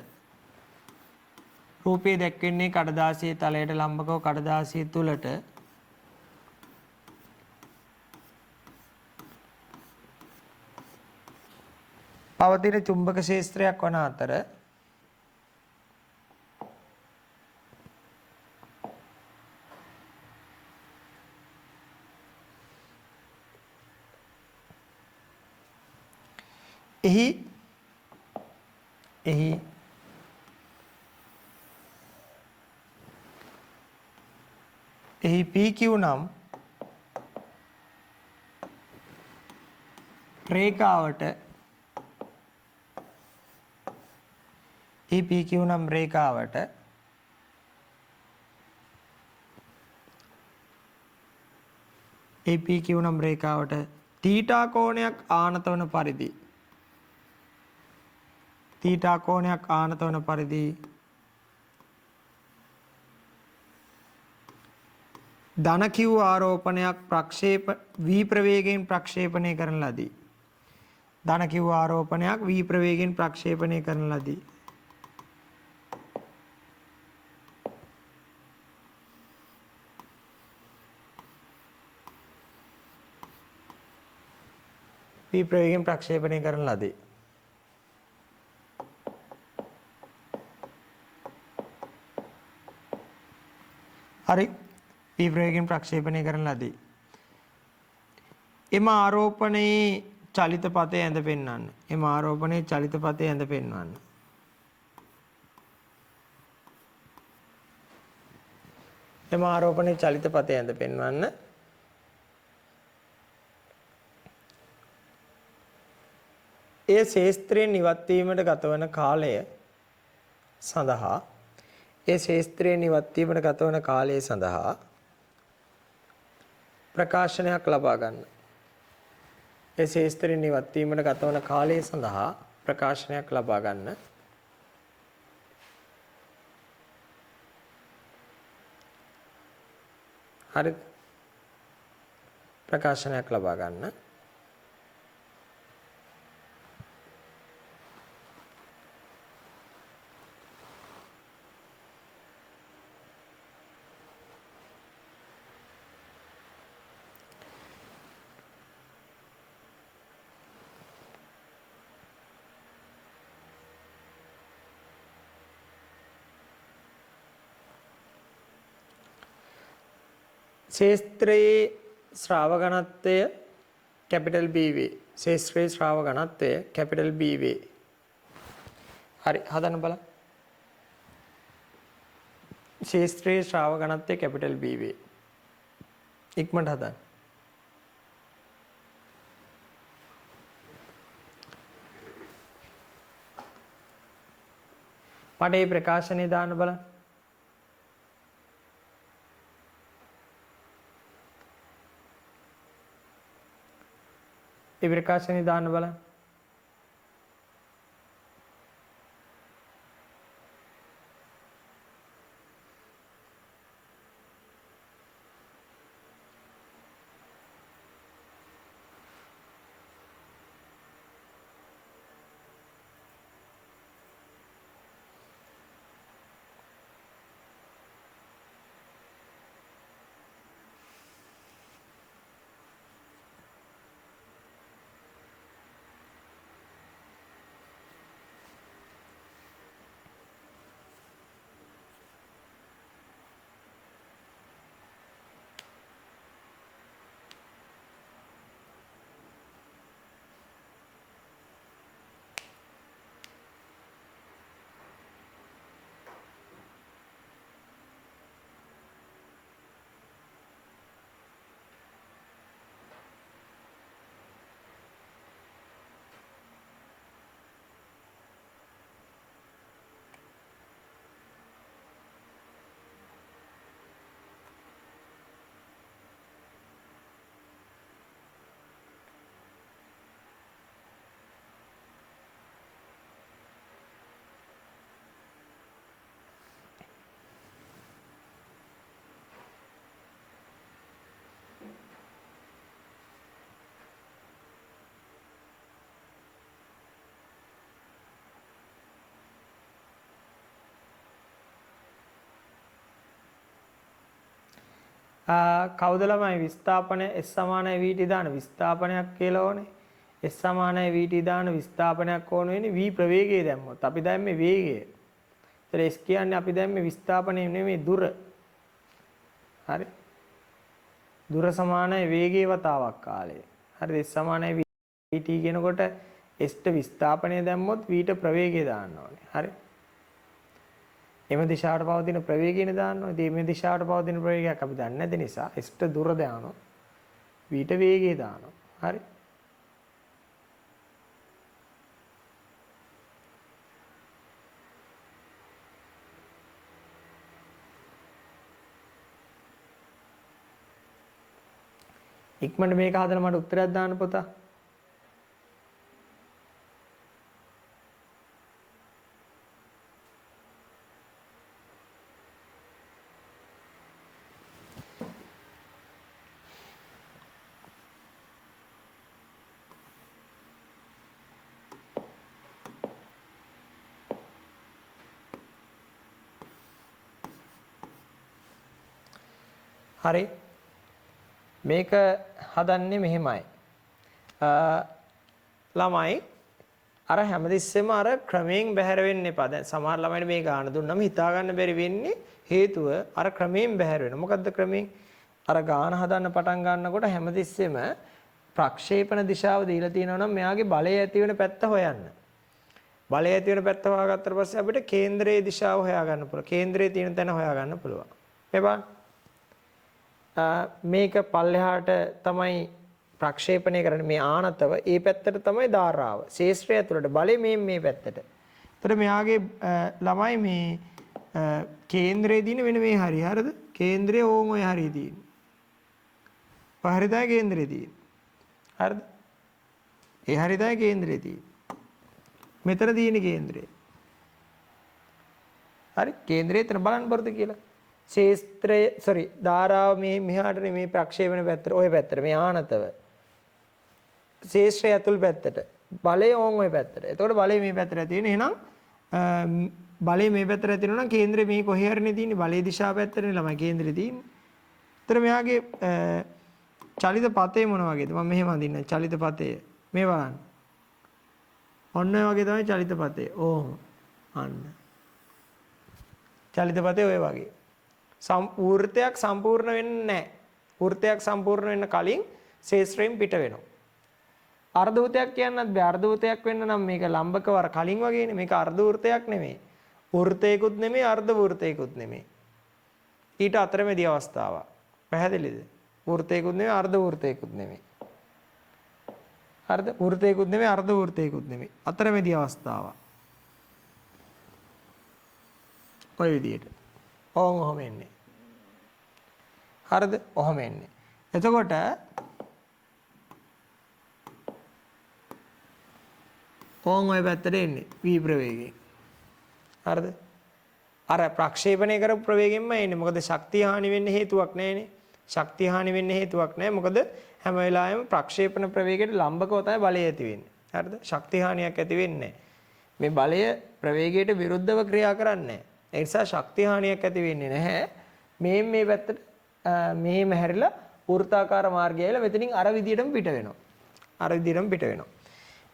රූපේ දැක්වෙන්නේ කඩදාසියේ තලයට ලම්බකව කඩදාසිය තුලට පවතින චුම්බක ක්ෂේත්‍රයක් වන අතර එහි එහි එහි PQ නම් රේඛාවට එහි PQ නම් රේඛාවට එහි PQ නම් රේඛාවට තීටා කෝණයක් ආනත වන පරිදි තීටා කෝණයක් ආනත වන පරිදි ධන Q ආරෝපණයක් ප්‍රක්ෂේප V ප්‍රවේගයෙන් ප්‍රක්ෂේපණය කරන ලදී. ධන Q ආරෝපණයක් V ප්‍රවේගයෙන් ප්‍රක්ෂේපණය කරන ලදී. V ප්‍රවේගයෙන් ප්‍රක්ෂේපණය කරන ලදී. හරි, V ප්‍රවේගයෙන් ප්‍රක්ෂේපණය කරන ලදී. එම ආරෝපණයේ චලිත පථය ඇඳ පෙන්වන්න. එම ආරෝපණයේ චලිත පථය ඇඳ පෙන්වන්න. එම ආරෝපණයේ චලිත පථය ඇඳ පෙන්වන්න. එය ශේස්ත්‍රයෙන් ඉවත් වීමට ගතවන කාලය සඳහා ඒ ශේස්ත්‍රයෙන් ඉවත් වීමට ගතවන කාලය සඳහා ප්‍රකාශනයක් ලබා ගන්න. ඒ ශේස්ත්‍රයෙන් ඉවත් වීමට ගතවන කාලය සඳහා ප්‍රකාශනයක් ලබා ගන්න. හරි, ප්‍රකාශනයක් ලබා ගන්න. ක්ෂේත්‍රයේ ශ්‍රාව ඝනත්වය කැපිටල් B වේ. ක්ෂේත්‍රයේ ශ්‍රාව ඝනත්වය කැපිටල් B වේ. හරි, හදන්න බලන්න. ක්ෂේත්‍රයේ ශ්‍රාව ඝනත්වය කැපිටල් B වේ. ඉක්මනට හදන්න. මට මේ ප්‍රකාශනය දාන්න බලන්න. ඒ ප්‍රකාශනය දාන්න බලන්න. කවුද ළමයි විස්ථාපනය S සමානයි VT දාන විස්ථාපනයක් කියලා ඕනේ. S සමානයි VT දාන විස්ථාපනයක් ඕන වෙන්නේ V ප්‍රවේගය දැම්මොත්. අපි දැම්මේ වේගය. ඒතර S කියන්නේ අපි දැම්මේ විස්ථාපනය නෙමෙයි දුර. හරි. දුර සමානයි වේගයේ වතාවක් කාලය. හරිද? S සමානයි VT කියනකොට S ට විස්ථාපනය දැම්මොත් V ට ප්‍රවේගය දාන්න ඕනේ. හරි. එම දිශාවට පවතින ප්‍රවේගයනේ දාන්න ඕනේ. ඉතින් මේ දිශාවට පවතින ප්‍රවේගයක් අපි දන්නේ නැති නිසා S ට දුර දානවා. V ට වේගය දානවා. හරි. ඉක්මනට මේක හදලා මට උත්තරයක් දාන්න පුතා. හරි. මේක හදන්නේ මෙහෙමයි. ළමයි අර හැමතිස්සෙම අර ක්‍රමයෙන් බැහැර වෙන්න එපා. දැන් සමහර ළමයින්ට මේ ගාන දුන්නම හිතා ගන්න බැරි වෙන්නේ හේතුව අර ක්‍රමයෙන් බැහැර වෙනවා. මොකද්ද ක්‍රමයෙන්? අර ගාන හදන්න පටන් ගන්නකොට හැමතිස්සෙම ප්‍රක්ෂේපණ දිශාව දීලා තියෙනවා නම් මෙයාගේ බලය ඇති වෙන පැත්ත හොයන්න. බලය ඇති වෙන පැත්ත හොයාගත්තට පස්සේ අපිට කේන්ද්‍රයේ දිශාව හොයාගන්න පුළුවන්. කේන්ද්‍රයේ තියෙන තැන හොයාගන්න පුළුවන්. මේ බලන්න. මේක පල්ලෙහාට තමයි ප්‍රක්ෂේපණය කරන්නේ මේ ආනතව. ඒ පැත්තට තමයි ධාරාව. ශේෂ්ත්‍රය ඇතුළට බලය මේ පැත්තට. එතකොට මෙයාගේ ළමයි මේ කේන්ද්‍රයේ තියෙන වෙන මේ හරිය. හරිද? කේන්ද්‍රය ඕන් ඔය හරිය තියෙන්නේ. ඔය හරිය තමයි කේන්ද්‍රයේ තියෙන්නේ. හරිද? ඒ හරිය තමයි කේන්ද්‍රයේ තියෙන්නේ. මෙතන තියෙන කේන්ද්‍රය. හරි? කේන්ද්‍රය එතන බලන්න බරුද කියලා. ක්ෂේත්‍රය සෝරි ධාරාව මේ මෙහාට නෙමේ ප්‍රක්ෂේපණ පැත්තට ඔය පැත්තට මේ ආනතව ක්ෂේත්‍රය ඇතුල් පැත්තට බලය ඕන් ඔය පැත්තට. එතකොට බලය මේ පැත්තට තියෙන. එහෙනම් බලය මේ පැත්තට තියෙනවා නම් කේන්ද්‍රය මේ කොහේ හරිනේ තියෙන්නේ. බලයේ දිශාව පැත්තටනේ ළමයි කේන්ද්‍රය තියෙන්නේ. එතකොට මෙයාගේ චලිත පතේ මොන වගේද? මම මෙහෙම අඳින්නම් චලිත පතය. මේ බලන්න. ඔන්න ඔය වගේ තමයි චලිත පතේ. ඕහොම. අන්න. චලිත පතේ ඔය වගේ. වෘත්තයක් සම්පූර්ණ වෙන්නේ නැහැ. වෘත්තයක් සම්පූර්ණ වෙන්න කලින් ක්ෂේත්‍රයෙන් පිට වෙනවා. අර්ධ වෘත්තයක් කියන්නත් බෑ. අර්ධ වෘත්තයක් වෙන්න නම් මේක ලම්බකව අර කලින් වගේනේ. මේක අර්ධ වෘත්තයක් නෙමෙයි. වෘත්තයකුත් නෙමෙයි අර්ධ වෘත්තයකුත් නෙමෙයි. ඊට අතරමැදි අවස්ථාවක්. පැහැදිලිද? වෘත්තයකුත් නෙමෙයි අර්ධ වෘත්තයකුත් නෙමෙයි. හරිද? වෘත්තයකුත් නෙමෙයි අර්ධ වෘත්තයකුත් නෙමෙයි. අතරමැදි අවස්ථාවක්. ඔය විදියට. ඕන් ඔහොම එන්නේ. හරිද? ඔහොම එන්නේ. එතකොට ඕන් ඔය පැත්තට එන්නේ V ප්‍රවේගයෙන්. හරිද? අර ප්‍රක්ෂේපණය කරපු ප්‍රවේගයෙන්ම එන්නේ. මොකද ශක්තිය හානි වෙන්න හේතුවක් නැහැනේ. ශක්තිය හානි වෙන්න හේතුවක් නැහැ. මොකද හැම වෙලාවෙම ප්‍රක්ෂේපණ ප්‍රවේගයට ලම්බකව තමයි බලය ඇති වෙන්නේ. හරිද? ශක්ති හානියක් ඇති වෙන්නේ නැහැ. මේ බලය ප්‍රවේගයට විරුද්ධව ක්‍රියා කරන්නේ නැහැ. ඒ නිසා ශක්ති හානියක් ඇති වෙන්නේ නැහැ. මේ පැත්තට මෙහෙම හැරිලා වෘත්තාකාර මාර්ගය ඇවිල්ලා මෙතනින් අර විදියටම පිට වෙනවා. අර විදියටම පිට වෙනවා.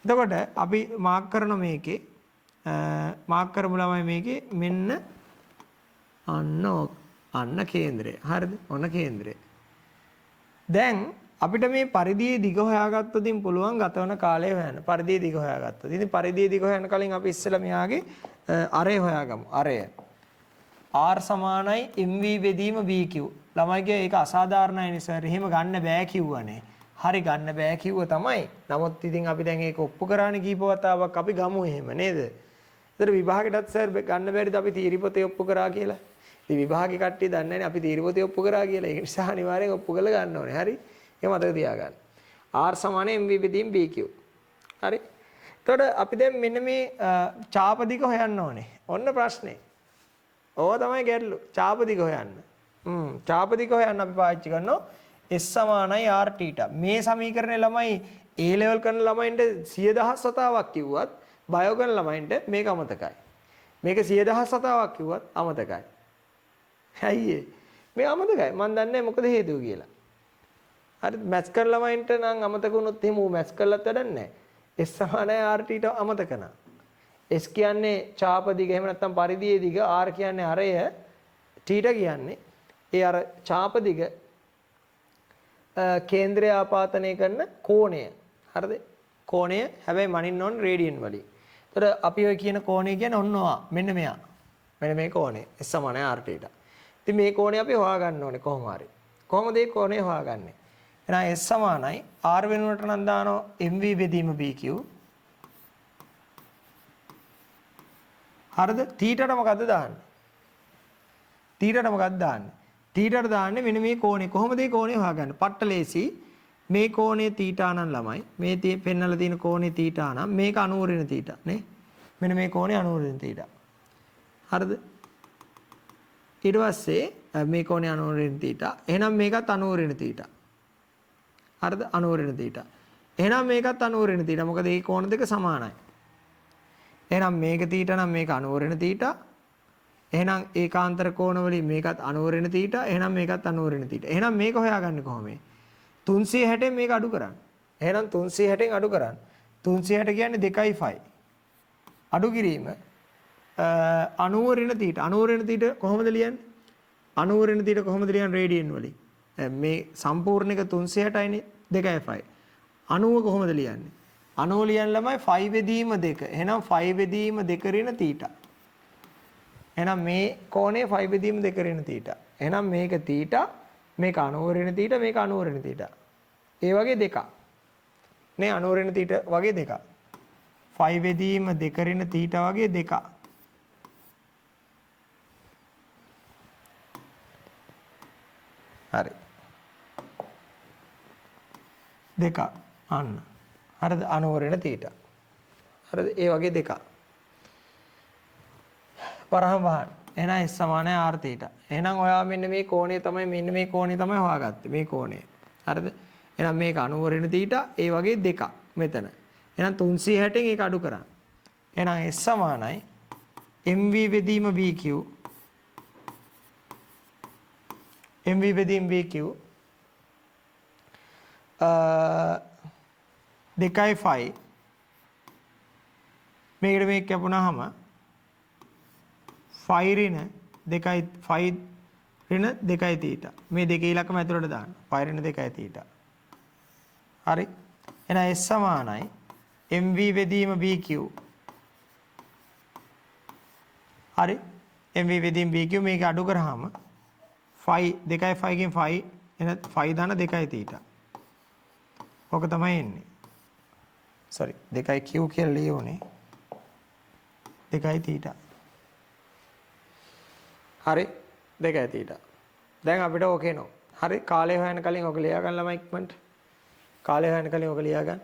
එතකොට අපි මාක් කරන මේකේ මාක් කරමු ළමයි මේකේ මෙන්න අන්න අන්න කේන්ද්‍රය. හරිද? ඔන්න කේන්ද්‍රය. දැන් අපිට මේ පරිධියේ දිග හොයාගත්තොත් ඉතින් පුළුවන් ගතවන කාලය හොයන්න. පරිධියේ දිග හොයාගත්තොත්. ඉතින් පරිධියේ දිග හොයන්න කලින් අපි ඉස්සෙල්ලා මෙයාගේ අරය හොයාගමු. අරය. R සමානයි mv බෙදීම bq. ළමයිගේ ඒක අසාධාරණයි නේ සර්. එහෙම ගන්න බෑ කිව්වනේ. හරි ගන්න බෑ කිව්ව තමයි. නමුත් ඉතින් අපි දැන් ඒක ඔප්පු කරානේ කීප වතාවක් අපි ගමු එහෙම නේද? ඒතර විභාගෙටත් සර් ගන්න බැරිද අපි තීරි පොතේ ඔප්පු කරා කියලා? ඉතින් විභාගේ කට්ටිය දන්නේ නැනේ අපි තීරි පොතේ ඔප්පු කරා කියලා. ඒක නිසා අනිවාර්යෙන් ඔප්පු කරලා ගන්න ඕනේ. හරි? ඒක මතක තියාගන්න. R සමානයි mv බෙදීම bq. හරි? එතකොට අපි දැන් මෙන්න මේ චාප දිග හොයන්න ඕනේ. ඔන්න ප්‍රශ්නේ. ඕවා තමයි ගැටලු. චාප දිග හොයන්න. චාප දිග හොයන්න අපි පාවිච්චි කරනවා S සමානයි R θ. මේ සමීකරණය ළමයි A level කරන ළමයින්ට 100,000 වතාවක් කිව්වත් බයෝ කරන ළමයින්ට මේක අමතකයි. මේක 100,000 වතාවක් කිව්වත් අමතකයි. ඇයි ඒ? මේ අමතකයි. මන් දන්නේ නැහැ මොකද හේතුව කියලා. හරි මැත්ස් කරන ළමයින්ට නම් අමතක වුණොත් එහෙම ඌ මැත්ස් කරලත් වැඩක් නැහැ. S සමානයි R θ අමතක නම්. S කියන්නේ චාප දිග එහෙම නැත්නම් පරිධියේ දිග, R කියන්නේ අරය, θ කියන්නේ ඒ අර චාප දිග කේන්ද්‍රය ආපාතනය කරන කෝණය. හරිද? කෝණය හැබැයි මනින්න ඕන රේඩියන් වලින්. එතකොට අපි ඔය කියන කෝණය කියන්නේ ඔන්න ඔයා මෙන්න මෙයා. මෙන්න මේ කෝණය S සමානයි R θ. ඉතින් මේ කෝණය අපි හොයාගන්න ඕනේ කොහොම හරි. කොහොමද මේ කෝණය හොයාගන්නේ? එහෙනම් S සමානයි R වෙනුවට නම් දානවා MV බෙදීම BQ. හරිද? θට මොකද්ද දාන්නේ? θට මොකද්ද දාන්නේ? θට දාන්නේ මෙන්න මේ කෝණය. කොහොමද මේ කෝණය හොයාගන්නේ? පට්ට ලේසි. මේ කෝණය θ නම් ළමයි මේ පෙන්නලා තියෙන කෝණය θ නම් මේක 90 ඍණ θ නේ. මෙන්න මේ කෝණය 90 ඍණ θ. හරිද? ඊට පස්සේ මේ කෝණය 90 ඍණ θ. එහෙනම් මේකත් 90 ඍණ θ. හරිද? 90 ඍණ θ. එහෙනම් මේකත් 90 ඍණ θ. මොකද මේ කෝණ දෙක සමානයි. එහෙනම් මේක θ නම් මේක 90 ඍණ θ. එහෙනම් ඒකාන්තර කෝණ වලින් මේකත් 90 ඍණ θ. එහෙනම් මේකත් 90 ඍණ θ. එහෙනම් මේක හොයාගන්නේ කොහොමද? 360න් මේක අඩු කරන්න. එහෙනම් 360න් අඩු කරන්න. 360 කියන්නේ 2.5. අඩු කිරීම 90 ඍණ θ. 90 ඍණ θ කොහොමද ලියන්නේ? 90 ඍණ θ කොහොමද ලියන්නේ රේඩියන් වලින්? මේ සම්පූර්ණ එක 360යිනේ 2.5. 90 කොහොමද ලියන්නේ? 90 ලියන්න ළමයි 5 බෙදීම 2. එහෙනම් 5 බෙදීම 2 ඍණ θ. එහෙනම් මේ කෝණය 5 බෙදීම 2 ඍණ θ. එහෙනම් මේක θ, මේක 90 ඍණ θ, මේක 90 ඍණ θ. ඒ වගේ දෙකක්. නේ 90 ඍණ θ වගේ දෙකක්. 5 බෙදීම 2 ඍණ θ වගේ දෙකක්. හරි. දෙකක්. අන්න. හරිද? 90 ඍණ θ. හරිද? ඒ වගේ දෙකක්. වරහන් වහන්න. එහෙනම් S සමානයි R θ. එහෙනම් ඔයා මෙන්න මේ කෝණය තමයි මෙන්න මේ කෝණය තමයි හොයාගත්තේ. මේ කෝණය. හරිද? එහෙනම් මේක 90 ඍණ θ ඒ වගේ දෙකක් මෙතන. එහෙනම් 360න් ඒක අඩු කරන්න. එහෙනම් S සමානයි MV බෙදීම BQ MV බෙදීම BQ 2.5 මේකට මේක කැපුණාම 5 ඍණ 2 5 ඍණ 2 θ. මේ දෙකේ ඉලක්කම ඇතුළට දාන්න. 5 ඍණ 2 θ. හරි. එහෙනම් S සමානයි MV බෙදීම BQ. හරි. MV බෙදීම BQ මේක අඩු කරාම 5 2.5 කින් 5 එන 5 ධන 2 θ. ඔක තමයි එන්නේ. සෝරි 2 Q කියලා ලියුනේ. 2 θ. හරි 2 θ. දැන් අපිට ඕකේ නෝ. හරි කාලය හොයන කලින් ඔක ලියා ගන්න ළමයි ඉක්මනට. කාලය හොයන කලින් ඔක ලියා ගන්න.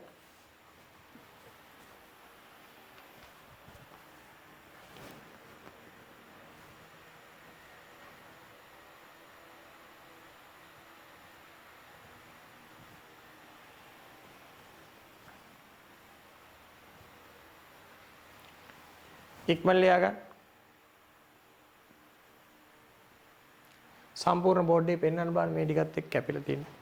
ඉක්මන ලියා ගන්න. සම්පූර්ණ බෝඩ් එකේ පෙන්වන්න බලන්න මේ ටිකත් එක්ක කැපිලා තියෙනවා.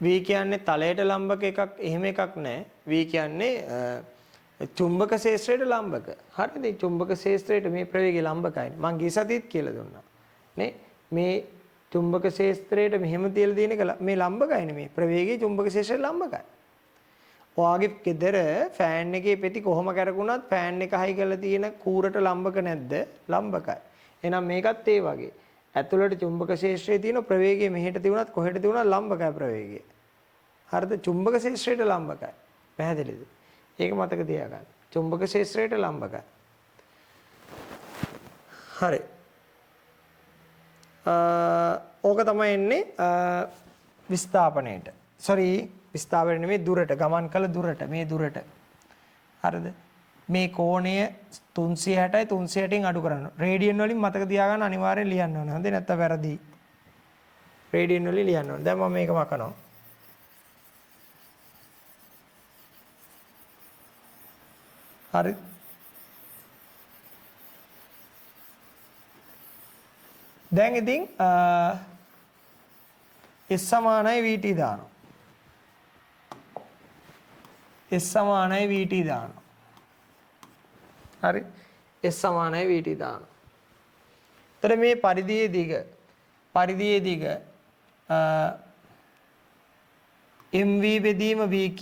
V කියන්නේ තලයට ලම්බක එකක් එහෙම එකක් නෑ. V කියන්නේ චුම්බක ක්ෂේත්‍රයට ලම්බක. හරිද? මේ චුම්බක ක්ෂේත්‍රයට මේ ප්‍රවේගය ලම්බකයිනේ. මං ගිය සතියේත් කියලා දුන්නා. නේ? මේ චුම්බක ක්ෂේත්‍රයට මෙහෙම තියලා තියෙන එක මේ ලම්බකයිනේ. මේ ප්‍රවේගය චුම්බක ක්ෂේත්‍රයට ලම්බකයි. ඔයාගේ ගෙදර ෆෑන් එකේ පෙති කොහොම කැරකුණත් ෆෑන් එක හයි කරලා තියෙන කූරට ලම්බක නැද්ද? ලම්බකයි. එහෙනම් මේකත් ඒ වගේ. ඇතුළට චුම්බක ක්ෂේත්‍රයේ තියෙන ප්‍රවේගය මෙහෙට තිබුණත් කොහෙට තිබුණත් ලම්බකයි ප්‍රවේගය. හරිද? චුම්බක ක්ෂේත්‍රයට ලම්බකයි. පැහැදිලිද? ඒක මතක තියාගන්න. චුම්බක ක්ෂේත්‍රයට ලම්බකයි. හරි. ඕක තමයි එන්නේ විස්ථාපනයට. සෝරි විස්ථාපනය නෙමෙයි දුරට, ගමන් කළ දුරට, මේ දුරට. හරිද? මේ කෝණය 360යි 360න් අඩු කරන්න. රේඩියන් වලින් මතක තියාගන්න අනිවාර්යෙන් ලියන්න ඕන. හොඳේ නැත්තම් වැරදි. රේඩියන් වලින් ලියන්න ඕන. දැන් මම මේක මකනවා. හරි. දැන් ඉතින් S සමානයි VT දානවා. S සමානයි VT දානවා. හරි. S සමානයි VT දානවා. එතකොට මේ පරිධියේ දිග MV බෙදීම VQ.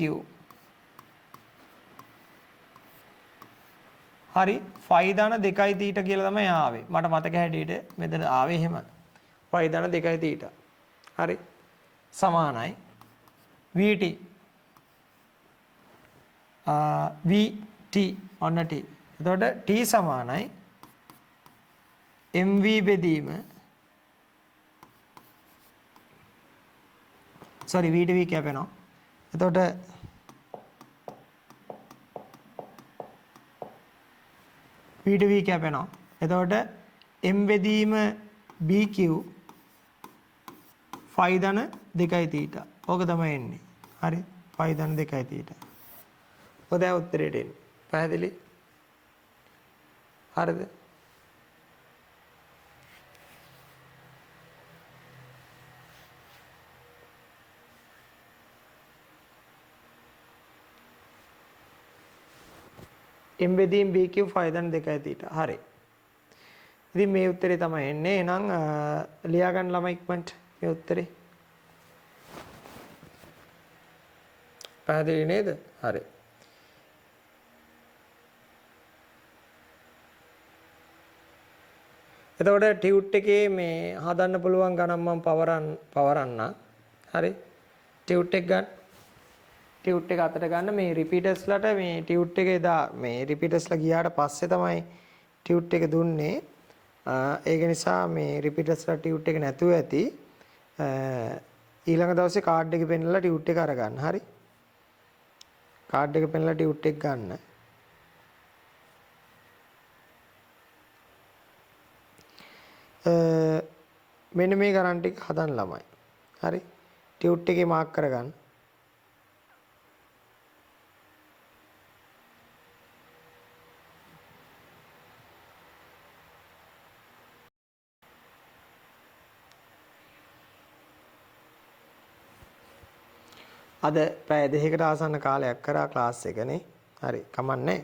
හරි ෆයි ධන 2 තීටා කියලා තමයි ආවේ. මට මතක හැටියට මෙතන ආවේ එහෙම. ෆයි ධන 2 තීටා. හරි. සමානයි VT VT ඔන්න T. එතකොට T සමානයි MV බෙදීම සෝරි V ට V කැපෙනවා. එතකොට V ට V කැපෙනවා. එතකොට M බෙදීම BQ ෆයි ධන 2 තීටා. ඕක තමයි එන්නේ. හරි. ෆයි ධන 2 තීටා. ඔය දැන් උත්තරේට එන්නේ. පැහැදිලි? හරිද? M බෙදීම BQ ෆයි ධන 2 තීටා. හරි. ඉතින් මේ උත්තරේ තමයි එන්නේ. එහෙනම් ලියා ගන්න ළමයි ඉක්මනට මේ උත්තරේ. පැහැදිලි නේද? හරි. එතකොට ටියුට් එකේ මේ හදන්න පුළුවන් ගණන් මම පවරන්න. හරි. ටියුට් එක ගන්න. ටියුට් එක අතට ගන්න. මේ රිපීටර්ස්ලාට මේ ටියුට් එක එදා මේ රිපීටර්ස්ලා ගියාට පස්සේ තමයි ටියුට් එක දුන්නේ. ඒක නිසා මේ රිපීටර්ස්ලා ටියුට් එක නැතුව ඇති. ඊළඟ දවසේ කාඩ් එක පෙන්නලා ටියුට් එක අරගන්න. හරි. කාඩ් එක පෙන්නලා ටියුට් එක ගන්න. මෙන්න මේ ගණන් ටික හදන්න ළමයි. හරි. ටියුට් එකේ මාක් කරගන්න. අද පැය දෙකකට ආසන්න කාලයක් කරා ක්ලාස් එකනේ. හරි, කමන්නේ.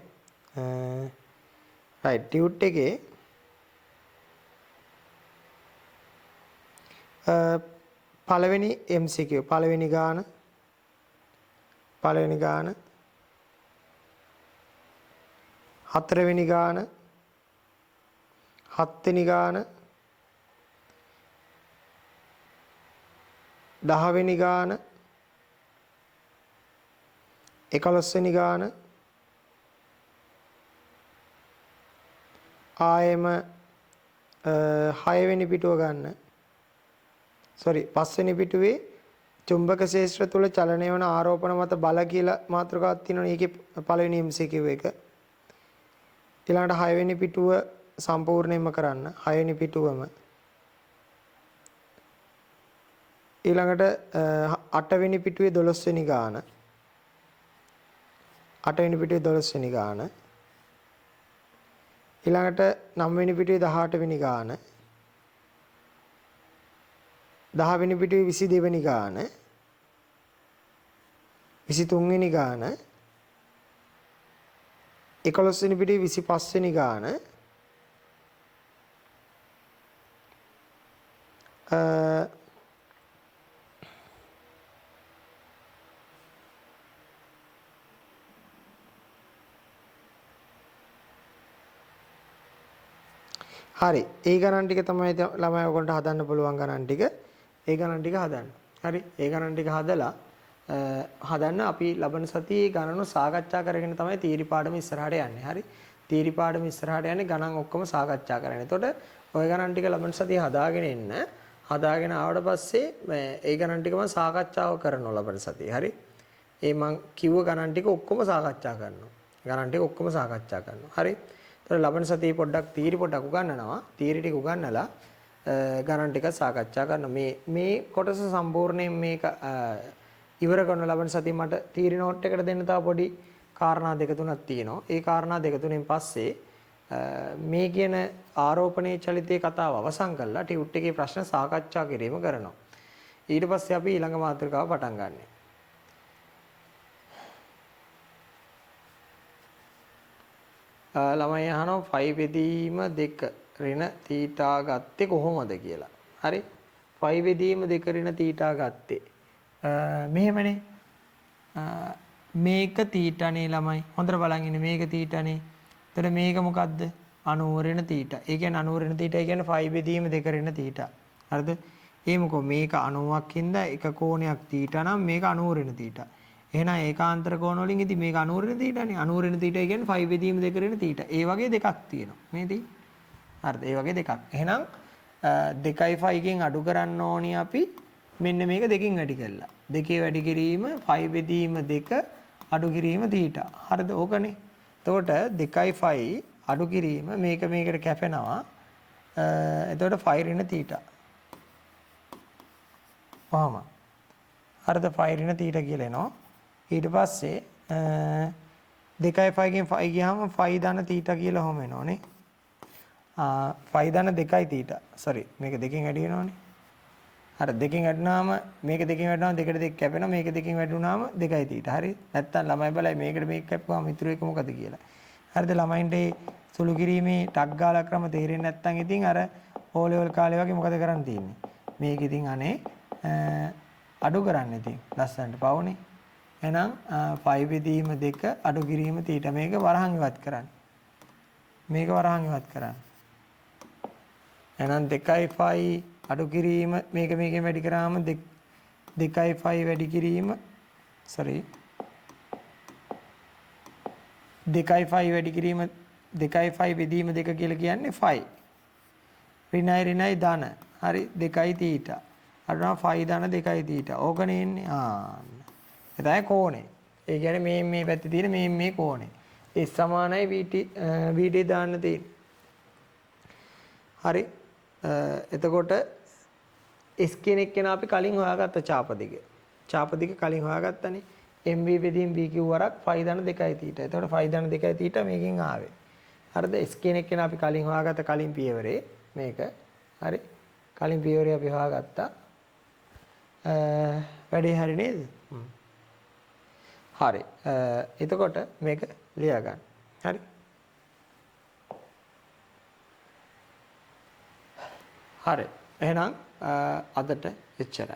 රයිට්, ටියුට් එකේ පළවෙනි MCQ පළවෙනි ගාන හතරවෙනි ගාන හත්වෙනි ගාන 10 වෙනි ගාන 11 වෙනි ගාන ආයෙම 6 වෙනි පිටුව ගන්න. සෝරි 5 වෙනි පිටුවේ චුම්බක ක්ෂේත්‍ර තුල චලනය වන ආරෝපණ මත බල කියලා මාතෘකාවක් තියෙනවනේ. ඒකේ පළවෙනි MCQ එක. ඊළඟට 6 වෙනි පිටුව සම්පූර්ණයෙන්ම කරන්න. 6 වෙනි පිටුවම. ඊළඟට 8 වෙනි පිටුවේ 12 වෙනි ගාන. 8 වෙනි පිටුවේ 12 වෙනි ගාන. ඊළඟට 9 වෙනි පිටුවේ 18 වෙනි ගාන. 10 වෙනි පිටුවේ 22 වෙනි ගාන. 23 වෙනි ගාන. 11 වෙනි පිටුවේ 25 වෙනි ගාන. හරි. ඒ ගණන් ටික තමයි ළමයි ඔයගොල්ලන්ට හදන්න පුළුවන් ගණන් ටික. ඒ ගණන් ටික හදන්න. හරි. ඒ ගණන් ටික හදලා හදන්න අපි ලබන සතියේ ගණන සාකච්ඡා කරගෙන තමයි තීරි පාඩම ඉස්සරහට යන්නේ. හරි. තීරි පාඩම ඉස්සරහට යන්නේ ගණන් ඔක්කොම සාකච්ඡා කරගෙන. එතකොට ඔය ගණන් ටික ලබන සතියේ හදාගෙන එන්න. හදාගෙන ආවට පස්සේ ඒ ගණන් ටික මම සාකච්ඡාව කරනවා ලබන සතියේ. හරි. ඒ මං කිව්ව ගණන් ටික ඔක්කොම සාකච්ඡා කරනවා. ගණන් ටික ඔක්කොම සාකච්ඡා කරනවා. හරි. එතකොට ලබන සතියේ පොඩ්ඩක් තීරි පොඩ්ඩක් උගන්වනවා. තීරි ටික උගන්වලා ගණන් ටික සාකච්ඡා කරනවා. මේ මේ කොටස සම්පූර්ණයෙන් මේක ඉවර කරන ලබන සතියේ මට තීරි නෝට් එකට දෙන්න තව පොඩි කාරණා දෙක තුනක් තියෙනවා. ඒ කාරණා දෙක තුනෙන් පස්සේ මේ කියන ආරෝපණයේ චලිතයේ කතාව අවසන් කරලා ටියුට් එකේ ප්‍රශ්න සාකච්ඡා කිරීම කරනවා. ඊට පස්සේ අපි ඊළඟ මාතෘකාව පටන් ගන්නවා. ළමයි අහනවා 5 බෙදීම 2 ඍණ තීටා ගත්තේ කොහොමද කියලා. හරි. 5 බෙදීම 2 ඍණ තීටා ගත්තේ. මෙහෙමනේ. මේක තීටානේ ළමයි. හොඳට බලන් ඉන්න මේක තීටානේ. එතකොට මේක මොකද්ද? 90 ඍණ තීටා. ඒ කියන්නේ 90 ඍණ තීටා කියන්නේ 5 බෙදීම 2 ඍණ තීටා. හරිද? ඒ මොකෝ මේක 90ක් හින්දා එක කෝණයක් තීටා නම් මේක 90 ඍණ තීටා. එහෙනම් ඒකාන්තර කෝණ වලින් ඉතින් මේක 90 ඍණ තීටානේ. 90 ඍණ තීටා කියන්නේ 5 බෙදීම 2 ඍණ තීටා. ඒ වගේ දෙකක් තියෙනවා. මේ තියෙන්නේ. හරිද? ඒ වගේ දෙකක්. එහෙනම් 2යි 5 කින් අඩු කරන්න ඕනි අපි මෙන්න මේක දෙකින් වැඩි කරලා. දෙකේ වැඩි කිරීම 5 බෙදීම 2 අඩු කිරීම තීටා. හරිද? ඕකනේ. එතකොට 2යි 5 අඩු කිරීම මේක මේකට කැපෙනවා. එතකොට 5 ඍණ තීටා. කොහොම? හරිද? 5 ඍණ තීටා කියලා එනවා. ඊට පස්සේ 2යි 5 කින් 5 ගියාම 5 ධන තීටා කියලා ඔහොම එනවනේ. 5 ධන 2යි තීටා. සෝරි මේක දෙකෙන් වැඩි වෙනවනේ. හරි දෙකෙන් වැඩුණාම මේක දෙකෙන් වැඩුණාම දෙකට දෙක කැපෙනවා. මේක දෙකෙන් වැඩුණාම 2යි තීටා. හරි. නැත්තම් ළමයි බලයි මේකට මේක කැපුවාම ඉතුරු එක මොකද කියලා. හරිද? ළමයින්ට මේ සුළු කිරීමේ ටක් ගාලා ක්‍රම තේරෙන්නේ නැත්තම් ඉතින් අර ඕ ලෙවල් කාලේ වගේ මොකද කරන්න තියෙන්නේ? මේක ඉතින් අනේ අඩු කරන්න ඉතින් ලස්සනට පවුනේ. එහෙනම් 5 බෙදීම 2 අඩු කිරීම තීටා. මේක වරහන් ඉවත් කරන්න. මේක වරහන් ඉවත් කරන්න. එහෙනම් 2යි 5 අඩු කිරීම මේක මේකෙන් වැඩි කරාම 2යි 5 වැඩි කිරීම සෝරි 2යි 5 වැඩි කිරීම 2යි 5 බෙදීම 2 කියලා කියන්නේ 5. ඍණයි ඍණයි ධන. හරි 2යි තීටා. අඩුනා 5 ධන 2යි තීටා. ඕකනේ එන්නේ. ආන්න. ඒ තමයි කෝණය. ඒ කියන්නේ මේ මේ පැත්තේ තියෙන මේ මේ කෝණය. S සමානයි VT VT දාන්න තියෙන්නේ. හරි. එතකොට S කියන එක අපි කලින් හොයාගත්ත චාපදිග. චාපදිග කලින් හොයාගත්තනේ. MV බෙදීම VQ වරක් 5 ධන 2යි තීටා. එතකොට 5 ධන 2යි තීටා මේකෙන් ආවේ. හරිද? S කියන එක අපි කලින් හොයාගත්ත කලින් පියවරේ මේක. හරි. කලින් පියවරේ අපි හොයාගත්තා. වැඩේ හරි නේද? හරි. එතකොට මේක ලියා ගන්න. හරි. හරි. එහෙනම් අදට එච්චරයි.